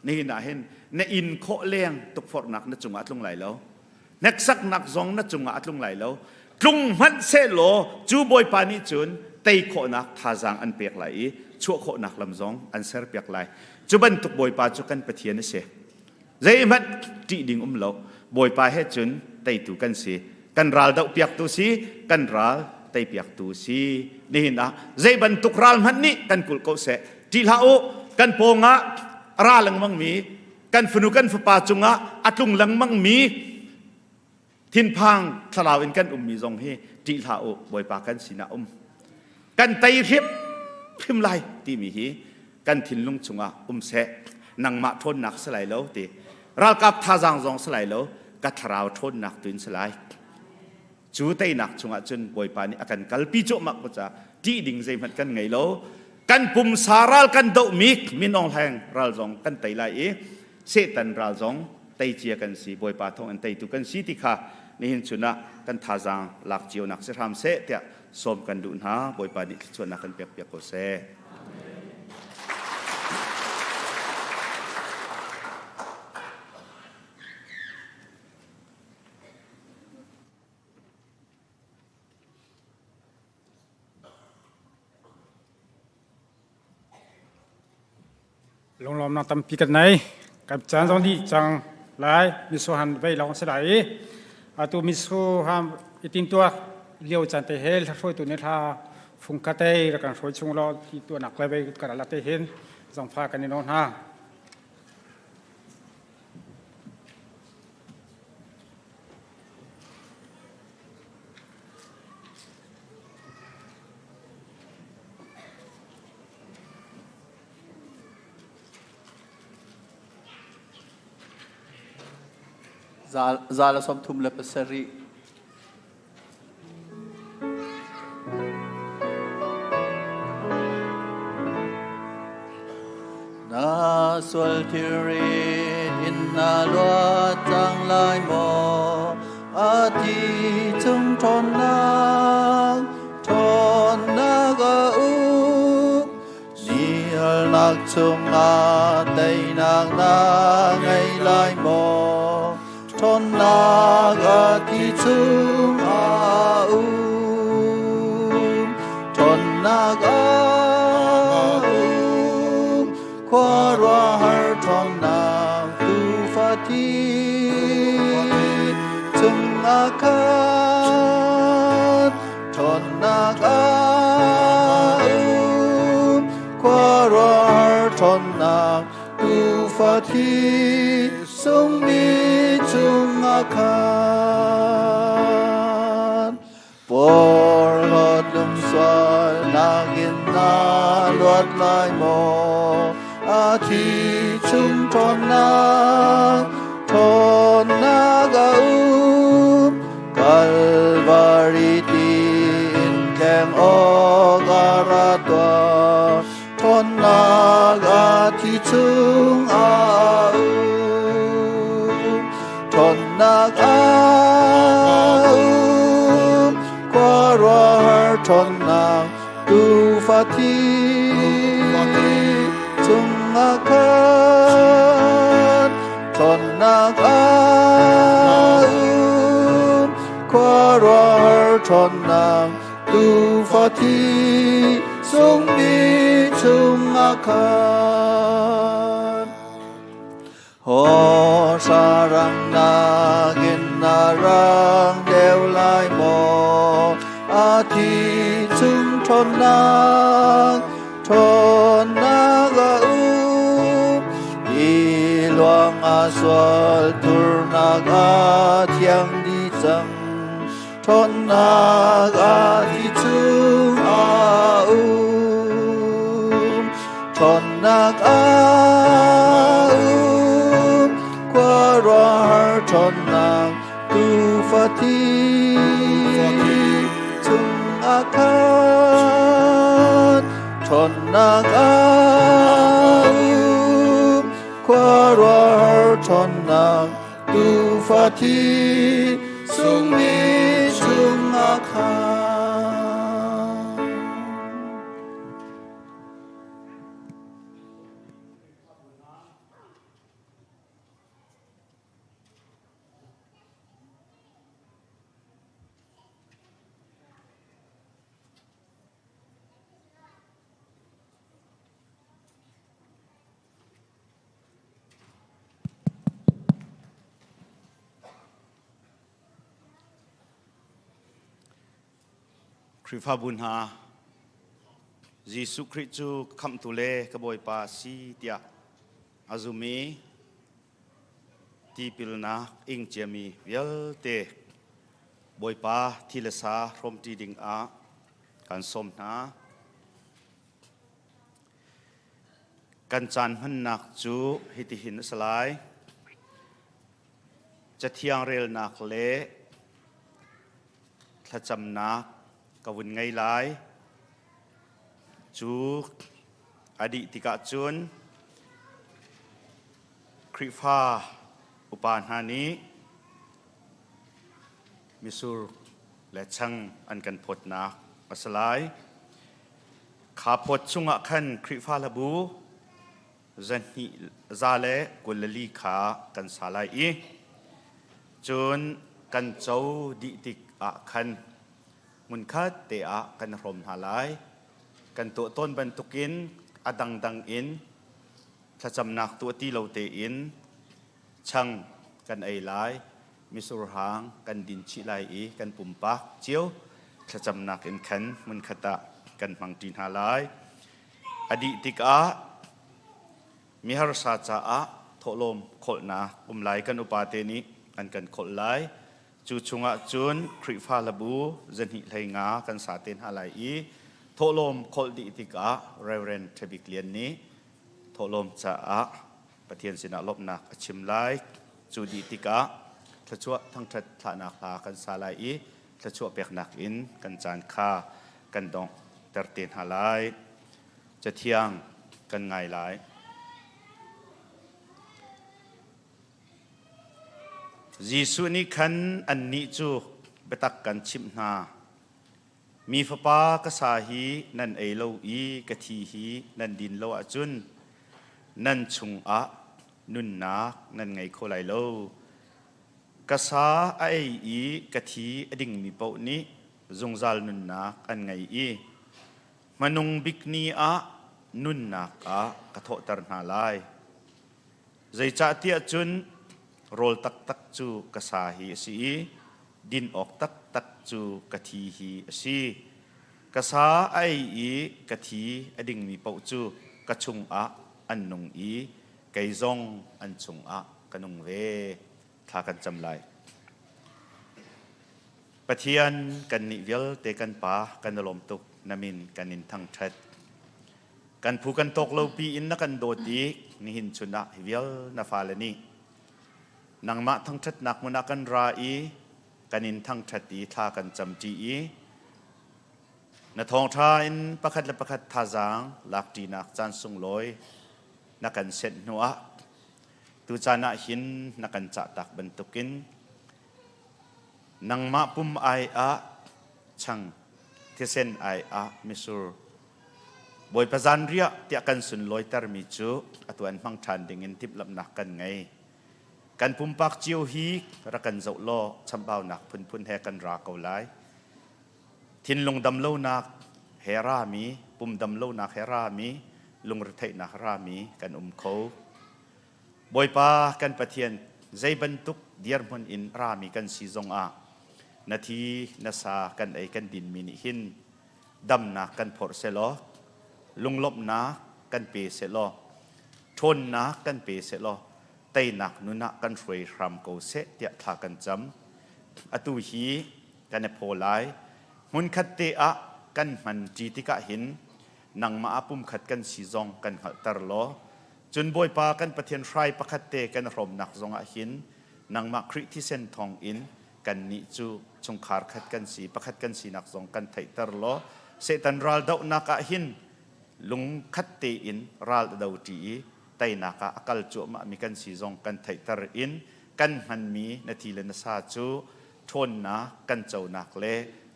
[SPEAKER 12] nihin ah hin na inn khawh leng tukforhnak na cungah a tlung lai lo. Hneksaknak zong na cungah a tlung lai lo. Tlung hmanh sehlaw cu Bawipa nih cun tei khawhnak thazaang an pek lai i chuah khawhnak lam zong an serpiak lai. Cu bantuk Bawipa cu kan Pathian a si. Zeihmanh ṭih ding um lo. Bawipa he cun teitu kan si. Kan ral dohpiaktu si, kan ral teipiaktu si. Nihin ah zei bantuk ral hmanh nih kan kulh ko seh. Ṭih hlah u, kan pawngah a ra lengmangmi, kan fanu kan fapa cungah a tlung lengmangmi thinphang thlarau in kan ummi zong hi ṭih hlah u, Bawipa kan sinah um. Kan tei hrimhrim lai timi hi kan thinlung chungah um seh. Nangmah ṭhawnnak si lai lo ti. Ralkap thazaang zong si lai lo, ka thlarau ṭhawnnak tu in si lai. Cu teinak chungah cun Bawipa nih a kan kalpi cuahmah ko caah ṭih ding zeihmanh kan ngei lo. Kan pumsa ral kan dohmi Min Aung Hlaing ral zong kan tei lai i Satan ral zong tei cia kan si, Bawipa thawng in teitu kan si ti kha nihin chun ah kan thazaang lak cio nak si hram seh tiah sawm kan duh hna. Bawipa nih thluachuahnak kan pek piak ko seh.
[SPEAKER 2] Lunglawmnak tampi kan nei. Kan caan zong dih cang lai. Misu han vei lawng si lai i atu misu ham i tintuak lio caan te he hruaitu nih hla fung kha te rak kan hruai chung law ti tuahnak le vei kan la te hin zongfa kan i nawl hna.
[SPEAKER 9] Za le 37. Na sual thilrit in na luat cang lai maw? A thi chung ṭhawnnak, ṭhawnnak a uk. Ni halnak chungah teinak na ngei lai maw? Ṭhawnnak a thi chung a um. Ṭhawnnak a um. Khuaruahhar ṭhawnnak tuufa thi chungah khan ṭhawnnak a um. Khuaruahhar ṭhawnnak tuufa thi sungmi chungah khan porhlawt lungsualnak in na luat lai maw? A thi chung ṭhawnnak, ṭhawnnak a um. Kalvari ti in tleng awk a ra tuah. Ṭhawnnak a thi chung a um. Ṭhawnnak a um. Khuaruahhar ṭhawnnak tuufa thi chungah khan ṭhawnnak a um. Khuaruahhar ṭhawnnak tuufa thi sungmi chungah khan Haw rang nakin na rang deuh lai maw? A thi chung ṭhawnnak, ṭhawnnak a um. Hi luang a sual turnak a thiang dih cang. Ṭhawnnak a thi chung a um. Ṭhawnnak a um. Khuaruahhar thi chung ah khan ṭhawnnak a um khuaruahhar ṭhawnnak Tuufa thi sungmi chung ah khan.
[SPEAKER 12] Khrihfabu hna, Jesuh Khrih cu khamhtu le ka Bawipa a si tiah a zum i tipilnak ing ciami vialte Bawipa thi le sa hrawmṭi ding ah kan sawm hna. Kan caan hmannak cu hitihin a si lai. Cathiang relnak le thlacamnak ka vun ngei lai. Cu a dih tikah cun Khrihfa upa hna nih misur le chang an kan phawtnak a si lai. Kha phawt chungah khan Khrihfa hlabu zahnih za le 24 kha kan sa lai i cun kan co dih tik ah khan hmunkhat te ah kan hrawm hna lai. Kan tuah tawn bantukin a dangdang in thlacamnak tuah ti lo tein chang kan ei lai, misur hang kan din chih lai i kan pumpak cio thlacamnak in khan hmunkhat ah kan hmangṭi hna lai. A dih tikah miharsa caah thawhlawm khawlhnak um lai kan upate nih an kan khawlh lai. Cu chungah cun Khrihfa hlabu 215 kan sa te hna lai i thawhlawm khawlh dih tikah Reverend Ṭhabik Lian nih thawhlawm caah Pathian sinah lawmhnak a chim lai. Cu dih tikah thluachuah thangṭhat thlahnak hla kan sa lai i thluachuah peknak in kan caan kha kan donghter te hna lai. Cathiang kan ngai lai. Jesuh nih khan annih cu biatak kan chimh hna. Mi Fapa ka sa hi nan ei lo i ka thi hi nan din lo ahcun nan chungah nunnak nan ngei kho lai lo. Ka sa a ei i ka thi a dingmi paoh nih zungzal nunnak an ngei i hmanung bik ni ah nunnak ah ka thawhter hna lai. Zeicahtiah cun rawl taktak cu ka sa hi a si i din awk taktak cu ka thi hi a si. Ka sa a ei i ka thi a dingmi paoh cu ka chungah an nung i kei zong an chungah ka nung ve. Thla kan cam lai. Pathian kannih vialte kan Pa kan i lawm tuk na min kan in thangṭhat. Kan phu kan tawk lo pi in na kan dawt i nihin chun ah hi vial na fale nih nangmah thangṭhatnak hmun ah kan ra i kan in thangṭhat i thla kan camṭi i na thawngṭha in pakhat le pakhat thazaang lakṭinak caan sunglawi na kan senh hnuah tucaan ah hin na kan cahtak bantukin nangmah pum ai ah chang thisen ai ah misur Bawipa zanriah tiah kan sunlawitermi cu atu an hmang ṭhan dingin timhlamhnak kan ngei. Kan pumpak cio hi rak kan zoh law chambaunak phunphun he kan ra ko lai. Thinlung damlonak he rami, pum damlonak he rami, lungretheihnak rami kan um kho. Bawipa kan Pathian zei bantuk dirhmun in rami kan si zongah na thi na sa kan ei kan dinmi nih hin damnak kan phorh selaw lunglawmhnak kan pe selaw ṭhawnnak kan pe selaw teinak nun ah kan hruai hram ko seh tiah thla kan cam. Atu hi kan i phaw lai. Hmunkhat te ah kan hman ṭi tikah hin nangmah ah pumkhat kan si zong kan hngalhter law cun Bawipa kan Pathian hrai pakhat te kan hrawmnak zongah hin nangmah Khrih thisen thawng in Kannih cu chungkhar khat kan si, pakhat kan sinak zong kan theihter law Satan ral dohnak ah hin lungkhat tein ral a do ṭi i teinak ah a kal cuahmahmi kan si zong kan theihter in kan hmanmi na thi le na sa cu ṭhawnnak kan conak le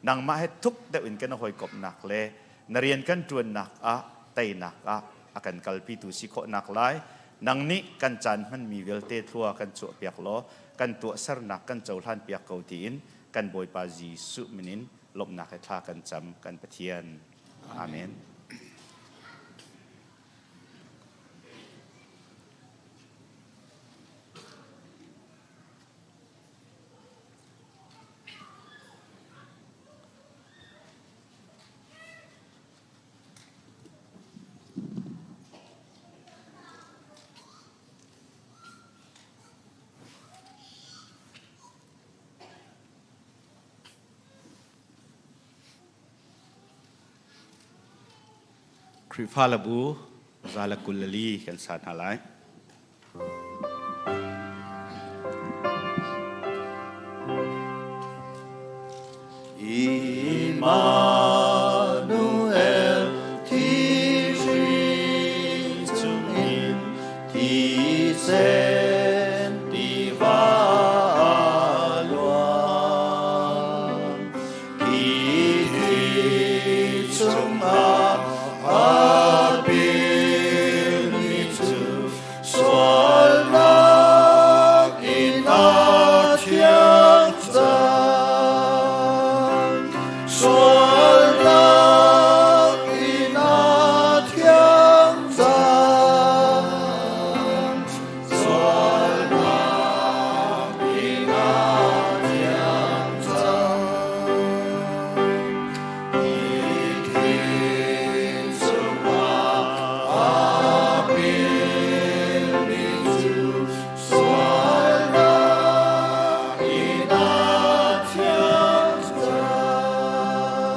[SPEAKER 12] nangmah he thuk deuh in kan hawikomhnak le na rian kan ṭuannak ah teinak ah a kan kalpitu si khawhnak lai nang nih kan caan hmanmi vialte thlua kan chuahpiak law kan tuahsernak kan cohlanpiak ko tiin kan Bawipa Jesuh min in lawmhnak he thla kan cam kan Pathian. Amen. Khrihfa labu 124 kan sa hna lai.
[SPEAKER 9] Immanuel thihri chungin thisen tiva luang khi thi chungah a pilmi cu sualnak in a thiang cang sualnak in a thiang cang sualnak in a thiang cang thi chungah a pilmi cu sualnak in a thiang cang.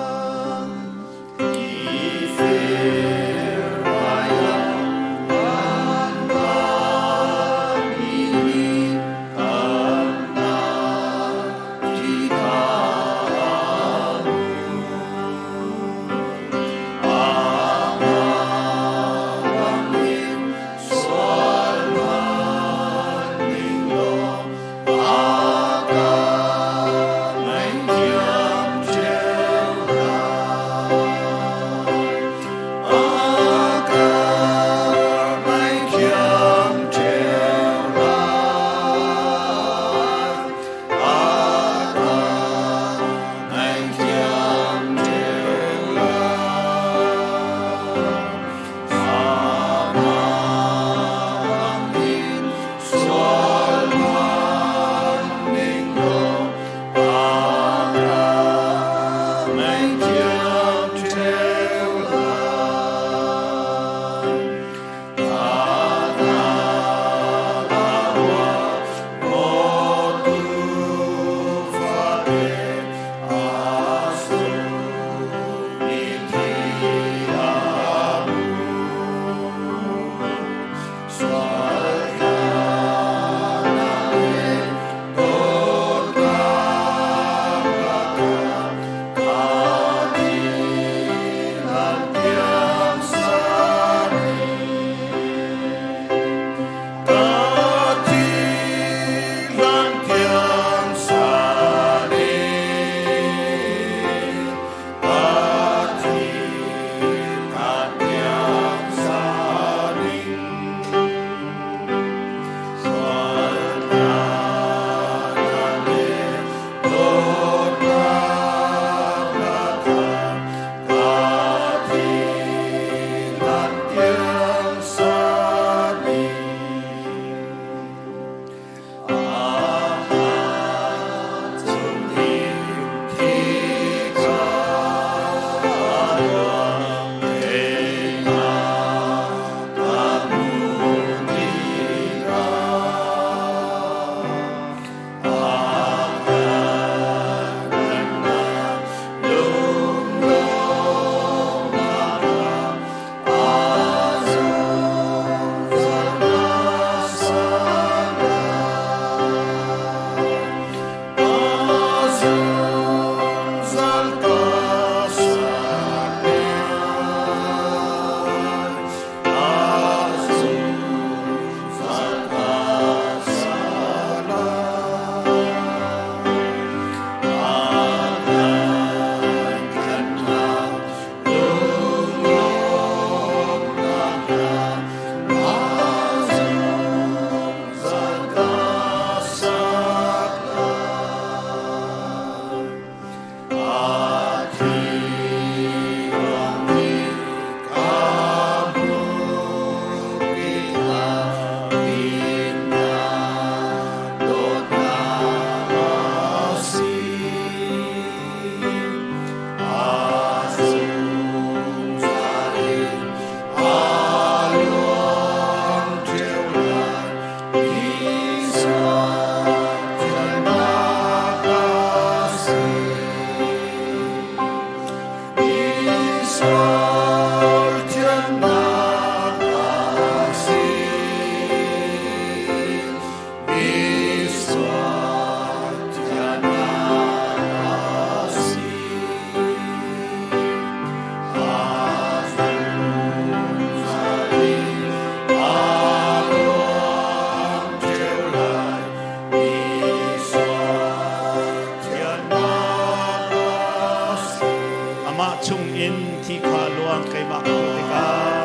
[SPEAKER 12] Amah chungin thi kha luang keimah ka hmuh tikah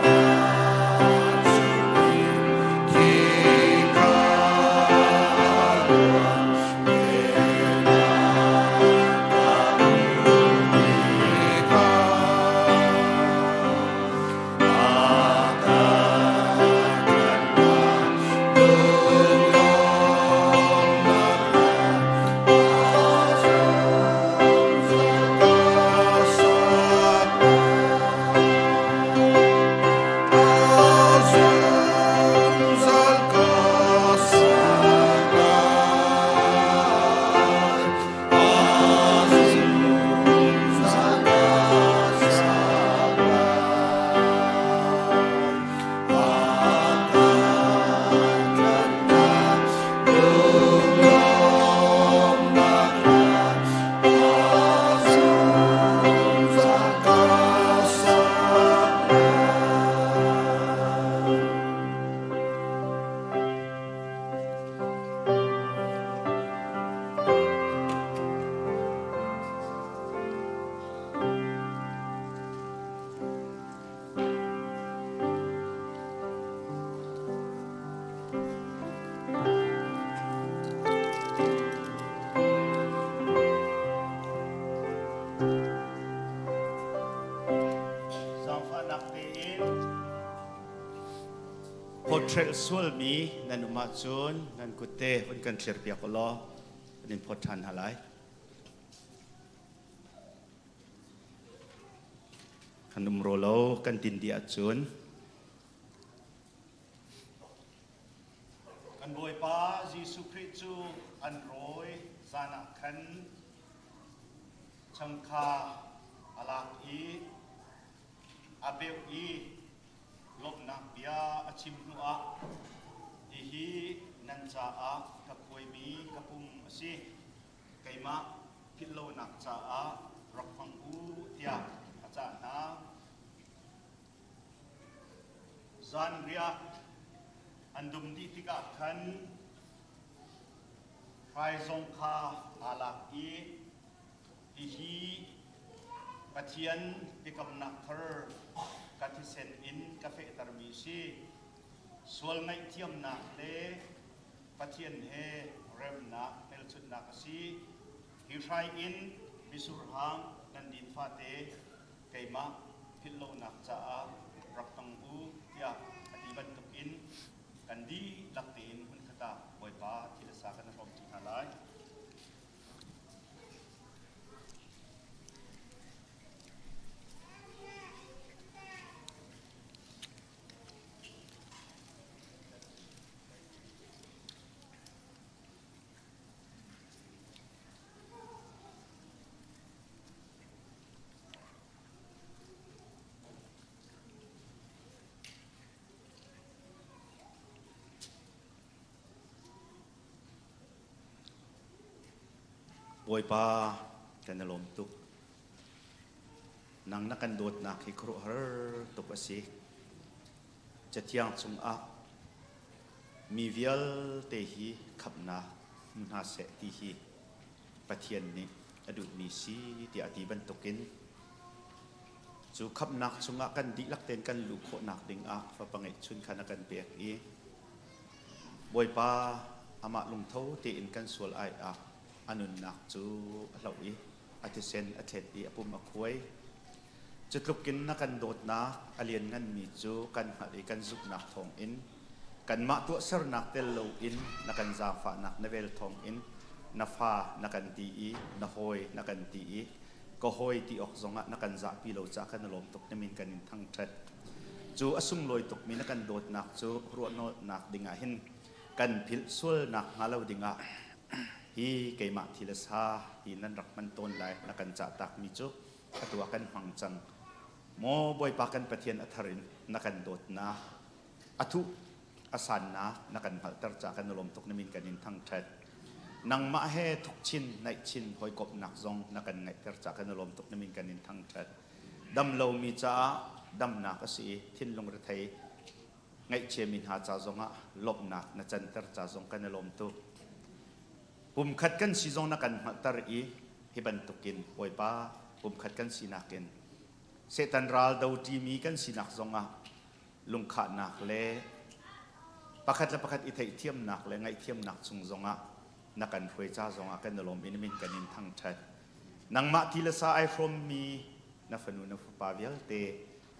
[SPEAKER 12] Zaangfahnak tein portrait sualmi nan um ahcun nan kutte hun kan thlir piak u law kan in phawt ṭhan hna lai. Kan um ro lo kan tin dih ahcun Kan Bawipa Jesuh Khrih cu an rawi zan ah khan changkha a lak i a beuh i lawmhnak bia a chim hnuah hihi nan caah ka khuaimi ka pum a si. Keimah philhlonak caah rak hmang u tiah a cah hna. Zanriah an dum dih tikah khan hrai zong kha aa lak i hihi Pathian biakamnak thar ka thisen in ka fehtermi si. Sual ngaihthiamnak le Pathian he remnak hmelchunhnak a si. Hi hrai in mitsur hang nan din fate keimah philhlonak caah rak hmang u tiah a ti bantukin kan dihlak tein hmunkhat ah Bawipa thi le sa kan i hrawmṭi hna lai. Bawipa kan i lawm tuk. Nang na kan dawtnak hi khuaruahhar tuk a si. Cathiang chungah mi vialte hi khamhnak hmu hna seh ti hi Pathian nih a duhmi si tiah a ti bantukin cu khamhnak chungah kan dihlak tein kan luh khawhnak dingah Fapa ngeihchun kha na kan pek i Bawipa amah lungtho tein kan sual ai ah a nunnak cu a hloh i.
[SPEAKER 9] a thisen a thlet i a pum a khuai. Cu tlukin na kan dawtnak a liannganmi cu kan hngalh i kan zumhnak thawngin kanmah tuahsernak tel loin na kan zaangfahnak na vel thawngin na fa na kan ti i na hawi na kan ti i ka hawi ti awk zongah na kan zahpi lo caah kan i lawm tuk na min kan in thangṭhat. Cu a sunglawi tukmi na kan dawtnak cu ruahnolhnak dingah hin kan philh sualnak hnga lo dingah hi keimah thi le sa hi nan rak hman tawn lai na kan cah takmi cu atu ah kan hmang cang. Maw Bawipa kan Pathian a thar in na kan dawtnak a thuh a sannak na kan hngalhter caah kan i lawm tuk na min kan in thangṭhat. Nangmah he thukchin naihchin hawikomhnak zong na kan ngeihter caah kan i lawm tuk na min kan in thangṭhat. Dam lomi caah damnak a si i thinlung rethei ngaihchiami hna ca zongah lawmhnak na canter ca zong kan i lawm tuk. Pumkhat kan si zong na kan hngalhter i hi bantukin Bawipa pumkhat kan sinak in Satan ral do ṭimi kan sinak zongah lungkhahnak le pakhat le pakhat i theihthiamnak le ngaihthiamnak chung zongah na kan hruai ca zongah kan i lawm i na min kan in thangṭhat. Nangmah ti le sa ai hrawmmi na fanu na fapa vialte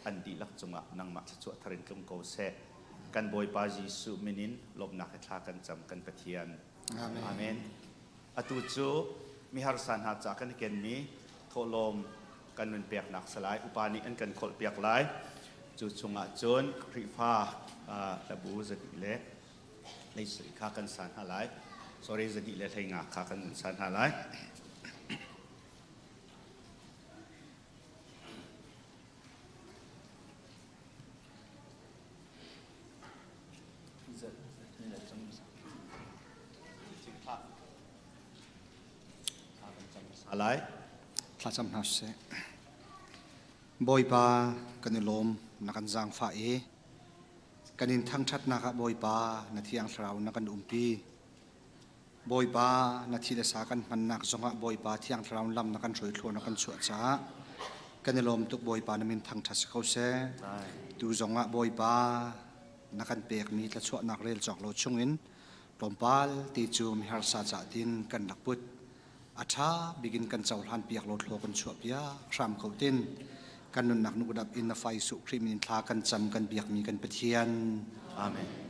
[SPEAKER 9] an dihlak cungah nangmah thluachuah thar in tlung ko seh. Kan Bawipa Jesuh min in lawmhnak he thla kan cam kan Pathian.
[SPEAKER 1] Amen.
[SPEAKER 9] Amen. Atu cu miharsa hna ca kan i kenmi thawhlawm kan nun peknak salai upa nih an kan kholh piak lai. Cu chungah cun Khrihfa hlabu zahnih le hleisarih kha kan sa hna lai. Sorry, zahnih le hleinga kha kan sa hna lai. Lai.
[SPEAKER 1] Thlacam hna sih. Bawipa kan i lawm na kan zaangfah i kan in thangṭhatnak ah Bawipa na thiang thlarau na kan umpi. Bawipa na thi le sa kan hmannak zongah Bawipa thiang thlarau lam na kan hruai thlua na kan chuah caah kan i lawm tuk Bawipa na min thangṭhat si ko seh. Tu zongah Bawipa na kan pekmi thlachuahnak rel cawk lo chungin tlawmpal ti cu miharsa cah tin kan rak put. A ṭha bikin kan cohlan piak lo thlaw kan chuah piak hram ko tin kan nunnak nukdap in na fa Jesuh Khrih min thla kan cam kan biakmi kan Pathian.
[SPEAKER 9] Amen.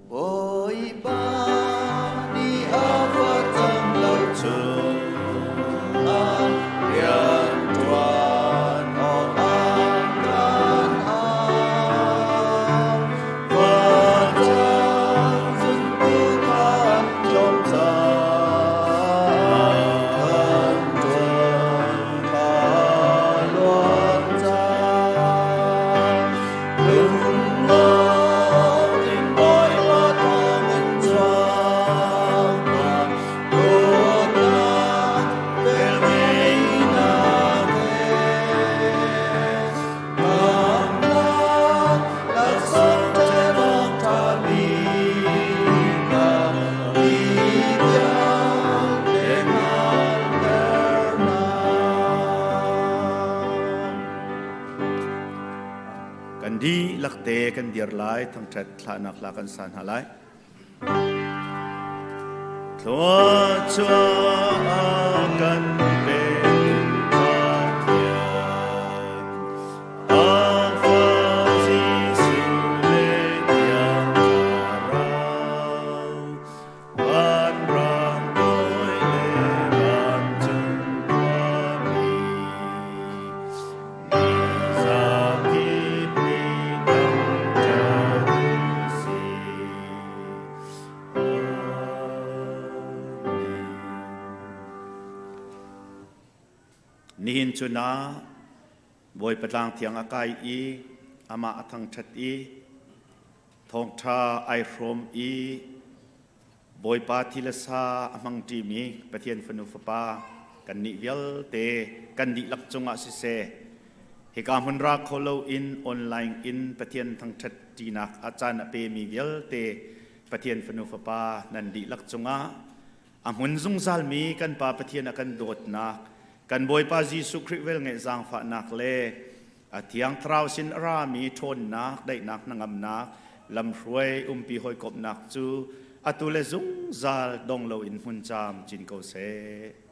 [SPEAKER 9] Bawipa nih a facang lo chungah rianṭuan awkah kan au. Facang zuntu kha tlawm caah kan ṭuan kha luan cang. Lunglawm in Bawipa thawngin chuak dawtnak velngeihnak he khamhnak laksawng ṭhen awk ṭha bik ah mi vialte hngalhternak.
[SPEAKER 12] Kan dihlak te kan dir lai, thangṭhat thlahnak hla kan sa hna lai. Thluachuah a kan petu Pathian, a Fa Jesuh le Thiang Thlarau, Vanrang bawi le vancung khuami, Zakip nih thangṭhat si. Amen. Nihin cu na Bawipa tlang thiang a kai i amah a thangṭhat i thawngṭha ai hrawm i Bawipa thi le sa a hmangṭimi Pathian fanu fapa kannih vialte kan dihlak cungah siseh, hika hmun ra kho loin online in Pathian thangṭhat ṭinak a caan a pemi vialte Pathian fanu fapa nan dihlak cungah a hmun zungzalmi kan Pa Pathian a kan dawtnak, kan Bawipa Jesuh Khrih velngeih zaangfahnak le a Thiang Thlarau sin a rami ṭhawnnak, daihnak, hnangamnak, lamhruai umpi hawikomhnak cu atu le zungzal dong loin hmun caam cin ko seh.